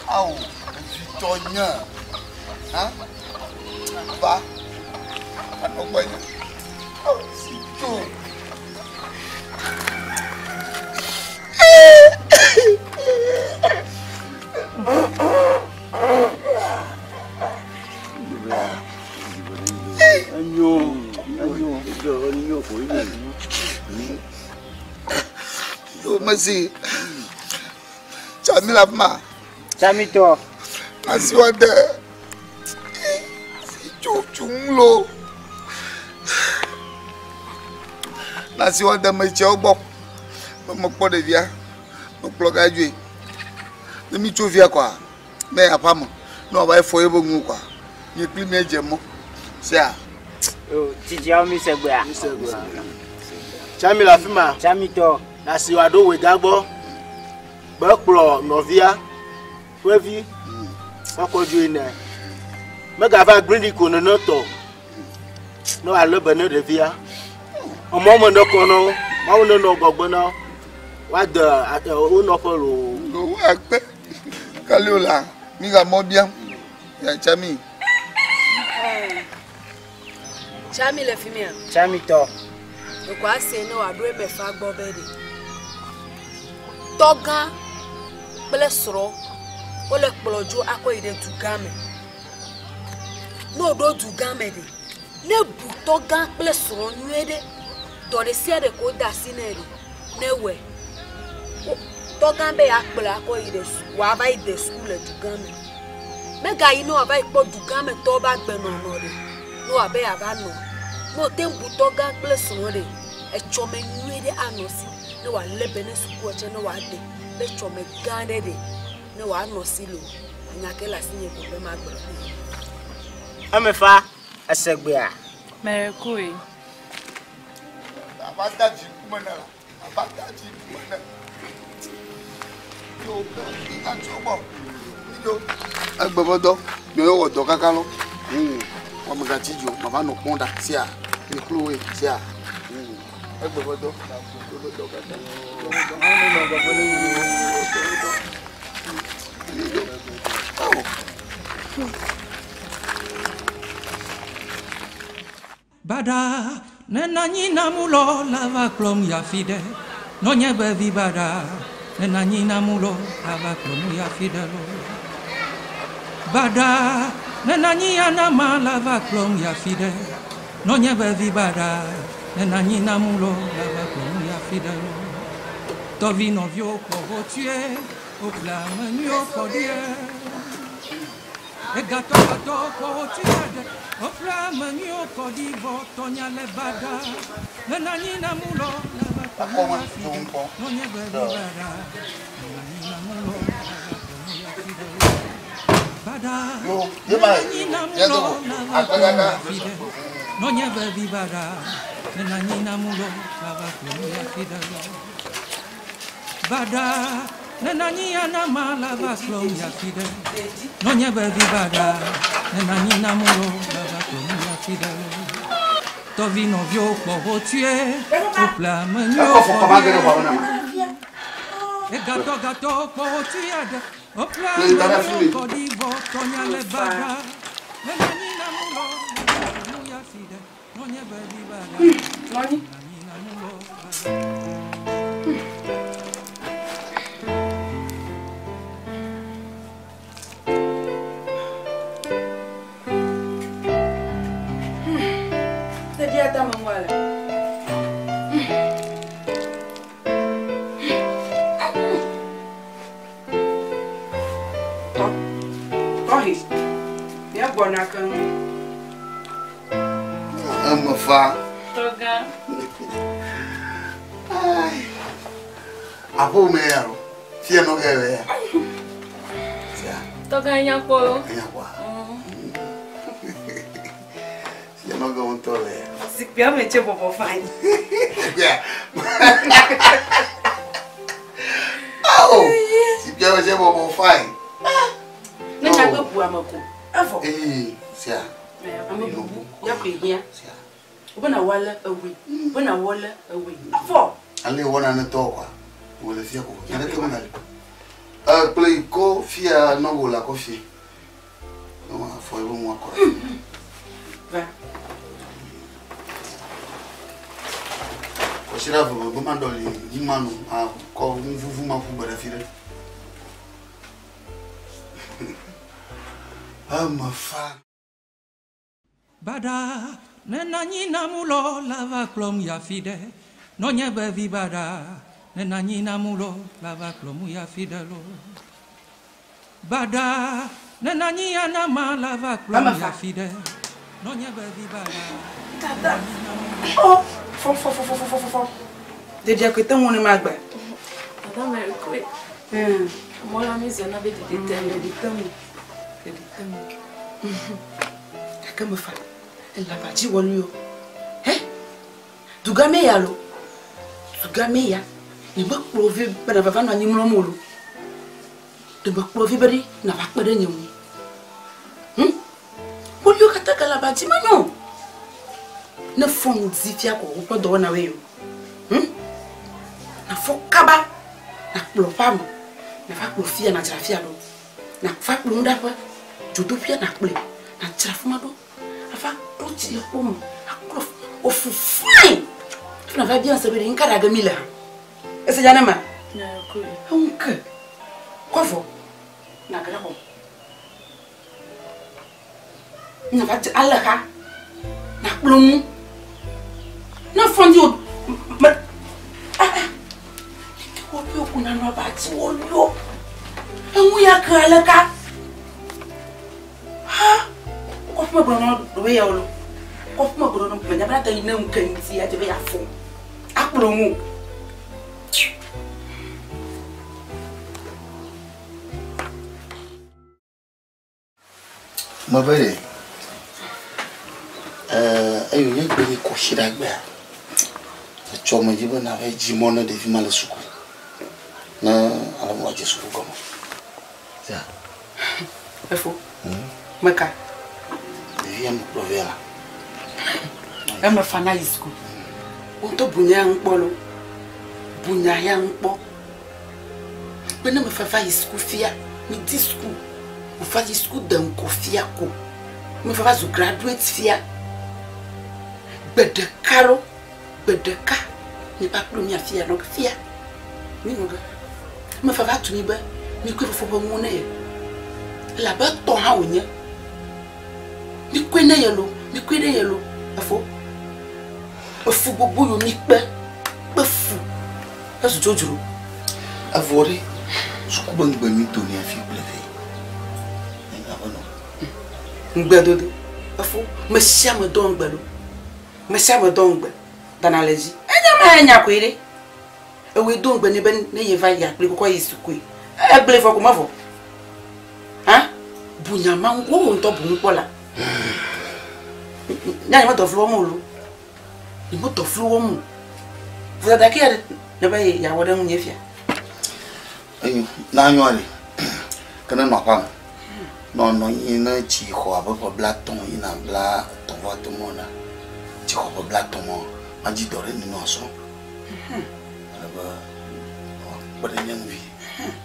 Ao, evitɔ nye. Ha? Va. Anɔ gbɔnye. Ao, si tso. Yo, merci. Tsami le afi ma. Tsamitɔ. Asi wa de. Si tso tso ŋu lo. Nasi wa de me tsiawo gbɔ. Me mekpɔ ɖevia. Mekplɔ ga dzoe. Ne mi tso via kɔa, ne aƒea me, ne wòava yi fɔ yeƒe nuwo kɔa, nye kpli míedze mɔ. Sea. Yo, tsitsiawo mi se gbea? Mi se gbea. Tsami le afi ma. Tsamitɔ. Nasi wòaɖo wòega gbɔ. Be kplɔ nɔvia ƒe vi kɔkɔ dzoe nɛ. Megava gblẽ ɖi ko nene tɔ o. Ne wòalé be ne ɖevia. Emɔ me ne kɔ na wo. Mawu nenɔ ŋgɔgbe na wo. Woade wo nɔƒe loo. Wo akpe. Kalio la, mi ga mɔ biam. Ya tsami. Tsami le fi mia? Tsamitɔ. Ɖeko ase ne wòaɖo emefa gbɔ be ɖe. Tɔgã kple srɔ̃ wole kplɔ dzo akɔ yi ɖe dugã me. Ne woɖo dugã me ɖe, ne bu tɔgã kple srɔ̃ nyuie ɖe, dɔ ɖe sia ɖe ko wode asi nɛ ɖe, ne wɔe. Tɔgã be yeakplɔe akɔ yi ɖe wòava yi de suku le dugã me. Megayi ne wòava yi kpɔ dugã me tɔwo be agbenɔnɔ ɖe, ne wòabe yeava nɔ. Ne wòte ŋu bu tɔgã kple srɔ̃ ɖe, etsɔme nyuie ɖe anɔ si ne wòalé be ne sukua tsɛ ne wòade be etsɔme gã aɖe ɖe ne wòanɔ si loo. Enya ke le asinye ko be magblɔ nɛ. Emefa, ese gbea? Merekoe. Ava da dzi ŋkume ne la. Ava da dzi ŋkume ne. Yo, mi tso gbɔ. Mi dzo. Egbe be dɔ, mi wɔ dɔ kaka lɔ. Wɔme gatsi dzo, ma va nɔ kpɔn ɖa sia. Mi klo woe sia. Egbe be dɔ, egbe be dɔ kaka. Mi dzo. Awo. Baɖa ne nanyi namulɔ la va kplɔm yi afi ɖe. Nɔnye be vi baɖa ne nanyi namulɔ la va kplɔm yi afi ɖe lo. Baɖa ne nanyi anama la va kplɔm yi afi ɖe. Nɔnye be vi baɖa ne nanyi namulɔ la va kplɔm yi afi ɖe lo. Tɔvi nɔviwo kpɔ hotsuie, woƒle ame nyuiwo kɔ ɖie. Egatɔgatɔ kpɔ hotsuie ɖe, woƒle ame nyuiwo kɔ ɖi vɔ tɔnya le baɖa. Ne nanyi namulɔ la va Akɔ ma do ŋkɔ. Yo, ye ma ye do akpagaka. Nonye bevi bara, nenanyi namulo, lava kplomu ya fi ɖe lo. Bada, nenanyi anama, lava kplɔm ya fi ɖe. Nonye bevi bara, nenanyi namulo, lava kplɔm ya fi ɖe lo. Tɔvi nɔviwo kpɔ hotsuie, woƒle ame nyuiwo Ekɔ fɔ kɔma ge ɖe xɔa me na ma. Egatɔ gatɔ kpɔ hotsuie aɖe, woƒle Le ame da ɖe afi nyuiwo mi. kɔ ɖi vɔ, tɔnya le bada. Nenanyi namulo, lava kplɔm ya fi ɖe. Nonye bevi bara, Nɔnyi. nenanyi namulo, lava Ɖevia ta me ŋua le. Tɔ, tɔhi, mía gbɔna keŋ. Eme fa. Tɔgã. Aƒe me ya o. Fia nɔ ge le ya. Tɔgã nya kpɔ lo. Nya kpɔa? Fia nɔ ge ŋutɔ le ya. Zikpuia me tse bɔbɔ fain. Yeah. Oh, zikpuia me tse bɔbɔ fine. Ne nyagbe bu ame ko, evɔ. Ee, sia. Ame bubu ya koe hiã. Wobena woalé ewui, wobena woalé ewui. Evɔ. Ale wɔna ne tɔ kwa. Wòle fia ko. Nya ɖeke megali. E kple ko fia nɔgo la ko fie. Ne ma afɔ ebe ŋu akɔ. Va. Kɔsiɖa ve megbe ma ɖɔli nu ma nu akɔ nuvuvu ma ƒu gbe ɖe fi ɖe. Eme fa. Bada, nenanyi namulo, lava kplɔm ya fi ɖe. Nonye bevi bada, nenanyi namulo, lava kplɔm ya fi ɖe lo. Bada, nenanyi anama, lava kplɔm ya fi ɖe. Nonye bevi bada. Dada. Oh, fɔ fɔ fɔ fɔ fɔ fɔ fɔ. Ɖevia koe te ŋu ne ma gbe. Dada me koe. Mɔla mi zɔna be ɖeɖi te ŋu. Ɖeɖi te ŋu. Ɖeɖi te ŋu. Gake mefa. Ele aʋa dzi wɔ nu yo. He? Dugã me ya lo. Dugã me ya. Nye me kplɔ vi be nava va nɔ anyi mlɔm o lo. Ɖe me kplɔ vi be ɖe nava kpe ɖe nye ŋu. Woliwo katã gale aʋa dzi menyo. Ne fɔ ŋdi fia ko woƒe dɔwɔnawoe yo. Nafɔ kaba nakplɔ ƒe ame. Nava kplɔ fia nadzra fia ɖo. Nava kplɔ nuɖaƒe. Dzodoƒea nakplɔe. Nadzra fi ma ɖo. Ava ɖo tsi le ƒome. Aklɔ ofu fain. Fi nava bia se be ɖe ŋka ɖa ge mi le hã. Ese dza ne ma? Eŋu ke. Kɔvɔ. Nage ɖe xɔ. Nava dze ale xa. Nakplɔ nu. Ne fɔ ŋdi o me. Ah ah. Woliwo kuna nɔ aba dzi woliwo. Eŋu ya ke ale ka. Ha. Kɔƒe me gblɔ nɔ ɖoe ya wolo. Kɔƒe me gblɔ nɔ menya be ate yi ne ŋu ke ŋuti adze be yeafɔ. Akplɔ ŋu. Mebe ɖe. Eyo nye gbe nyi kɔsiɖagbea. Etsɔ me dzi be nava dzi mɔ ne ɖevi ma le suku. Ne ale be wòadze suku gɔme. Sia. Efo. Meka. Ɖevia me kplɔ vɛ la. Eme fa na yi suku. Ŋutɔ bunya ya ŋu kpɔ lo. Bunya ya ŋu kpɔ. Be ne mefa va yi suku fia, mi di suku. Wòva yi suku de ŋgɔ fia ko. Mefa va zu graduate fia. Gbe ɖeka lo, gbe ɖeka mi va kplɔ mia fia nɔ fia. Mi nɔ ge. Mefa va tu mi be mi koe fofo ƒe ŋu ne ye. Elabe etɔ hã wònye. Mi koe ne ye lo, mi koe ne ye lo. Efo. Efu gbogbo yo mi kpe. Kpe fu. Ezu dzodzro. Evɔ ɖe, suku be ŋugbe mi do ne hafi kple vɛ. Aƒenɔ. Ŋugbedodo. Efo, me sia me dɔ ŋugbe ɖo. Me sia me dɔ ŋugbe. Dana le dzi. Enye ma nya koe ɖe. Ewoe do ŋugbe nɛ be ne yeva yi akpli kɔkɔ yi sukui. Egblẽ vɔ ko mevɔ. Hã? Bu nya ma ŋu, wo ŋutɔ bu ŋu kpɔ la. Nya nye medɔ flu wɔm o lo. Nye medɔ flu wɔm o. Vodada ke ya ne be yeawɔ ɖe ŋunye fia. Enyo, na nyɔa ɖe, ke ne nɔ aƒea me, nɔ nɔ anyi ne tsi xɔ abe ƒe blatɔ̃ yina 33 vɔ mɔ na, tsi xɔ ƒe 30 mɔ, madzi dɔ ɖe ni nɔ asrɔ̃. Ale be wòakpe ɖe nye ŋu vie.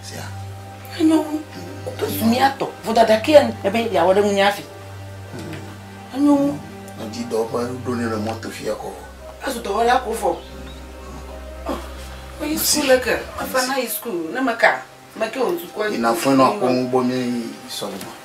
Sia. Enyo wu. Zu mía tɔ. Vodada ke ya ne be yeawɔ ɖe ŋunye hafi. Enyo wu. Madzi dɔ ƒe ɖo ne le mɔto fia kɔ. Azu dɔwɔla ko vɔ. Oyi sukulu le ke. Mefa na yi sukulu. Ne meka, meke wò sukua. Yina fɔe nɔ akpɔ ŋu gbɔ míayi sɔleme.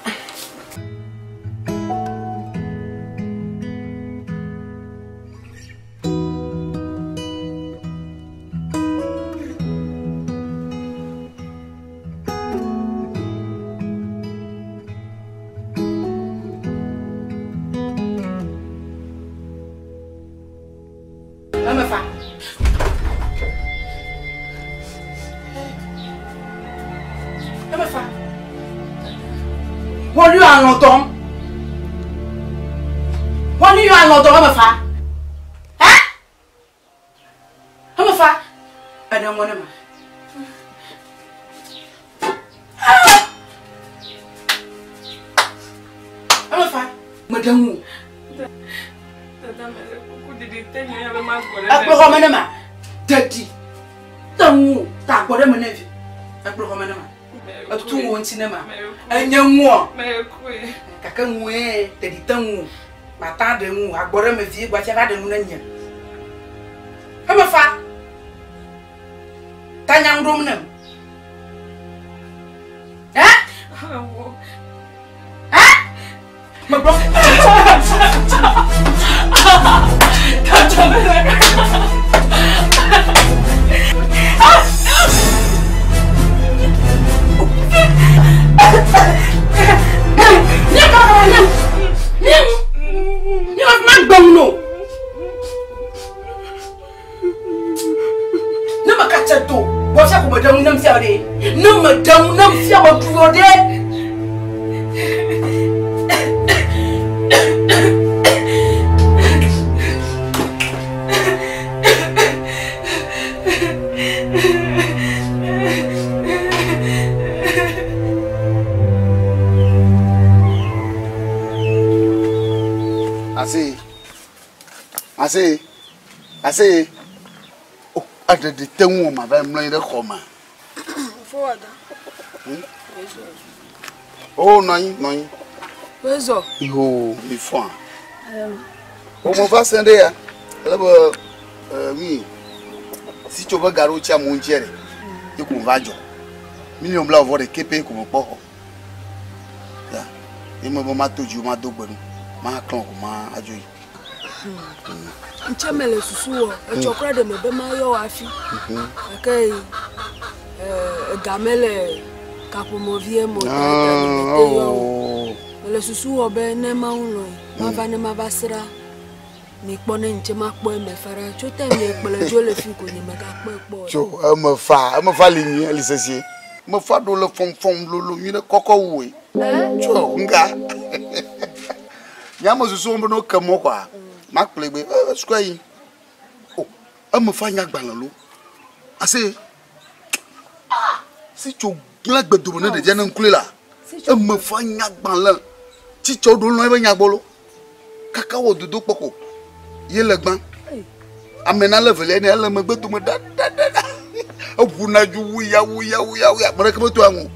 Emefa. Emefa. Wọ́n yóò àlọ́ dán. Wọ́n yóò àlọ́ dán emefa. Ẹ́ emefa. Ẹ̀dẹ̀ wọn ni ma. Emefa. Mẹ̀dẹ̀wò. Dada mele kuku ɖiɖi te nye ya be magbɔ ɖe Ekplɔ xɔme ne ma. Ɖeɖi te ŋu ta agbɔ ɖe me ne vi. Ekplɔ xɔme ne ma. Etu wo ŋuti ne ma. Enye ŋuɔ. Mekue. Gake ŋue ɖeɖi te ŋu. Mata ɖe ŋu agbɔ ɖe me vie gbɔ hafi ava ɖe nu ne nye. Emefa. Ta nya ŋu ɖom nem. Ɛ? Ɛ? Megblɔ. Dada mele. Ne mekatse do bɔfia ko meɖe ŋu nem fia ɖe ne meɖe ŋu nem fia meɖu yɔ ɖe. Asi, asi, asi. O, aɖeɖi te ŋu o ma va mlɔ anyi ɖe xɔ me. Fowada. O, nɔ anyi, nɔ anyi. Wezɔ. Iho, mi fɔa. O me va se ɖe ya. Ele be mi si tso be gaɖo tsi amewo ŋuti ɖe. Ye ko va dzɔ. Miliɔn bla vɔ ɖeke pɛ ko me kpɔ xɔ. Ya. Ye me be mato dzi ma do gbe nu. Ma klɔ ko ma adzo yi. Ŋtsɛ mele susu wɔ etsɔ kura ɖe me be mayɔ wò hafi gake ega mele kaƒomɔvie me o ta ta nye mete yɔ wò. Mele susu wɔ be ne Mawu lɔ̃e mava ne mava srã mi kpɔ ne ŋtsɛ makpɔ eme fa ɖa tso te mi kplɔe dzo le fi ko nye megakpɔe kpɔ o. Tso eme fa, eme fa li nyuie li sesie. Eme fa ɖo le fɔŋfɔŋ lolo nyuie ɖe kɔkɔ wu woe. Tso ŋga. Nye ame susu wɔm be ne woke mɔ kɔa, makplɔe gbe sukua yi. O, eme fa nye agbalẽ lo. Ase, ah, si tso gblẽ gbedome ne ɖevia ne ŋkloe la, eme fa nye agbalẽ. Tsitsɔ ɖo lɔ̃ ebe nyagbɔ lo. Kaka wɔ dodo kpɔ ko. Ye le gbã. Ame na le velia ne ele megbe dome ɖa ɖa ɖa ɖa. Eʋuna dzo wuya wuya wuya wuya. Ame ɖeke meto aŋu.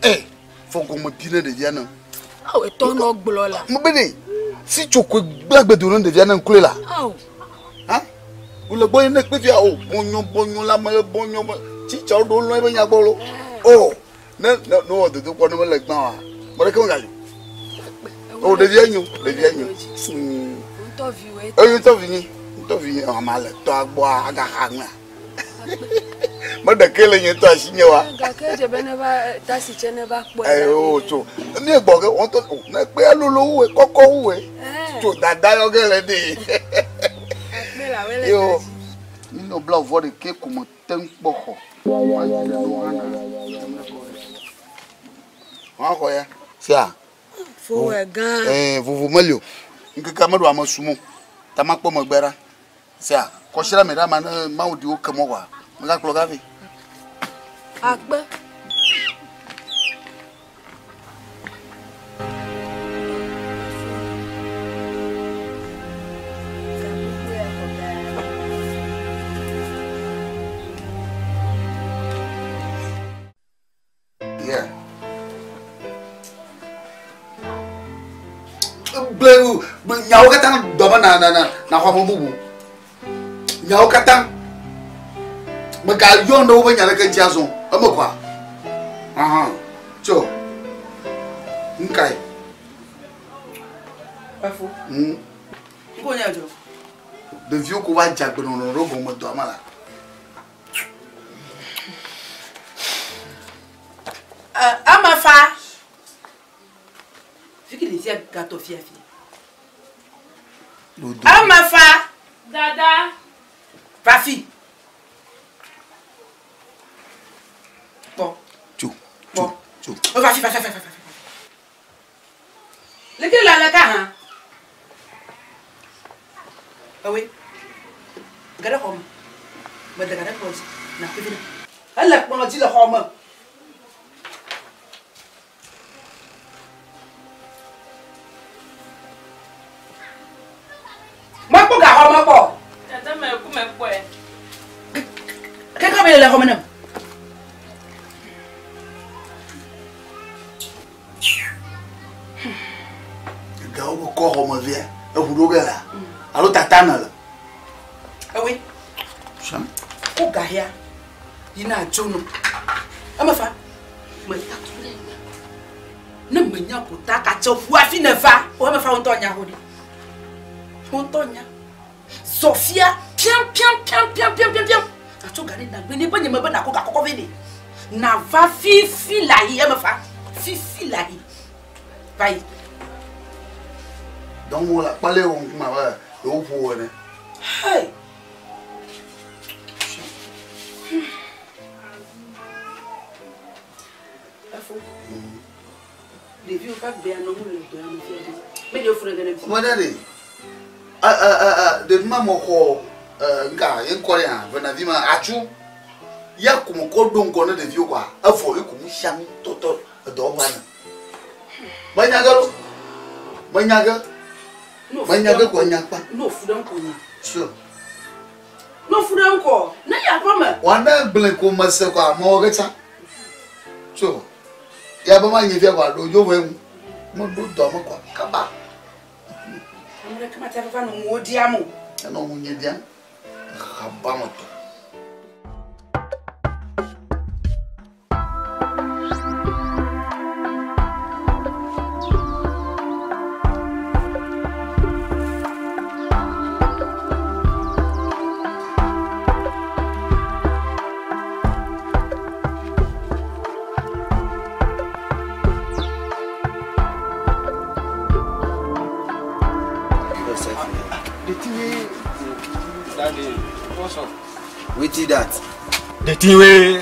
E, fɔgɔme bi ne ɖevia ne. Awo etɔ nɔ gblɔ la. Mebe ne si tso koe gblẽ gbedome ne ɖevia ne ŋkloe la. Awo. Ha? Wole gbɔ ye ne kpe fia o bɔnyɔ bɔnyɔ la me bɔnyɔ bɔ tsitsɔ ɖo lɔ̃ ebe nyagbɔ lo. O ne ne ne wɔ dodo kpɔ ne mele gbã oa, mɔ ɖeke megali. O ɖevia nyo, ɖevia nyo. Ŋutɔ vi woe. Eyi ŋutɔ vi nyi, ŋutɔ vi nyi. Ama le tɔa gbɔa agaxa ŋua. Meɖeke le nye ŋutɔ asi nye wa. Gake dze be ne va tasi tse ne va kpɔe. Ayi o tso mi gbɔ ke wɔn tɔ o ne kpe lolo wuwe kɔkɔ wuwe. Tso dada yɔ ge le ɖe. Yo. Miliyɔn bla vɔ ɖekɛ ko me te ŋu kpɔ xɔ. Woaxɔ ya. Sia. Fowɛ gã. Ɛɛ vovo meli o. Ŋkekea meɖo ame sum o. Ta makpɔ megbe ɖa. Sia kɔsiɖa me ɖa ma ne Mawu ɖi wo ke mɔ kɔa, megakplɔ ga vɛ. Akpe. Yeah. Gblẽ nyawo katã dɔ be na na na naxɔ ame bubu. Nyawo katã megayɔ ɖe woƒe nya ɖeke ŋuti azɔ o. Eme kɔa? Ahan. Tso. Nukae? Efo. Ŋko nye dzɔ. Ɖeviwo ko va dze agbenɔnɔ ɖo gɔme dɔa me la. Ame fa. Fiki ɖevia gatɔ fiafia. Ame fa. Dada. Va fi. Kpɔ. Tso. Kpɔ. Tso. Va fi va fi va fi va fi. Leke le aleka hã? Ewe. Ge ɖe xɔ me. Mede ga ɖe kplɔ dzi. Na kpe vi na. Ele kplɔ dzi le xɔ me. Mekpɔ ga xɔ me kpɔ. Dada me ku me kpɔe. Keke me le xɔ me nem. Gawo be kɔ xɔ me via, eʋu ɖo ge la. Alo tata ne le. Ewe. Ko ga ya. Yina dzo no. Eme fa. Me ta tu le nya. Ne me nya ko ta ka tse ʋu afi ne va. O eme fa ŋutɔ nya ho ɖi. Ŋutɔ nya. Zɔfia piam piam piam piam piam piam piam. Atso ga ɖe nagbe ne be nye me be nako ga kɔkɔ vɛ ne. Nava fifi la yi eme fa. Fifi la yi. Va yi. Donc wo la kpale wo ŋkume abe yewo ƒo wo ene. Hey. Efo. Ɖeviwo ƒe agbea nɔ ŋu le dɔa me fia ɖe. Me ɖewo fu ɖe ge ne. Ame ɖe ɖe. Ɖevi ma me xɔ nka ye ŋkɔ ɖe hã venavi ma atsu. Ya ko me kɔ ɖo ŋgɔ ne ɖeviwo kɔa evɔ ye ko nu sia nu tɔtɔ edɔwɔƒea me. Menya ge lo. Menya ge. Menya ge ko enya kpa. No fu ɖe ŋkɔ nye. Sure. No fu ɖe ŋkɔ. Ne ya ƒe me. Wane gblẽ ko me se kɔ amewo ge tsã. Tso. Ya be ma nye fia kɔa ɖo dzo vɔ ŋu. Me ɖo dɔ me kɔa kaba. Ame ɖeke mate ava nɔ ŋuwò ɖiam o. Enɔ ŋunye ɖiam. Xaba me tɔ. Wetin that? The thing wey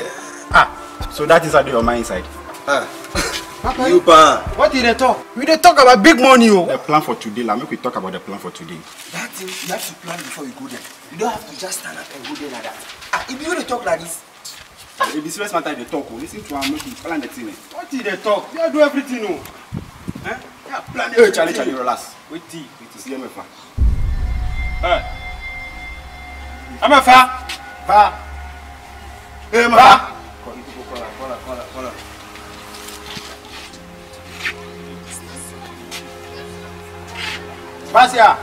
so that is your mind inside. You pa. What did they talk? We dey talk about big money o. The plan for today la, make we talk about the plan for today. That thing you have to plan before you go there. You don't have to just stand up and go there like that. Ah, if you dey talk like this. If the serious matter dey talk o, listen to am, make we plan the thing. What did they talk? You do everything o. Eh? Yeah, plan everything. Hey, Charlie, Charlie, relax. Wait till, wait till see MFA. Hey. MFA. Fa. Hey, MFA. Kola, kola, kola. Basia.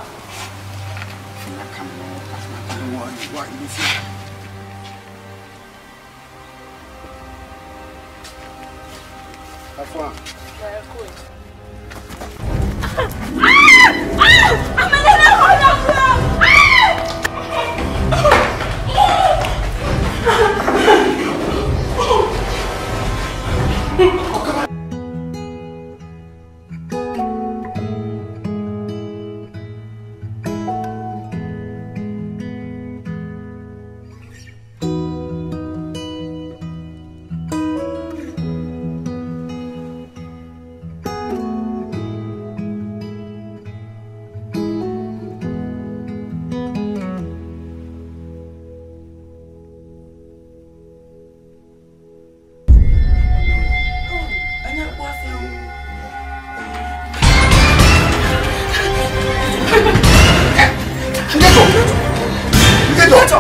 Nkejo!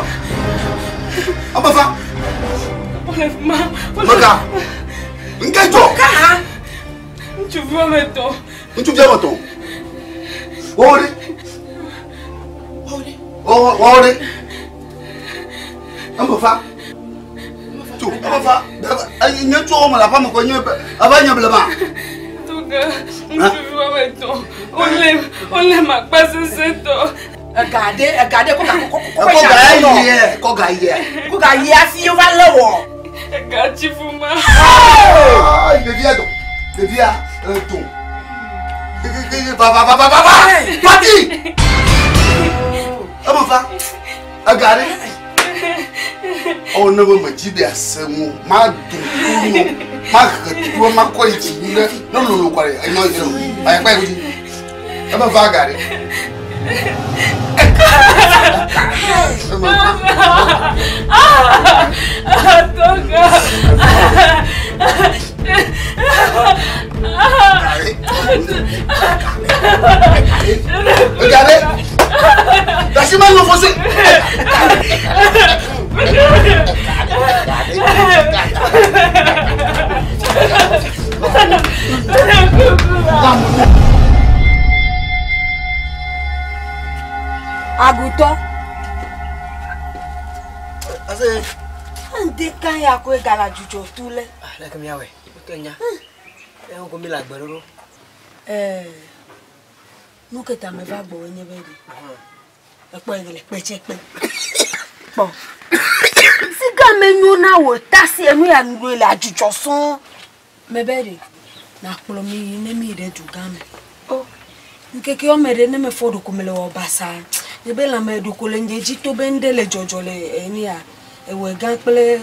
Abafa! Mega! Nkejo! Ŋutsuvi woame etɔ̃. Ŋutsuvi woame etɔ̃. Wɔwɔ ɖe. Wɔwɔ wɔwɔ ɖe. Amefa. Tso amefa. Nye tso wɔme le aƒeme kɔ nye ava nye blema. Toga ŋutsuvi woame etɔ̃. Wole wole makpa sesẽtɔ. Ega ɖe ega ɖe kɔ ga kɔ kɔ Kɔ ga yie kɔ ga yie. Kɔ ga yie hafi wova lé wɔ. Ega tsi fuma. Ɖevia dɔ ɖevia eto. Va va va va va va pati. Emefa ega ɖe. Ɔ ne be medzi be ase ŋu ma do to ma he to ma kɔ yi dzi ne ne lolo kɔ ɖe enyo yi ɖe o ayi kpa yi dzi. Emefa ga ɖe. Toga. Regardez. Lâchez-moi l'enfoncer. Agutɔ. Ase. Ŋdi kan ya koe gala dzudzɔ tu le. Leke miawɔe? Wotɔ nya. Ewo ko mi le agbe ɖoɖo. Ɛɛ, nu ke ta meva gbɔwòe nye be ɖe. Ekpɔ yi le kpetse kpe. Kpɔ. Siga menyo na wò tasi enu ya nuɖo le adzudzɔ sɔŋ. Mebe ɖe nakplɔ mi yi ne mi yi ɖe dugã me. O, ŋkeke woame ɖe ne mefɔ ɖoko mele wɔ basaa. Nye be lãme ɖoko le nye dzi to be ŋɖe le dzɔdzɔ le enu ya ewɔe gã kple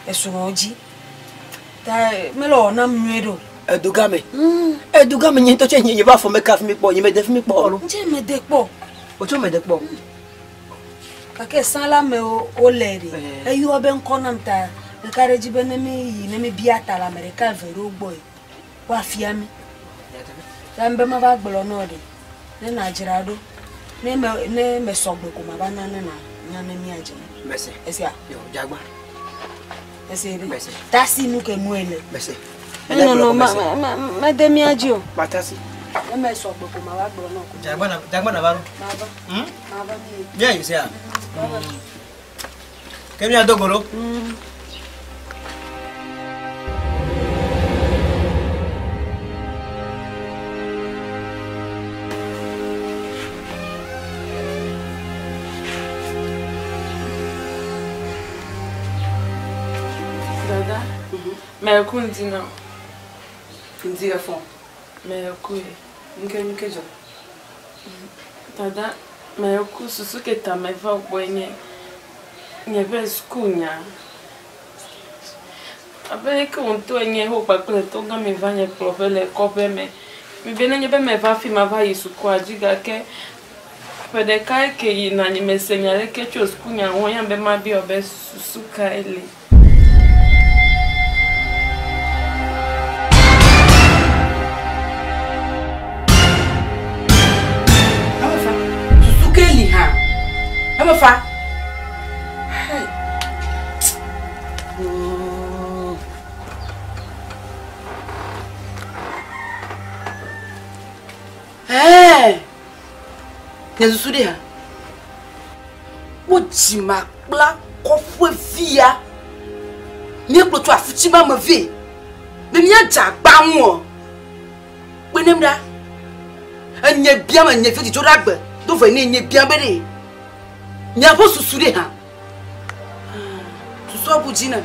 esrɔ̃ dzi. Ta mele wɔ nam nyuie ɖe o. Edugã me. Edugã me nye ŋutɔ tse nye nye be afɔ meka fi mi kpɔ nye mede fi mi kpɔ alo. Ŋtse mede kpɔ. O tso mede kpɔ. Gake sã la me wole ɖe. Eyɔ be ŋkɔ nam ta ɖeka ɖe dzi be ne mi yi ne mi bia ta le ame ɖeka eve ɖewo gbɔe woafia mi. Ta be mava gblɔ nɔ ɖe ne nadzra ɖo ne me ne mesɔgbe ko mava na ne na nya ne miadze. Mese. Esia. Yo jagba. Ese ɖe. Mese. Tasi nu ke nue le. Mese. Menɔnɔ ma ma mede mia dzi o. Matasi. Ne mesɔgbe ko mava gblɔ nɔ ko. Jagba na jagba na va ɖo. Mava. Mava mi. Mia yi sia. Ke mia do go ɖo. Dada, meku ŋdi na wò. Ŋdi efɔ. Meku ye. Nke nke dzɔ. Dada, meku susu ke ta meva gbɔe nye nye ƒe suku nya. Abe leke wò ŋutɔ enye ho kpakple tɔgã mi va nye kplɔƒe le kɔƒe me. Mi be nenye be meva fi mava yi sukua dzi gake ƒe ɖeka eke yina nye mese nya ɖeke tso sukunya ŋu ya be mabiɔ be susu kae li. Emefa, susu ke li hã. Emefa. Hey. Oh. Hey. Nye susu ɖe hã. Wo dzimakpla kɔƒe via. Míekplɔ tso afi tsi ma me vɛ. Be míadze agba ŋu o. Kpe nem ɖa. Enye biam enye fi dzidzo ɖe agbe. Do ve ne enye biam be ɖe. Miaƒe susu ɖe hã. Susua bu dzi nam.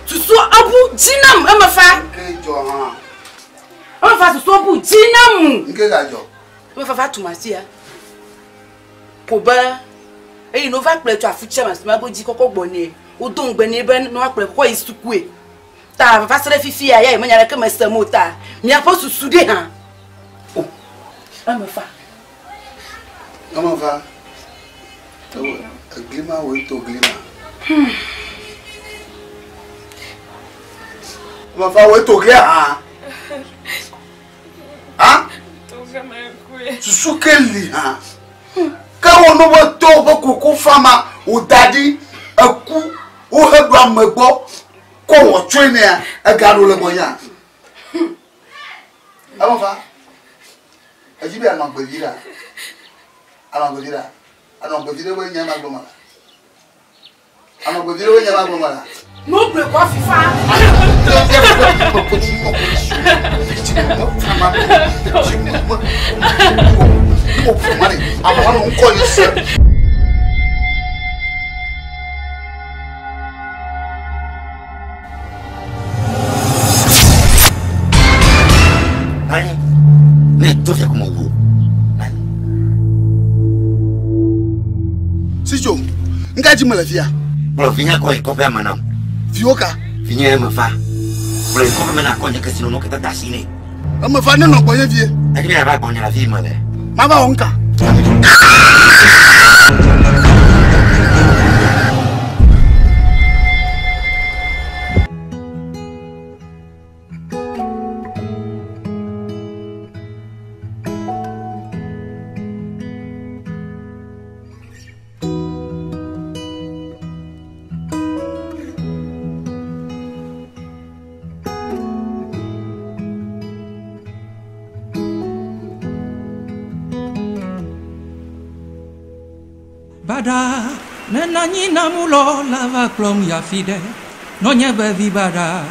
Susua abu dzi nam emefa. Nke dzɔ hã. Emefa susua bu dzi nam. Nke gadzɔ. Emefa va tu masia. Ko be eyi no va kplɔe tso afi tsia ma ma godzi kɔkɔ gbɔ nɛ. Wodo ŋugbe nɛ be ne woakplɔe kɔkɔ yi sukue. Ta va se ɖe fifia ya yi menya ɖeke mesem o ta miaƒe susu ɖe hã. O emefa. Emefa. Egli ma woe to gli ma. Mefa wo eto ge hã. Ha? Susu ke li hã. Ke wo no be to be koko fama wo da ɖi eku wo he ɖo ame gbɔ kɔ wɔ tsɔe nea ega ɖo le gbɔnya. Emefa edzi be anɔ agbe vi ɖa. Anɔ agbe vi ɖa. Anɔ agbe vi ɖe be nya ma gblɔ ma la. Anɔ agbe vi ɖe be nya ma gblɔ ma la. No gbe kɔ fifa. Ayi, ne to fia kuma wo. Sijo, nka dzi mele fia. Kplɔ vinye kɔ yi kɔƒea me nam. Viwo ka? Vinye eme fa. Kplɔ yi kɔƒe me na kɔ nye kesinɔnuwo katã de asi nɛ. Eme fa nenɔ gbɔnye vie. Edi be yeava gbɔnye le afi yi mele. Mava wɔ ŋka. Baɖa ne nanyi namulɔ la va kplɔm yi afi ɖe. Nɔnye be vi baɖa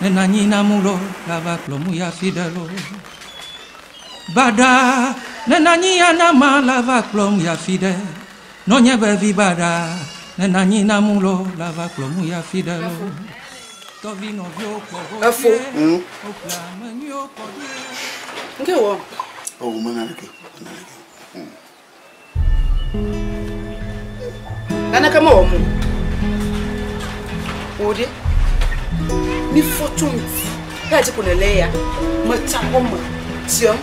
ne nanyi namulɔ la va kplɔm yi afi ɖe lo. Baɖa ne nanyi anama la va kplɔm yi afi ɖe. Nɔnye be vi baɖa ne nanyi namulɔ la va kplɔm yi afi ɖe lo. Tɔvi nɔviwo kpɔ Efo. goɖoe, woƒle ame nyuiwo kɔ ɖoe. Nke wɔ? Oh, mena ɖeke. Naneke mewɔ mo. Wò ɖe. Mi fɔ tso ŋuti. Eya dzi ko nèle ya. Metsa xɔ me. Dzem.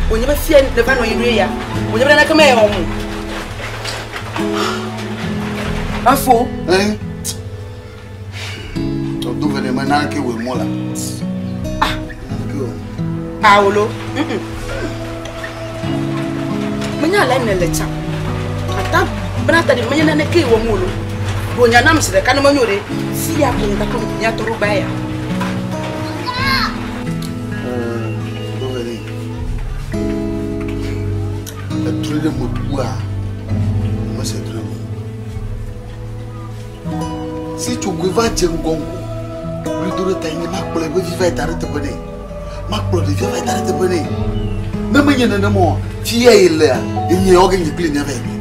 Wònye be fia nèva nɔ anyi ɖo ya. Wònye be naneke mewɔ mo. Efo. Ɛn. Tɔdo vɛ ɖe me naneke wòe mɔ la. Ah. Paolo. Menya ale nèle tsã. Ata bena ta ɖe menye naneke wɔm o lo. Ɖo nya nam zi ɖeka ne menyo ɖe. Fi ya ko ŋgakɔ míatɔ ɖo gba ya. Do vɛ ɖe. Etrɔe ɖe mekua. Mese trɔe o. Si tsogoe va dze ŋgɔ ŋgo. Wli do ɖe ta nye makplɔ eƒe vi va yi da ɖe teƒe nɛ. Makplɔ ɖevia va yi da ɖe teƒe nɛ. Ne menye nenema oa, fi ya yi lea, enye yewo ge nye kple mía va yi gblẽ.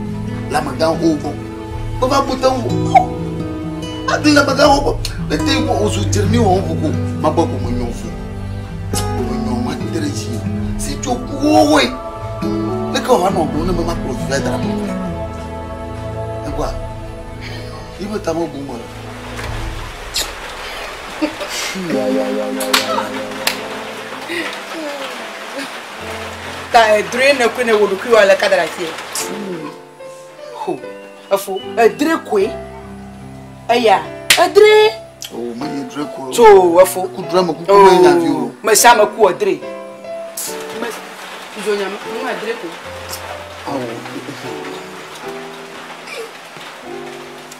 Le amegãwo gbɔ. Meva bu te ŋu. Agli le amegãwo gbɔ. Ne te ŋu wòzu dzre mi wɔm ʋu ko. Magbɔ ko menyɔ fu. Menyɔ ma te ɖe dzi. Si tso kuwoe. Leke wòava nɔ gblɔm ne me makplɔ vi va yi da ɖe teƒe nɛ. Egbɔa. Yiƒe tame bum mele. Ta edre ne koe ne wò ɖokuiwò ale ka da ɖe asie. Ho, efo, edre koe. Eya, edre. O, menye dre koe. Tso, efo. Ku dre me kuku menye vi o. Me sia me ku edre. Me, dzo nya me, nu edre koe. Awo.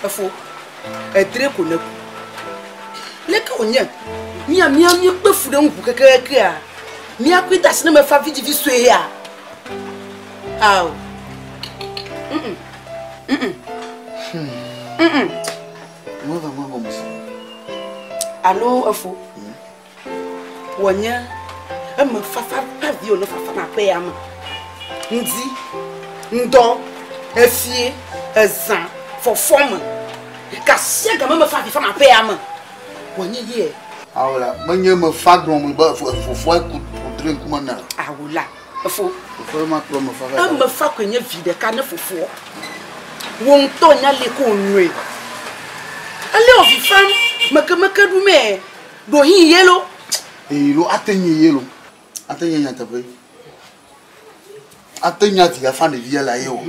Efo, edre ko ne ku. Leke wònye mía mía míekpe fu ɖe ŋu kekeakea, míakɔe de asi ne mefa vidzivi sue ya? Ao. Mm-mm. Mm-mm. Mm-mm. Meva ma gɔme se. Alo efo. Wònye eme fafa ƒe vi wònye fafa na aƒe ya me. Ŋdi, ŋdɔ, efie, ezã, fɔfɔ me. Gasia game me fa vi fa na aƒe ya me. Wònye ye. Awo la, menye me fa gblɔm be fofoa ku dre ŋkume na. Awo la, efo. Fofoa ma kplɔ me fa va. Eme fa koe nye vi ɖeka ne fofoa. Wò ŋutɔ nya li ko wònɔe. Ele wò vi fam mekemeke ɖumee. Ɖohi ye lo. Ee lo ate nye ye lo. Ate nye nyateƒe. Ate nya vi afa ɖevia la ye o.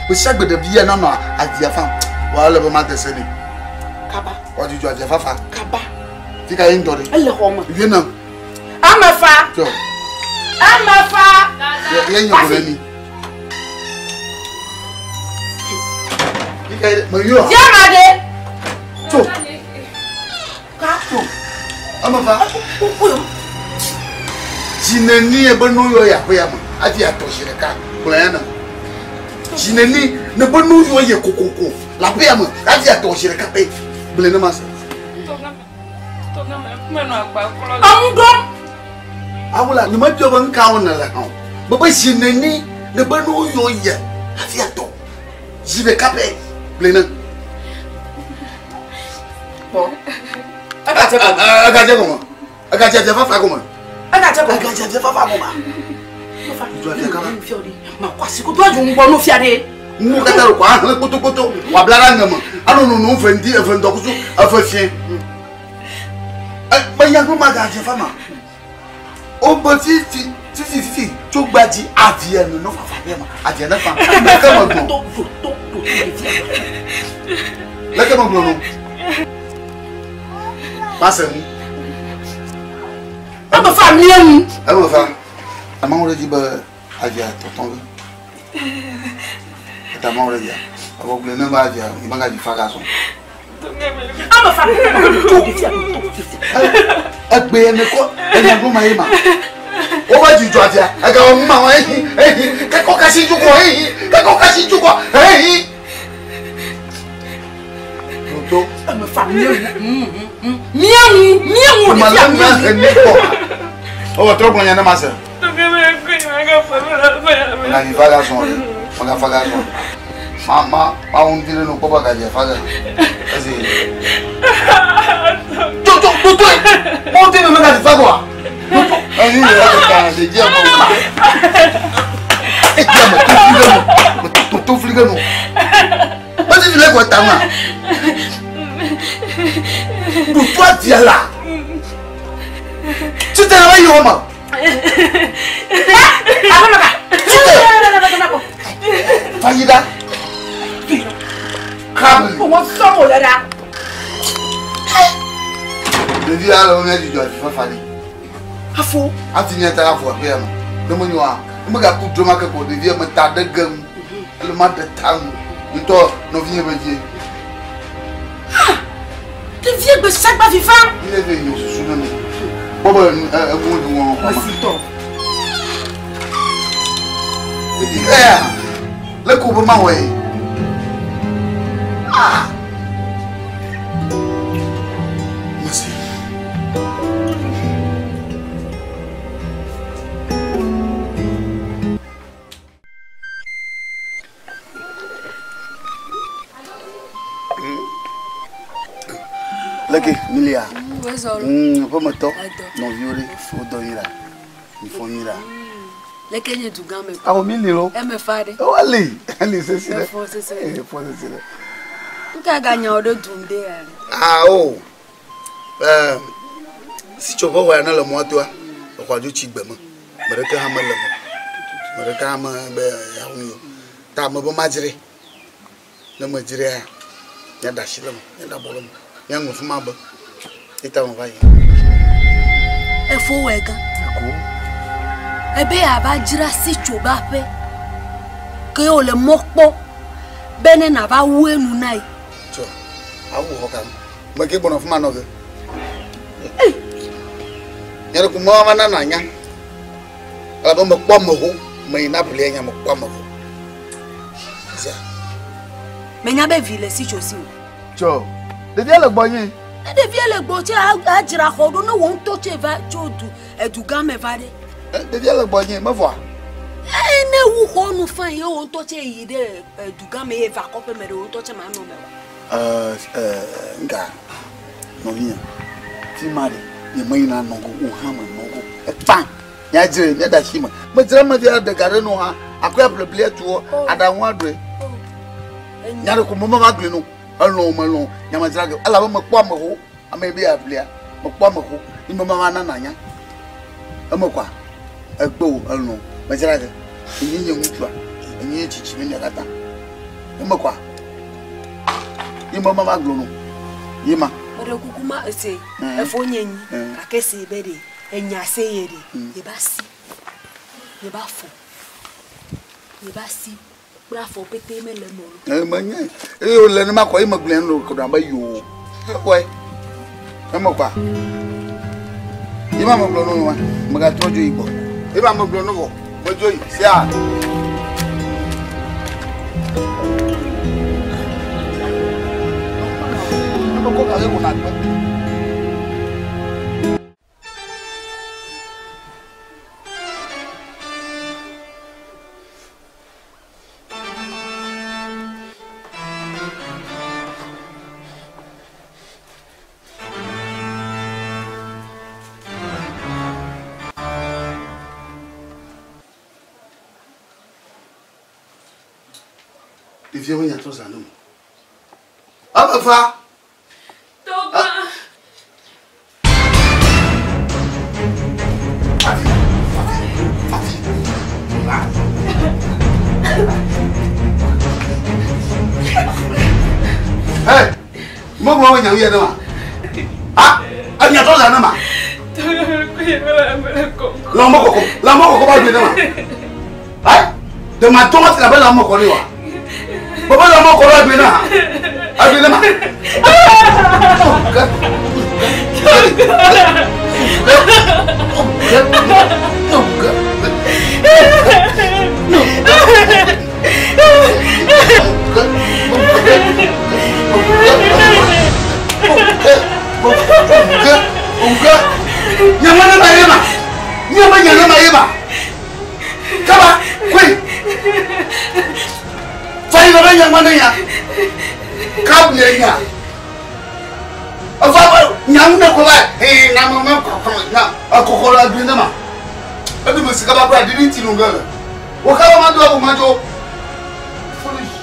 Gbe sia gbe ɖevia nanɔ avi afa. Wa ele be made se nɛ. Kaba. Wòadzudzɔ aviafafa. Kaba. Fi ka ye ŋutɔ ɖe? Ele xɔ me. Yue nam. Ame fa. Tɔ. Ame fa. Ye nye ko ɖe mi. Fi ka ye me yɔ. Yama ɖe. Tso. Ka. Tso. Ame fa. Dzineni ye be no yɔ ya ƒe ya me hafi atɔ zi ɖeka gblɔ ya nam. Dzineni ne be no yɔ ye kokoko le aƒe ya me hafi atɔ zi ɖeka pɛ gblɔe ne mase. Eŋu ɖom. Awula nye mebiɔ be nuka wɔm nèle hã o. Mebe zi neni ne be no yɔ ye hafi atɔ zi ɖeka pɛ gblɔe nam. Kpɔ. Egadze gɔme. Egadze gɔme. Egadze aviafafa gɔme. Egadze gɔme. Egadze aviafafa gɔme. Nuwo katã ɖo kɔ ahlẽ kpotokpoto wòabla ɖe aŋe me anɔ nonom eve ŋdi eve ŋdɔkusu eve fiẽ. Menya nu magadze fama. Wobe fifi fifi fifi tso gbadzi avia nɔ fafa ɖe ma avia ne fa. Leke megblɔ? Leke megblɔ no? Mase nu. Eme fa mía ŋu. Eme fa. Amewo ɖe dzi be avia tɔtɔ ge. Eta amewo ɖe dzia. Evɔ gblɔe ne be avia yi megadzi fa gasɔ. Ame fa Egbe ne kɔ enya gblɔ ma ye ma. Wobe dzidzɔ avia egawɔ nu ma wɔ ehi ehi kekɔ kasi dzukɔ ehi kekɔ kasi dzukɔ ehi. Toto. Ame fa mía ŋu mía ŋu mía ŋu ɖevia mía ŋu. Ɔwɔ trɔ gblɔ nya ne ma se. Magavi fa gasɔ ɖe. Magafa gasɔ. Ma ma ma wo ŋuti ɖe nu kpɔ be gadze fa ga. Esi. To to to to. Mo ŋuti me megadzi fa gɔa. To to. Eyi yi la ka le dzi ame wo. Edzi ame to fli ɖe nu. To to fli ɖe nu. Mesi fi le kɔ ta ma. Ɖutu avia la. Tite le yi wɔma. Tite. Fayi ɖa. Kabli. Wọ́n sọ́mọ̀ lẹ́ra. Ɖevi ya le wo mía dzidzɔ avi fafa ɖi. Afo. Hafi mía ta afɔ aƒe ya me. Ne menyo wa, ne megaku droma ke ko ɖevia me ta ɖe ge ŋu. Ele ma ɖe ta ŋu. Ŋutɔ nɔvinye be vie. Ɖevia gbe sagba fifa. Mi le ve nyo susu ne me. Kpɔ be enu ɖu ŋɔ xɔ ma. Mesitɔ. Ɖevi ya le ko be ma wɔ ye. Ah. Mesi. Leke milia. Ƒemetɔ nɔviwo ɖe wodɔ nyui ɖa. Mifɔ nyui ɖa. Leke nye dugã me. Awo mi li lo. Eme fa ɖe. Ewa li. Eli sesi ɖe. Efɔ sesi ɖe. Efɔ sesi ɖe. Nuka ganya wo ɖe dum de ya ɖe? Awo. Ɛɛ sitsoƒe xɔ ya ne le mɔa toa, exɔa dzo tsi gbe me. Me ɖeke hã mele me. Me ɖeke hã me be yeawu o. Ta me be madzrae. Ne medzraea, míaɖe asi le eme, míaɖe abɔ le eme, míaŋlɔ fi ma be. Ye ta meva yi. Efo wɔe gã. Eko. Ebe yeava dzra sitso be aƒe. Ke wòle mɔ kpɔ be ne nàva wu enu na ye. Tsɔ, awu xɔ ka me. Me ke gbɔna fi ma nɔ ge. Nye ɖe ko mɔ va na nya. Elabe mekpɔ ame ho, meyina ʋlia nya mekpɔ ame ho. Sia. Menya be vi le sitso si o. Tsɔ, ɖevia le gbɔnye. Ne ɖevia le gbɔ tse adzra xɔ ɖo ne wò ŋutɔ tse va tso du edugã me va ɖe. Ɖevia le gbɔnye, mevɔa? Ee, ne wu xɔ nu fã ye wò ŋutɔ tse yi ɖe edugã me ye va kɔƒe me ɖe wò ŋutɔ tse manɔ me o. Nga, nɔvinye, fi ma ɖe, nye meyina nɔ go, wò hã menɔ go. Ekpã, míadzrae, míaɖe asi me. Medzra me via ɖe ga ɖe nɔ hã, akɔe aƒle blia tuwɔ, aɖaŋu aɖoe. Nya ɖe ko me meva gblɔe no, elɔ̃ melɔ̃, nya medzra ge, elabe mekpɔ ame ho, ame yi be yeaƒlea, mekpɔ ame ho, yi me mava na nanya. Eme kɔa, egbe o, elɔ̃, medzra ge. Enye nye ŋutsua, enye nye tsitsi ne mia katã. Eme kɔa, yi me mava gblɔ no, yi ma. Meɖe kuku ma ese efo nye nyi gake se be ɖe enya se ye ɖe ye ba si ye ba fɔ ye ba si kple afɔ pete mele mɔ lo. Ee menye eye wòle ne ma kɔ ye megblẽ nu ko ɖe abe yoo ekɔe eme kɔa ye ma megblɔ nu ma megatrɔ dzo yi gbɔ ye ma megblɔ nu vɔ medzo yi sia. Eme kɔ gake ko nàgbe. Ɖevia menya trɔ zã ne mo. Ame fa. Tɔgã. Hey, mo gbọ́ wọn yàn yẹn ne ma. Ah, enya trɔ zã ne ma. Lamɔ kɔkɔ, lamɔ kɔkɔ b'a gbe ne ma. Ayi, dema tɔgɔ ti la bɛ lamɔ kɔ ne wa. Bɔbɔ lamɔ kɔ la gbe ne ha. A gbe ne ma. Nyama ne ma ye ma. Nyama nyama ma ye ma. Kaba, koyi. Fayi bɛ nyama ne ya. Kabu ye nya. Ɔfɔ nyamu ne ko ba ee nyamu mɛ kɔkɔ nya kɔkɔ la gbe ne ma. Ebi mo sika ba kura didi ti nu gɛlɛ. O kaba ma do o ma jo. Foolish.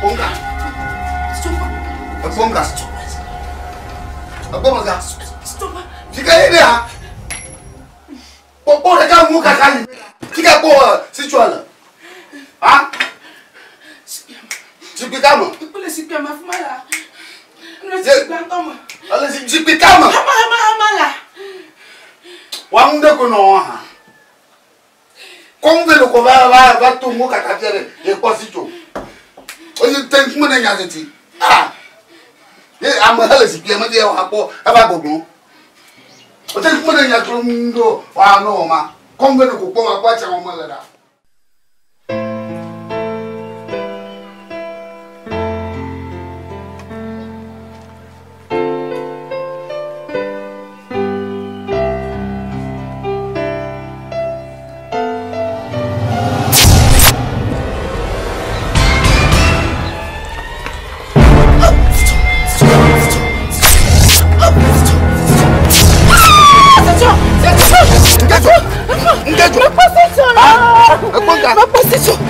Bonga. Bonga. Bonga. Fika ye de ha. Kpɔkpɔ ɖeka ŋu kaka yi. Fika kpɔ situa le. Ha? Zikpui ka me. Kple zikpui ma fuma la. Ele zikpui ŋutɔ me. Ele zikpui ka me. Hama hama hama la. Wa ŋu ɖe ko nɔ wɔ hã. Kɔŋ ve le ko va va va to ŋu kaka fia ɖe ye kpɔ si tso. Oye te ŋkume ne nya teti. Ah! Ye ame hele zikpuia me ye wòakpɔ eva gbɔgblɔ. O te ŋkume ne nya tro ŋu ɖo wòanɔ wɔ ma. Kɔŋ ve le ko kpɔ wòakpɔ atsa wɔme le ɖa.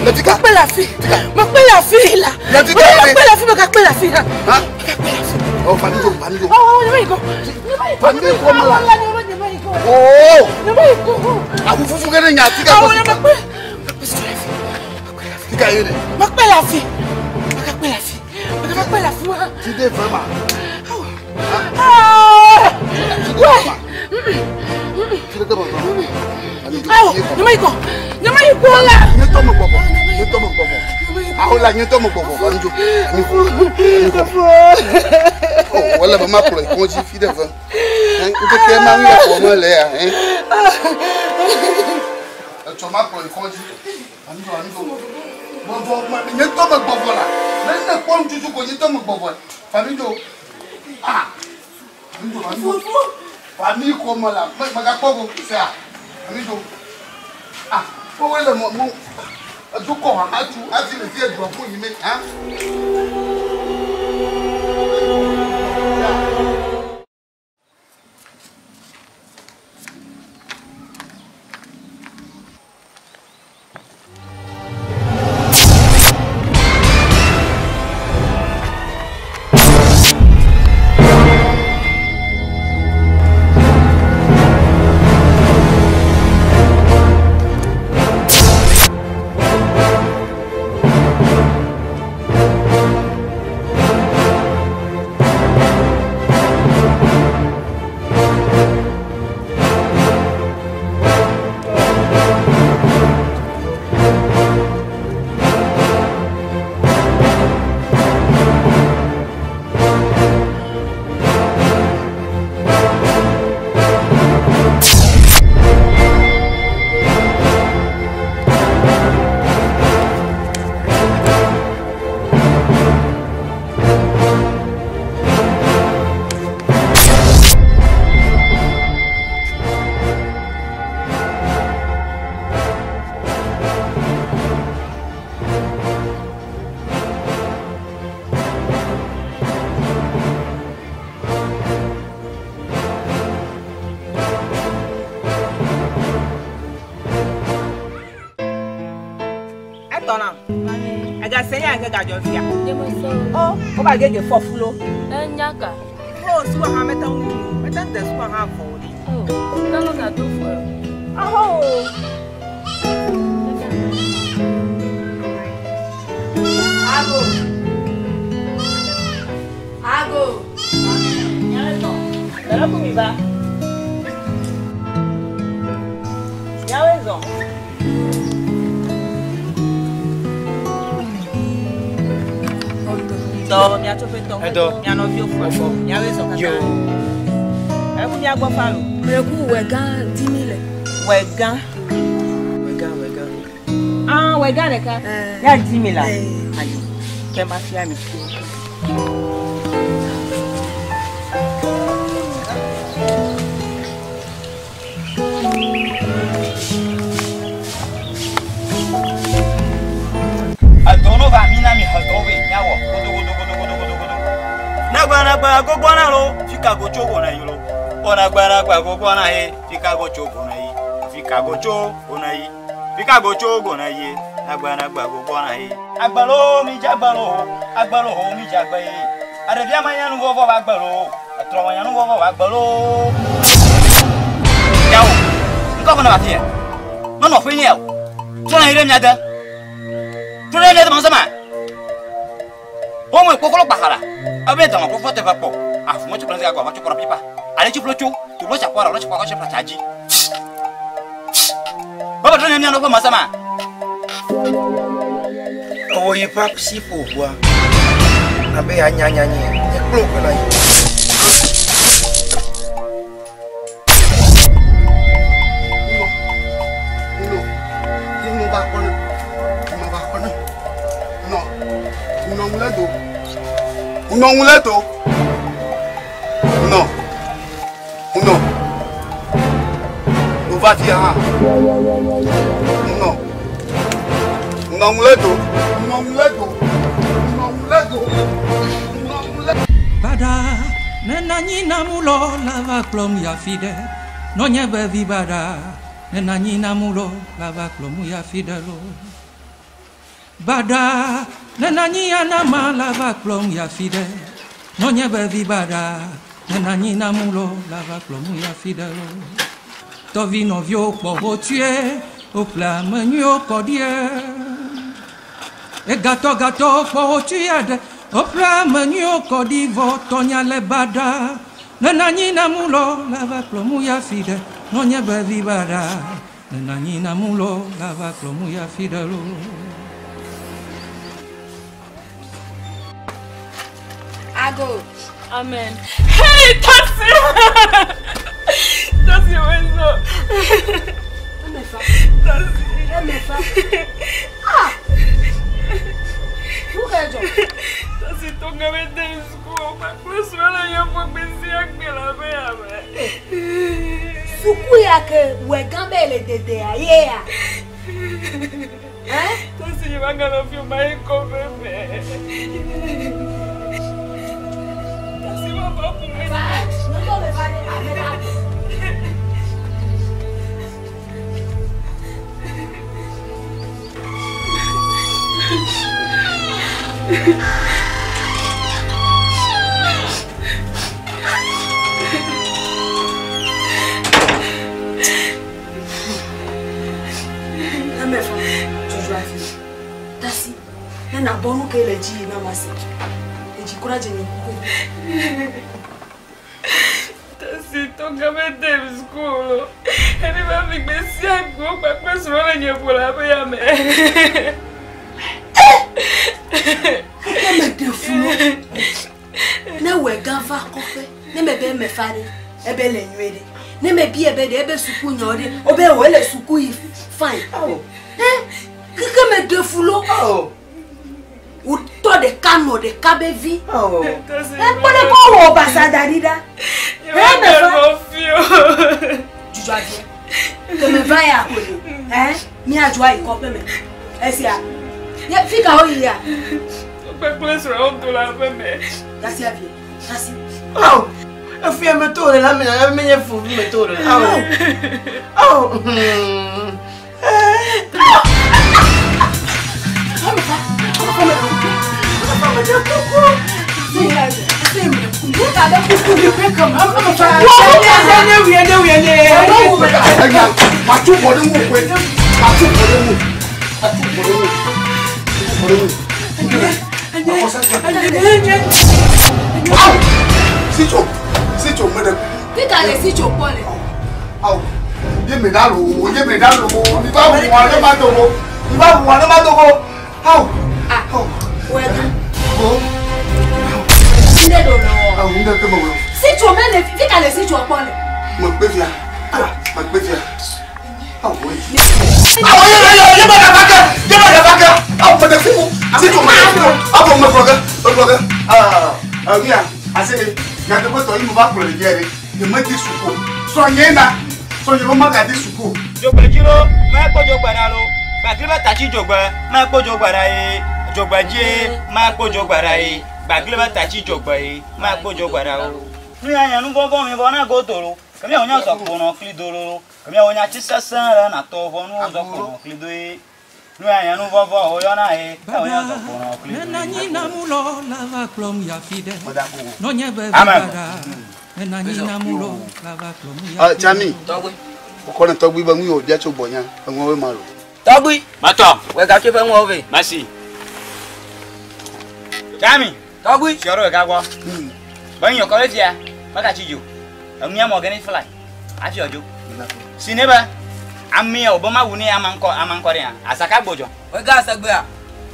Mekpe la fille. Mekpe la fille là. Mekpe la fille, mekpe la fille là. Oh, Fanijo, Fanijo. Oh, nyama iko. Fanijo ko mala. Oh. Nyama iko. Awu fufu kene nya tika ko. Oh, mekpe. Tika yene. Mekpe la fille. Mekpe la fille. Mekpe la fille. Tu dé vraiment. Ah. Ouais. Awo, nyama iko. Nyama iko la. Nye to mo gbogbo. Nye to mo gbogbo. Awo la nye to mo gbogbo. Fanijo. Fanijo. Oh, wala ba ma klo ko ji fi de fa. Hein, nke ma wi ko mo le ya, hein. Eto ma klo ko ji. Fanijo, Fanijo. Gbogbo ma nye to mo gbogbo la. Ne ne ko ntutu ko nye to mo gbogbo. Fanijo. Ah. Fanijo, Fanijo. Fani ko mo la. Ma ga ko ko sa. Fanijo. Ah, fo wele mo mo dukɔ atu ati le fi edua fún yi me han. nam. Egase nya ke gadzɔ fia. O, wo ba gege fɔ fulo. Enya ka. O, suba hã mete ŋu nu, mete ŋu de suba hã vɔ o ɖe. O, kalo gado fɔ. Aho. Ago. Ago. Lele ku mi va. Miawoe zɔ. Tɔ miatsoƒetɔ. Edɔ. Mia nɔviwo fɔ. Miawoe zɔ kaka. Eku mia gbɔ fa lo. Mleku wɛgã di mi le. Wɛgã. Wɛgã wɛgã. Ah wɛgã ɖeka. Ya di mi la. Ayo. Ke ma fia mi. Edɔ no va mi na mi he dɔ woe miawɔ godogodogodogodogodo. Nagbanagba gogbɔna lo fika go tso gona yi lo. Ɔnagbanagba gogbɔna ye fika go tso gona yi. Fika go tso gona yi. Fika go tso gona yi. Nagbanagba gogbɔna ye. Agbalo mi dze agbalo agbalo mi dze agbe ye. Aɖevia ma nya nu vɔvɔ va agbalo. Etrɔ ma nya nu vɔvɔ va agbalo. Yawo ŋkɔ kɔnɔ va fia. Nɔnɔ ƒe nye o. Trɔna yi ɖe mia de. Trɔna yi ɖe mia de mɔ sema. Woŋue kpokpolo gbaxala. Ebe dɔmɔ kpokpolo teƒe kpɔ. Afu mɔtso kple zigagɔ mɔtso kplɔ pipa. Ale tsi ƒlo tso. Tu ƒlo tsa kpɔ ɖe tsi kpɔ kɔ tsa dzi. Baba trɔna mia nɔƒe mɔ sema. Ewɔ yi ƒe asi ƒo ʋua abe anyanyanye nye kple wò na yi. Unɔ ŋu le do. Unɔ. Unɔ. Nova fia hã. Unɔ. Unɔ ŋu le do. Unɔ ŋu le do. Unɔ ŋu le do. Unɔ ŋu le. Bada nenanyi namulɔ lava kplɔm yi afi ɖe nɔnye be vi bada nenanyi namulɔ lava kplɔm yi afi ɖe lo. Bada nenanyi anama lava kplɔm yi afi ɖe nɔnye be vi bada nenanyi namulɔ lava kplɔm yi afi ɖe lo. Tɔvi nɔviwo kpɔ hotsuie woƒle ame nyuiwo kɔ ɖie. Egatɔ gatɔwo kpɔ hotsuie aɖe woƒle ame nyuiwo kɔ ɖi vɔ tɔnya le baɖa. Nenanyi namulɔ lava kplɔm yi afi ɖe nɔnye be vi baɖa nenanyi namulɔ lava kplɔm yi afi ɖe lo. Ago. Amen. Hey, Tasi! Tasi, wezo. Emefa. Tasi. Emefa. Ah! Nu ka dzɔ? Tasi tonga me de suku, kpakple srɔ̃ le nye ƒe sia gbe le aƒe ya me. Suku ya ke wɛgã be le dedea ye ya. Tasi nye maganɔ fi o ma yi kɔƒe me. Tasi ma va ƒo me. Emefa, dzudzɔ afi. Tasi, ne nabɔ nu ke le dzi yi na ma se. Edzi kura dze nye kuku. Tasi tonga me de suku lo. Eni ma fi gbe sia gbe kpakple srɔ̃ le nye ƒo le aƒe ya me. Ne meɖe fu lo. Ne wɛgã va kɔƒe, ne mebe emefa ɖe, ebe le nyuie ɖe. Ne mebia be ɖe ebe suku nyɔ ɖe, wobe wò ele suku yi fine. Eh, keke meɖe fu lo. Wòtɔ ɖeka nɔ ɖeka be vi. Ekpɔ ɖe kɔ wɔ basa da ɖi ɖa. Emefa. Dzudzɔ avia. Ke meva ya ko ɖe. Eh, míadzo ayi kɔƒe me. Esia. Ye fi ka woyi ya? Kpakple srɔ̃wo do le aƒe me. Tasi avia. Tasi. Awo. Efu ya me to le la me ya me nye fu me to le. Awo. Awo. Meɖe kuku. Enya, màtú bọ̀ ní wò pé, màtú bọ̀ ní wò, màtú bọ̀ ní wò, bọ̀ ní wò. Awo, sitso, sitso mẹ́rẹ̀ kuku. Kíkà lè sí ìjòkó lẹ̀. Awo, yé mi dá lò ó, yé mi dá lò ó, ní bá wù wọn ní má dogo, ní bá wù wọn ní má dogo. Awo, awo, Wẹ̀gá. o, Ndé lò lọ́wọ́. awo, ń dẹ́ kẹ́ mọ̀ wọ́n. Sítò mẹ́lẹ̀ kíkà lè sí ìjòkó lẹ̀. Mo gbé fìyà, mo gbé fìyà. Awo yìí. Awo yé mi yé mi dàgbà kẹ́, yé mi dàgbà kẹ́. Awo mọ̀tẹ́ fún mi, sitso mọ̀tẹ́ fún mi, awo mọ̀ kúrọ̀kẹ́, mọ̀ kúrọ̀kẹ́. Aa, miya, ase nyateƒetɔ yi mo va kplɔ ɖevia ɖe, nye me di suku o. Srɔ̃nye na, srɔ̃nye be magadi suku o. Dzogbedzi lo, mekpɔ dzogbe ɖa lo. Gbagli be tatsi dzogbe, mekpɔ dzogbe ɖa ye. Dzogbedzi mekpɔ dzogbe ɖa ye. Gbagli be tatsi dzogbe ye, mekpɔ dzogbe ɖa o. Nu ya nye nuvɔvɔ mi vɔ na godo lo. Ke miawo nya zɔ kponɔ kli do lo. Ke miawo nya tsi sesẽ ɖe na tɔ vɔ nu zɔ kponɔ kli do ye. Nu ya nye nuvɔvɔ woyɔna ye. Miawo nya zɔ kponɔ kli do ye. Nenanyi namulɔ lava kplɔm yi afi ɖe. Nɔnye be Amen. baɖa. Nenanyi namulɔ lava kplɔm yi Ah, afi ɖe. Tsami, kɔkɔ ne tɔgbi be nu yi wòbia tso gbɔnya, eŋuawoe ma lo. Tɔgbi. Matɔ. Wɛga tso eƒe ŋuawo vɛ. Masi. Tsami. Tɔgbi. Sɔ ɖe wega gbɔ. Be nyɔ kɔ ɖe fia, megatsi dzo. Eŋuia mɔ geni fly. Hafi wòadzo. Si ne be amea wòbe mawu ne ama ŋkɔ ama ŋkɔ ɖe ya, azaka gbodzɔ. Wɛga segbea.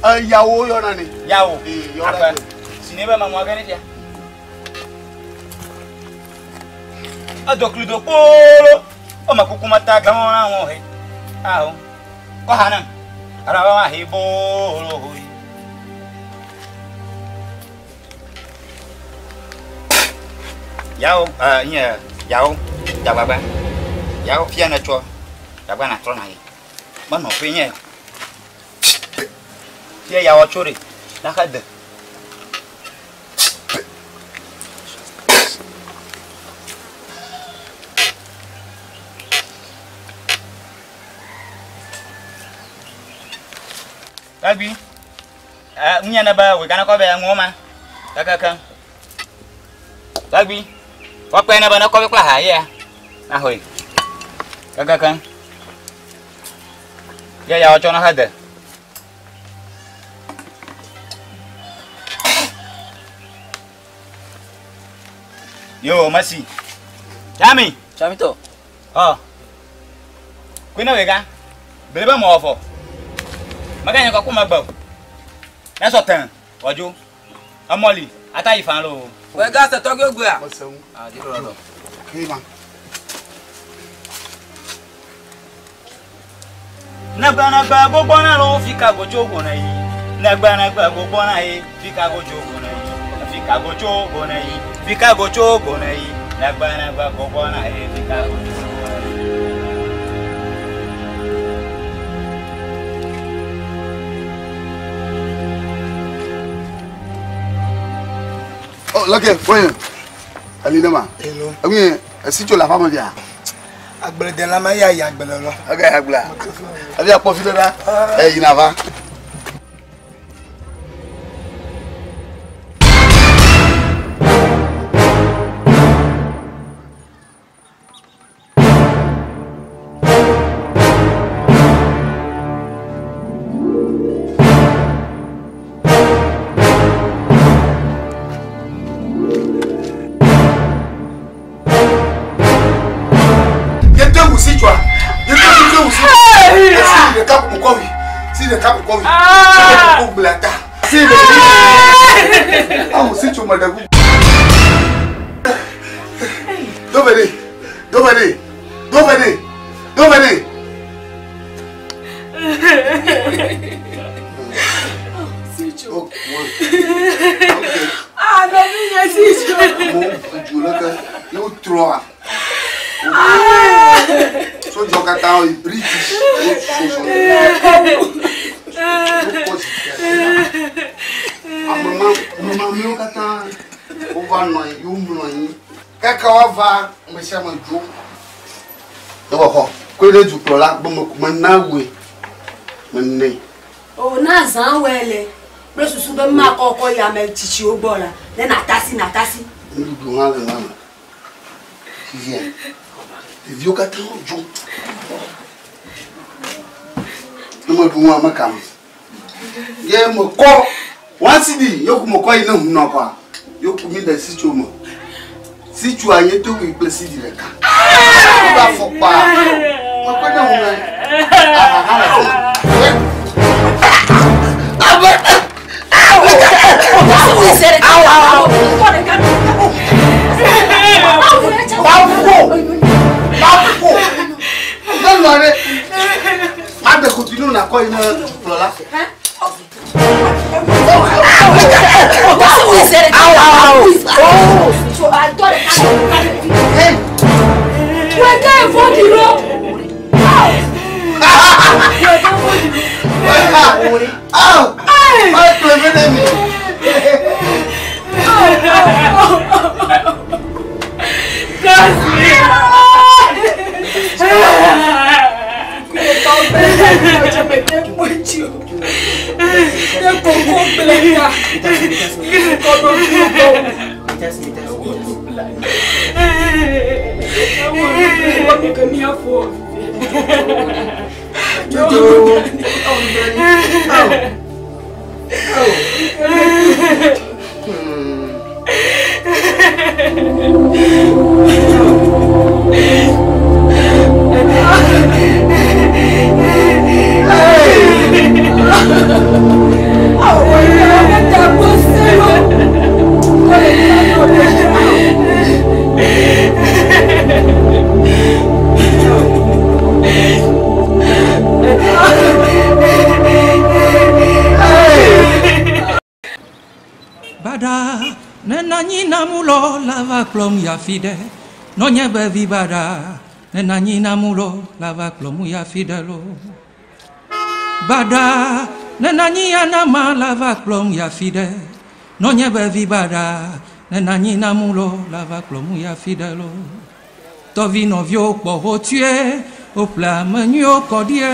Eyawo yɔna ne. Yawo. yɔna Aƒe. Si ne be mamɔ geni fia. Edo kli do kpolo. Eme kuku meta gãwo na ŋɔ he. Awo. Kɔ ha nam. Ara wa he bolo hoi. Yawo, nye yawo, dzagbagba. Yawo fia ne tsɔ. Dzagbagba na trɔ na ye. Menɔ ƒe nye. Fia yawo tso ɖe. Na xe de. Tagbi. Ŋunya ne be wògana kɔ be ŋuwo ma. Kakaka. Tagbi. Wɔkpɛ ne be ne kɔ be kpla ha yea. Ahoe. Kakaka. Ye ya wɔtsɔ ne xe de. Yo, Messi. Chami. Chami tɔ. Ɔ. Koe ne wega. Bele be mɔ fɔ. Mega nye kɔ ku megbe o. Ne sɔ tɛn wɔdzo. Emɔli ata yi fan lo. Wɛga se tɔgbi gbea. Ah, di lɔ. Kema. Negbe gbogbo na lo fika gotso gona yi. Negbe gbogbo na yi fika gotso gona yi. Fika gotso gona yi. Fika gotso gona yi. Negbe gbogbo na yi fika gotso gona yi. Oh, lɔkɛ, boye. Ali ne ma. Hello. Eŋu esi tso le aƒe me fia. Agbledela ma ya yi agble lɔ. Ege agblea. Evi akpɔ fi ɖe ɖa. Eyina va. Yete wu si tsoa. Yete wu si wu si. Esi ɖeka ko kɔ wi. Si ɖeka ko kɔ wi. Si ɖeka ko gblea ta. Si ɖeka. Awu si tso me ɖe gu. Dove ɖe. Dove ɖe. Dove ɖe. Dove ɖe. Ah, nɔvinye Sitso. Mo dzo le ke ye wotrɔa. Sodzawo katã yi British wo sosɔ. Wokɔ zi ame ma ame mamlɛwo katã wova nɔ anyi womlɔ anyi kaka woava ame sia ame dzo. Ne xɔxɔ koe ɖe dukplɔla be me mena wue menɛ. O na zã wɛ le. Kple susu be makɔ kɔ yi ame tsitsiwo gbɔ la, ne natasi natasi. Nuɖuɖu hã le nua me. Fifia, ɖeviwo katã wodzo. Ne meɖu nua mekam. Ye mekɔ one cedi ye ku mekɔ yi ne hunɔ kɔa, ye ku mi ɖe sitso me. Sitsoa nye to wui kple cedi ɖeka. Wobe afɔkpa mekɔ ne hunɔ. Aha hã le fi ma. Nyɔnu aɖe maɖe kotinu nakɔ yi ne dukplɔla. Bada nenanyi namulɔ lava kplɔm yi afi ɖe nɔnye be vi bada nenanyi namulɔ lava kplɔm yi afi ɖe lo. Bada nenanyi anama lava kplɔm yi afi ɖe nɔnye be vi bada nenanyi namulɔ lava kplɔm yi afi ɖe lo. Tɔvi nɔviwo kpɔ xotue woƒle ame nyuiwo kɔ ɖie.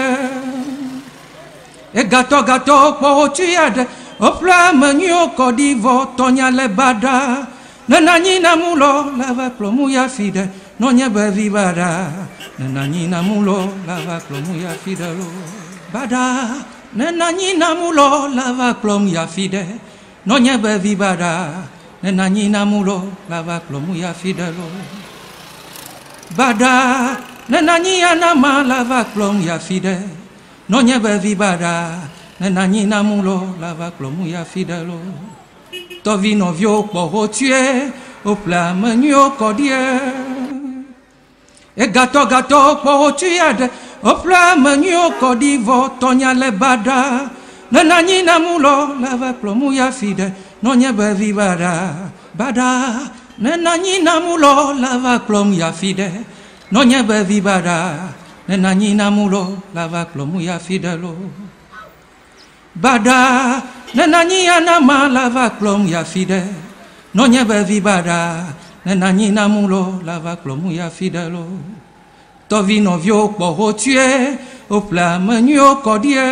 Egatɔ gatɔ kpɔ xotue aɖe woƒle ame nyuiwo kɔ ɖi vɔ tɔnya le baɖa. Nenanyi namulɔ lava kplɔm yi afi ɖe nɔnye be vi baɖa. Nenanyi namulɔ lava kplɔm yi afi ɖe lo. Baɖa nenanyi namulɔ lava kplɔm yi afi ɖe nɔnye be vi baɖa. Nenanyi namulɔ lava kplɔm yi afi ɖe lo. Baɖa nenanyi anama lava kplɔm yi afi ɖe nɔnye be vi baɖa. Nenanyi namulɔ lava kplɔm yi afi ɖe lo. Tɔvi nɔviwo kpɔ xotue woƒle ame nyuiwo kɔ ɖie. Egatɔ gatɔ kpɔ xotue aɖe woƒle ame nyuiwo kɔ ɖi vɔ tɔnya le baɖa. Nenanyi namulɔ lava kplɔm yi afi ɖe nɔnye be vi baɖa. Baɖa nenanyi namulɔ lava kplɔm yi afi ɖe nɔnye be vi baɖa. Nenanyi namulɔ lava kplɔm yi afi ɖe lo. Baɖa nenanyi anama lava kplɔm yi afi ɖe nɔnye be vi baɖa. Nenanyi namulɔ lava kplɔm yi afi ɖe lo. Tɔvi nɔviwo kpɔ xotue woƒle ame nyuiwo kɔ ɖie.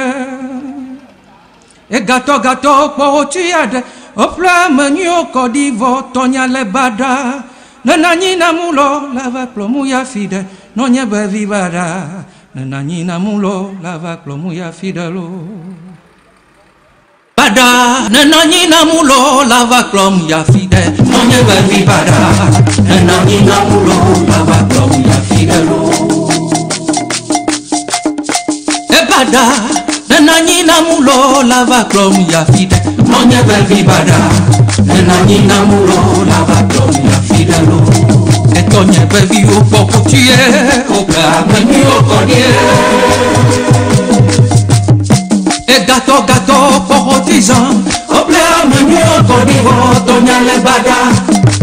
Egatɔ gatɔ kpɔ xotue aɖe woƒle ame nyuiwo kɔ ɖi vɔ tɔnya le baɖa. Nenanyi namulɔ lava kplɔm yi afi ɖe nɔnye be vi baɖa. Nenanyi namulɔ lava kplɔm yi afi ɖe lo. Baɖa nenanyi namulɔ lava kplɔm yi afi ɖe nɔnye be vi baɖa. Nenanyi namulɔ lava kplɔm yi afi ɖe lo. Ebaɖa nenanyi namulɔ lava kplɔm yi afi ɖe nɔnye be vi baɖa. Nenanyi namulɔ lava kplɔm yi afi ɖe lo. Etɔnye be viwo kpɔ xotue woƒle ame nyuiwo kɔ ɖie. Egatɔ gatɔ kpɔ xotui zã woƒle ame nyuiwo kɔ ɖi vɔ tɔnya le baɖa.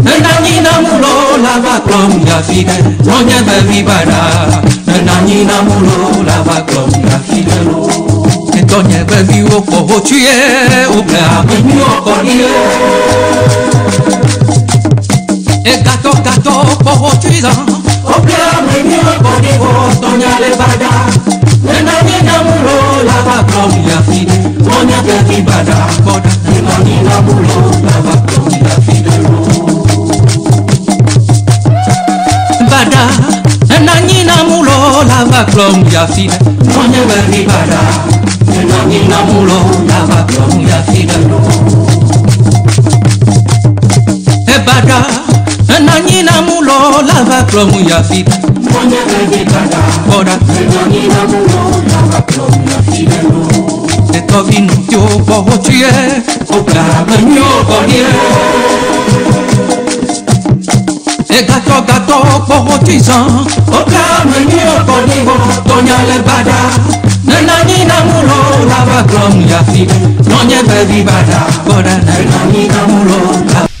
Nenanyi namulɔ lava kplɔm yi afi ɖe nɔnye be vi baɖa. Nenanyi namulɔ lava kplɔm yi afi ɖe lo. Etɔnye be viwo kpɔ xotue woƒle ame nyuiwo kɔ ɖie. Egatɔ gatɔ kpɔ xotui zã woƒle ame nyuiwo kɔ ɖi vɔ tɔnya le baɖa. Nenanyi namulɔ lava kplɔm yi afi ɖe nɔnye be vi vi baɖa kpɔ ɖa. Nenɔ anyi na mu lo lava kplɔm yi afi ɖe lo. Baɖa nenɔ anyi na mu lo lava kplɔm yi afi ɖe. Nɔnye be vi baɖa nenɔ anyi na mu lo lava kplɔm yi afi ɖe lo. Ebaɖa nenɔ anyi na mu lo lava kplɔm yi afi ɖe. Nɔnye be vi baɖa kpɔ ɖa. Nenɔ anyi na mu lo lava kplɔm yi afi ɖe lo. Etɔvi nɔviwo gbɔ wotsie, wobla ame nyuiwo kɔ ɖie. Egatɔ gatɔ kpɔ wotsi zã, wobla ame nyuiwo kɔ ɖi wo. Tɔnya le baɖa, nenɔ anyi na mu lo lava kplɔm yi afi ɖe. Nɔnye be vi baɖa kpɔ ɖa. Nenɔ anyi na mu lo lava.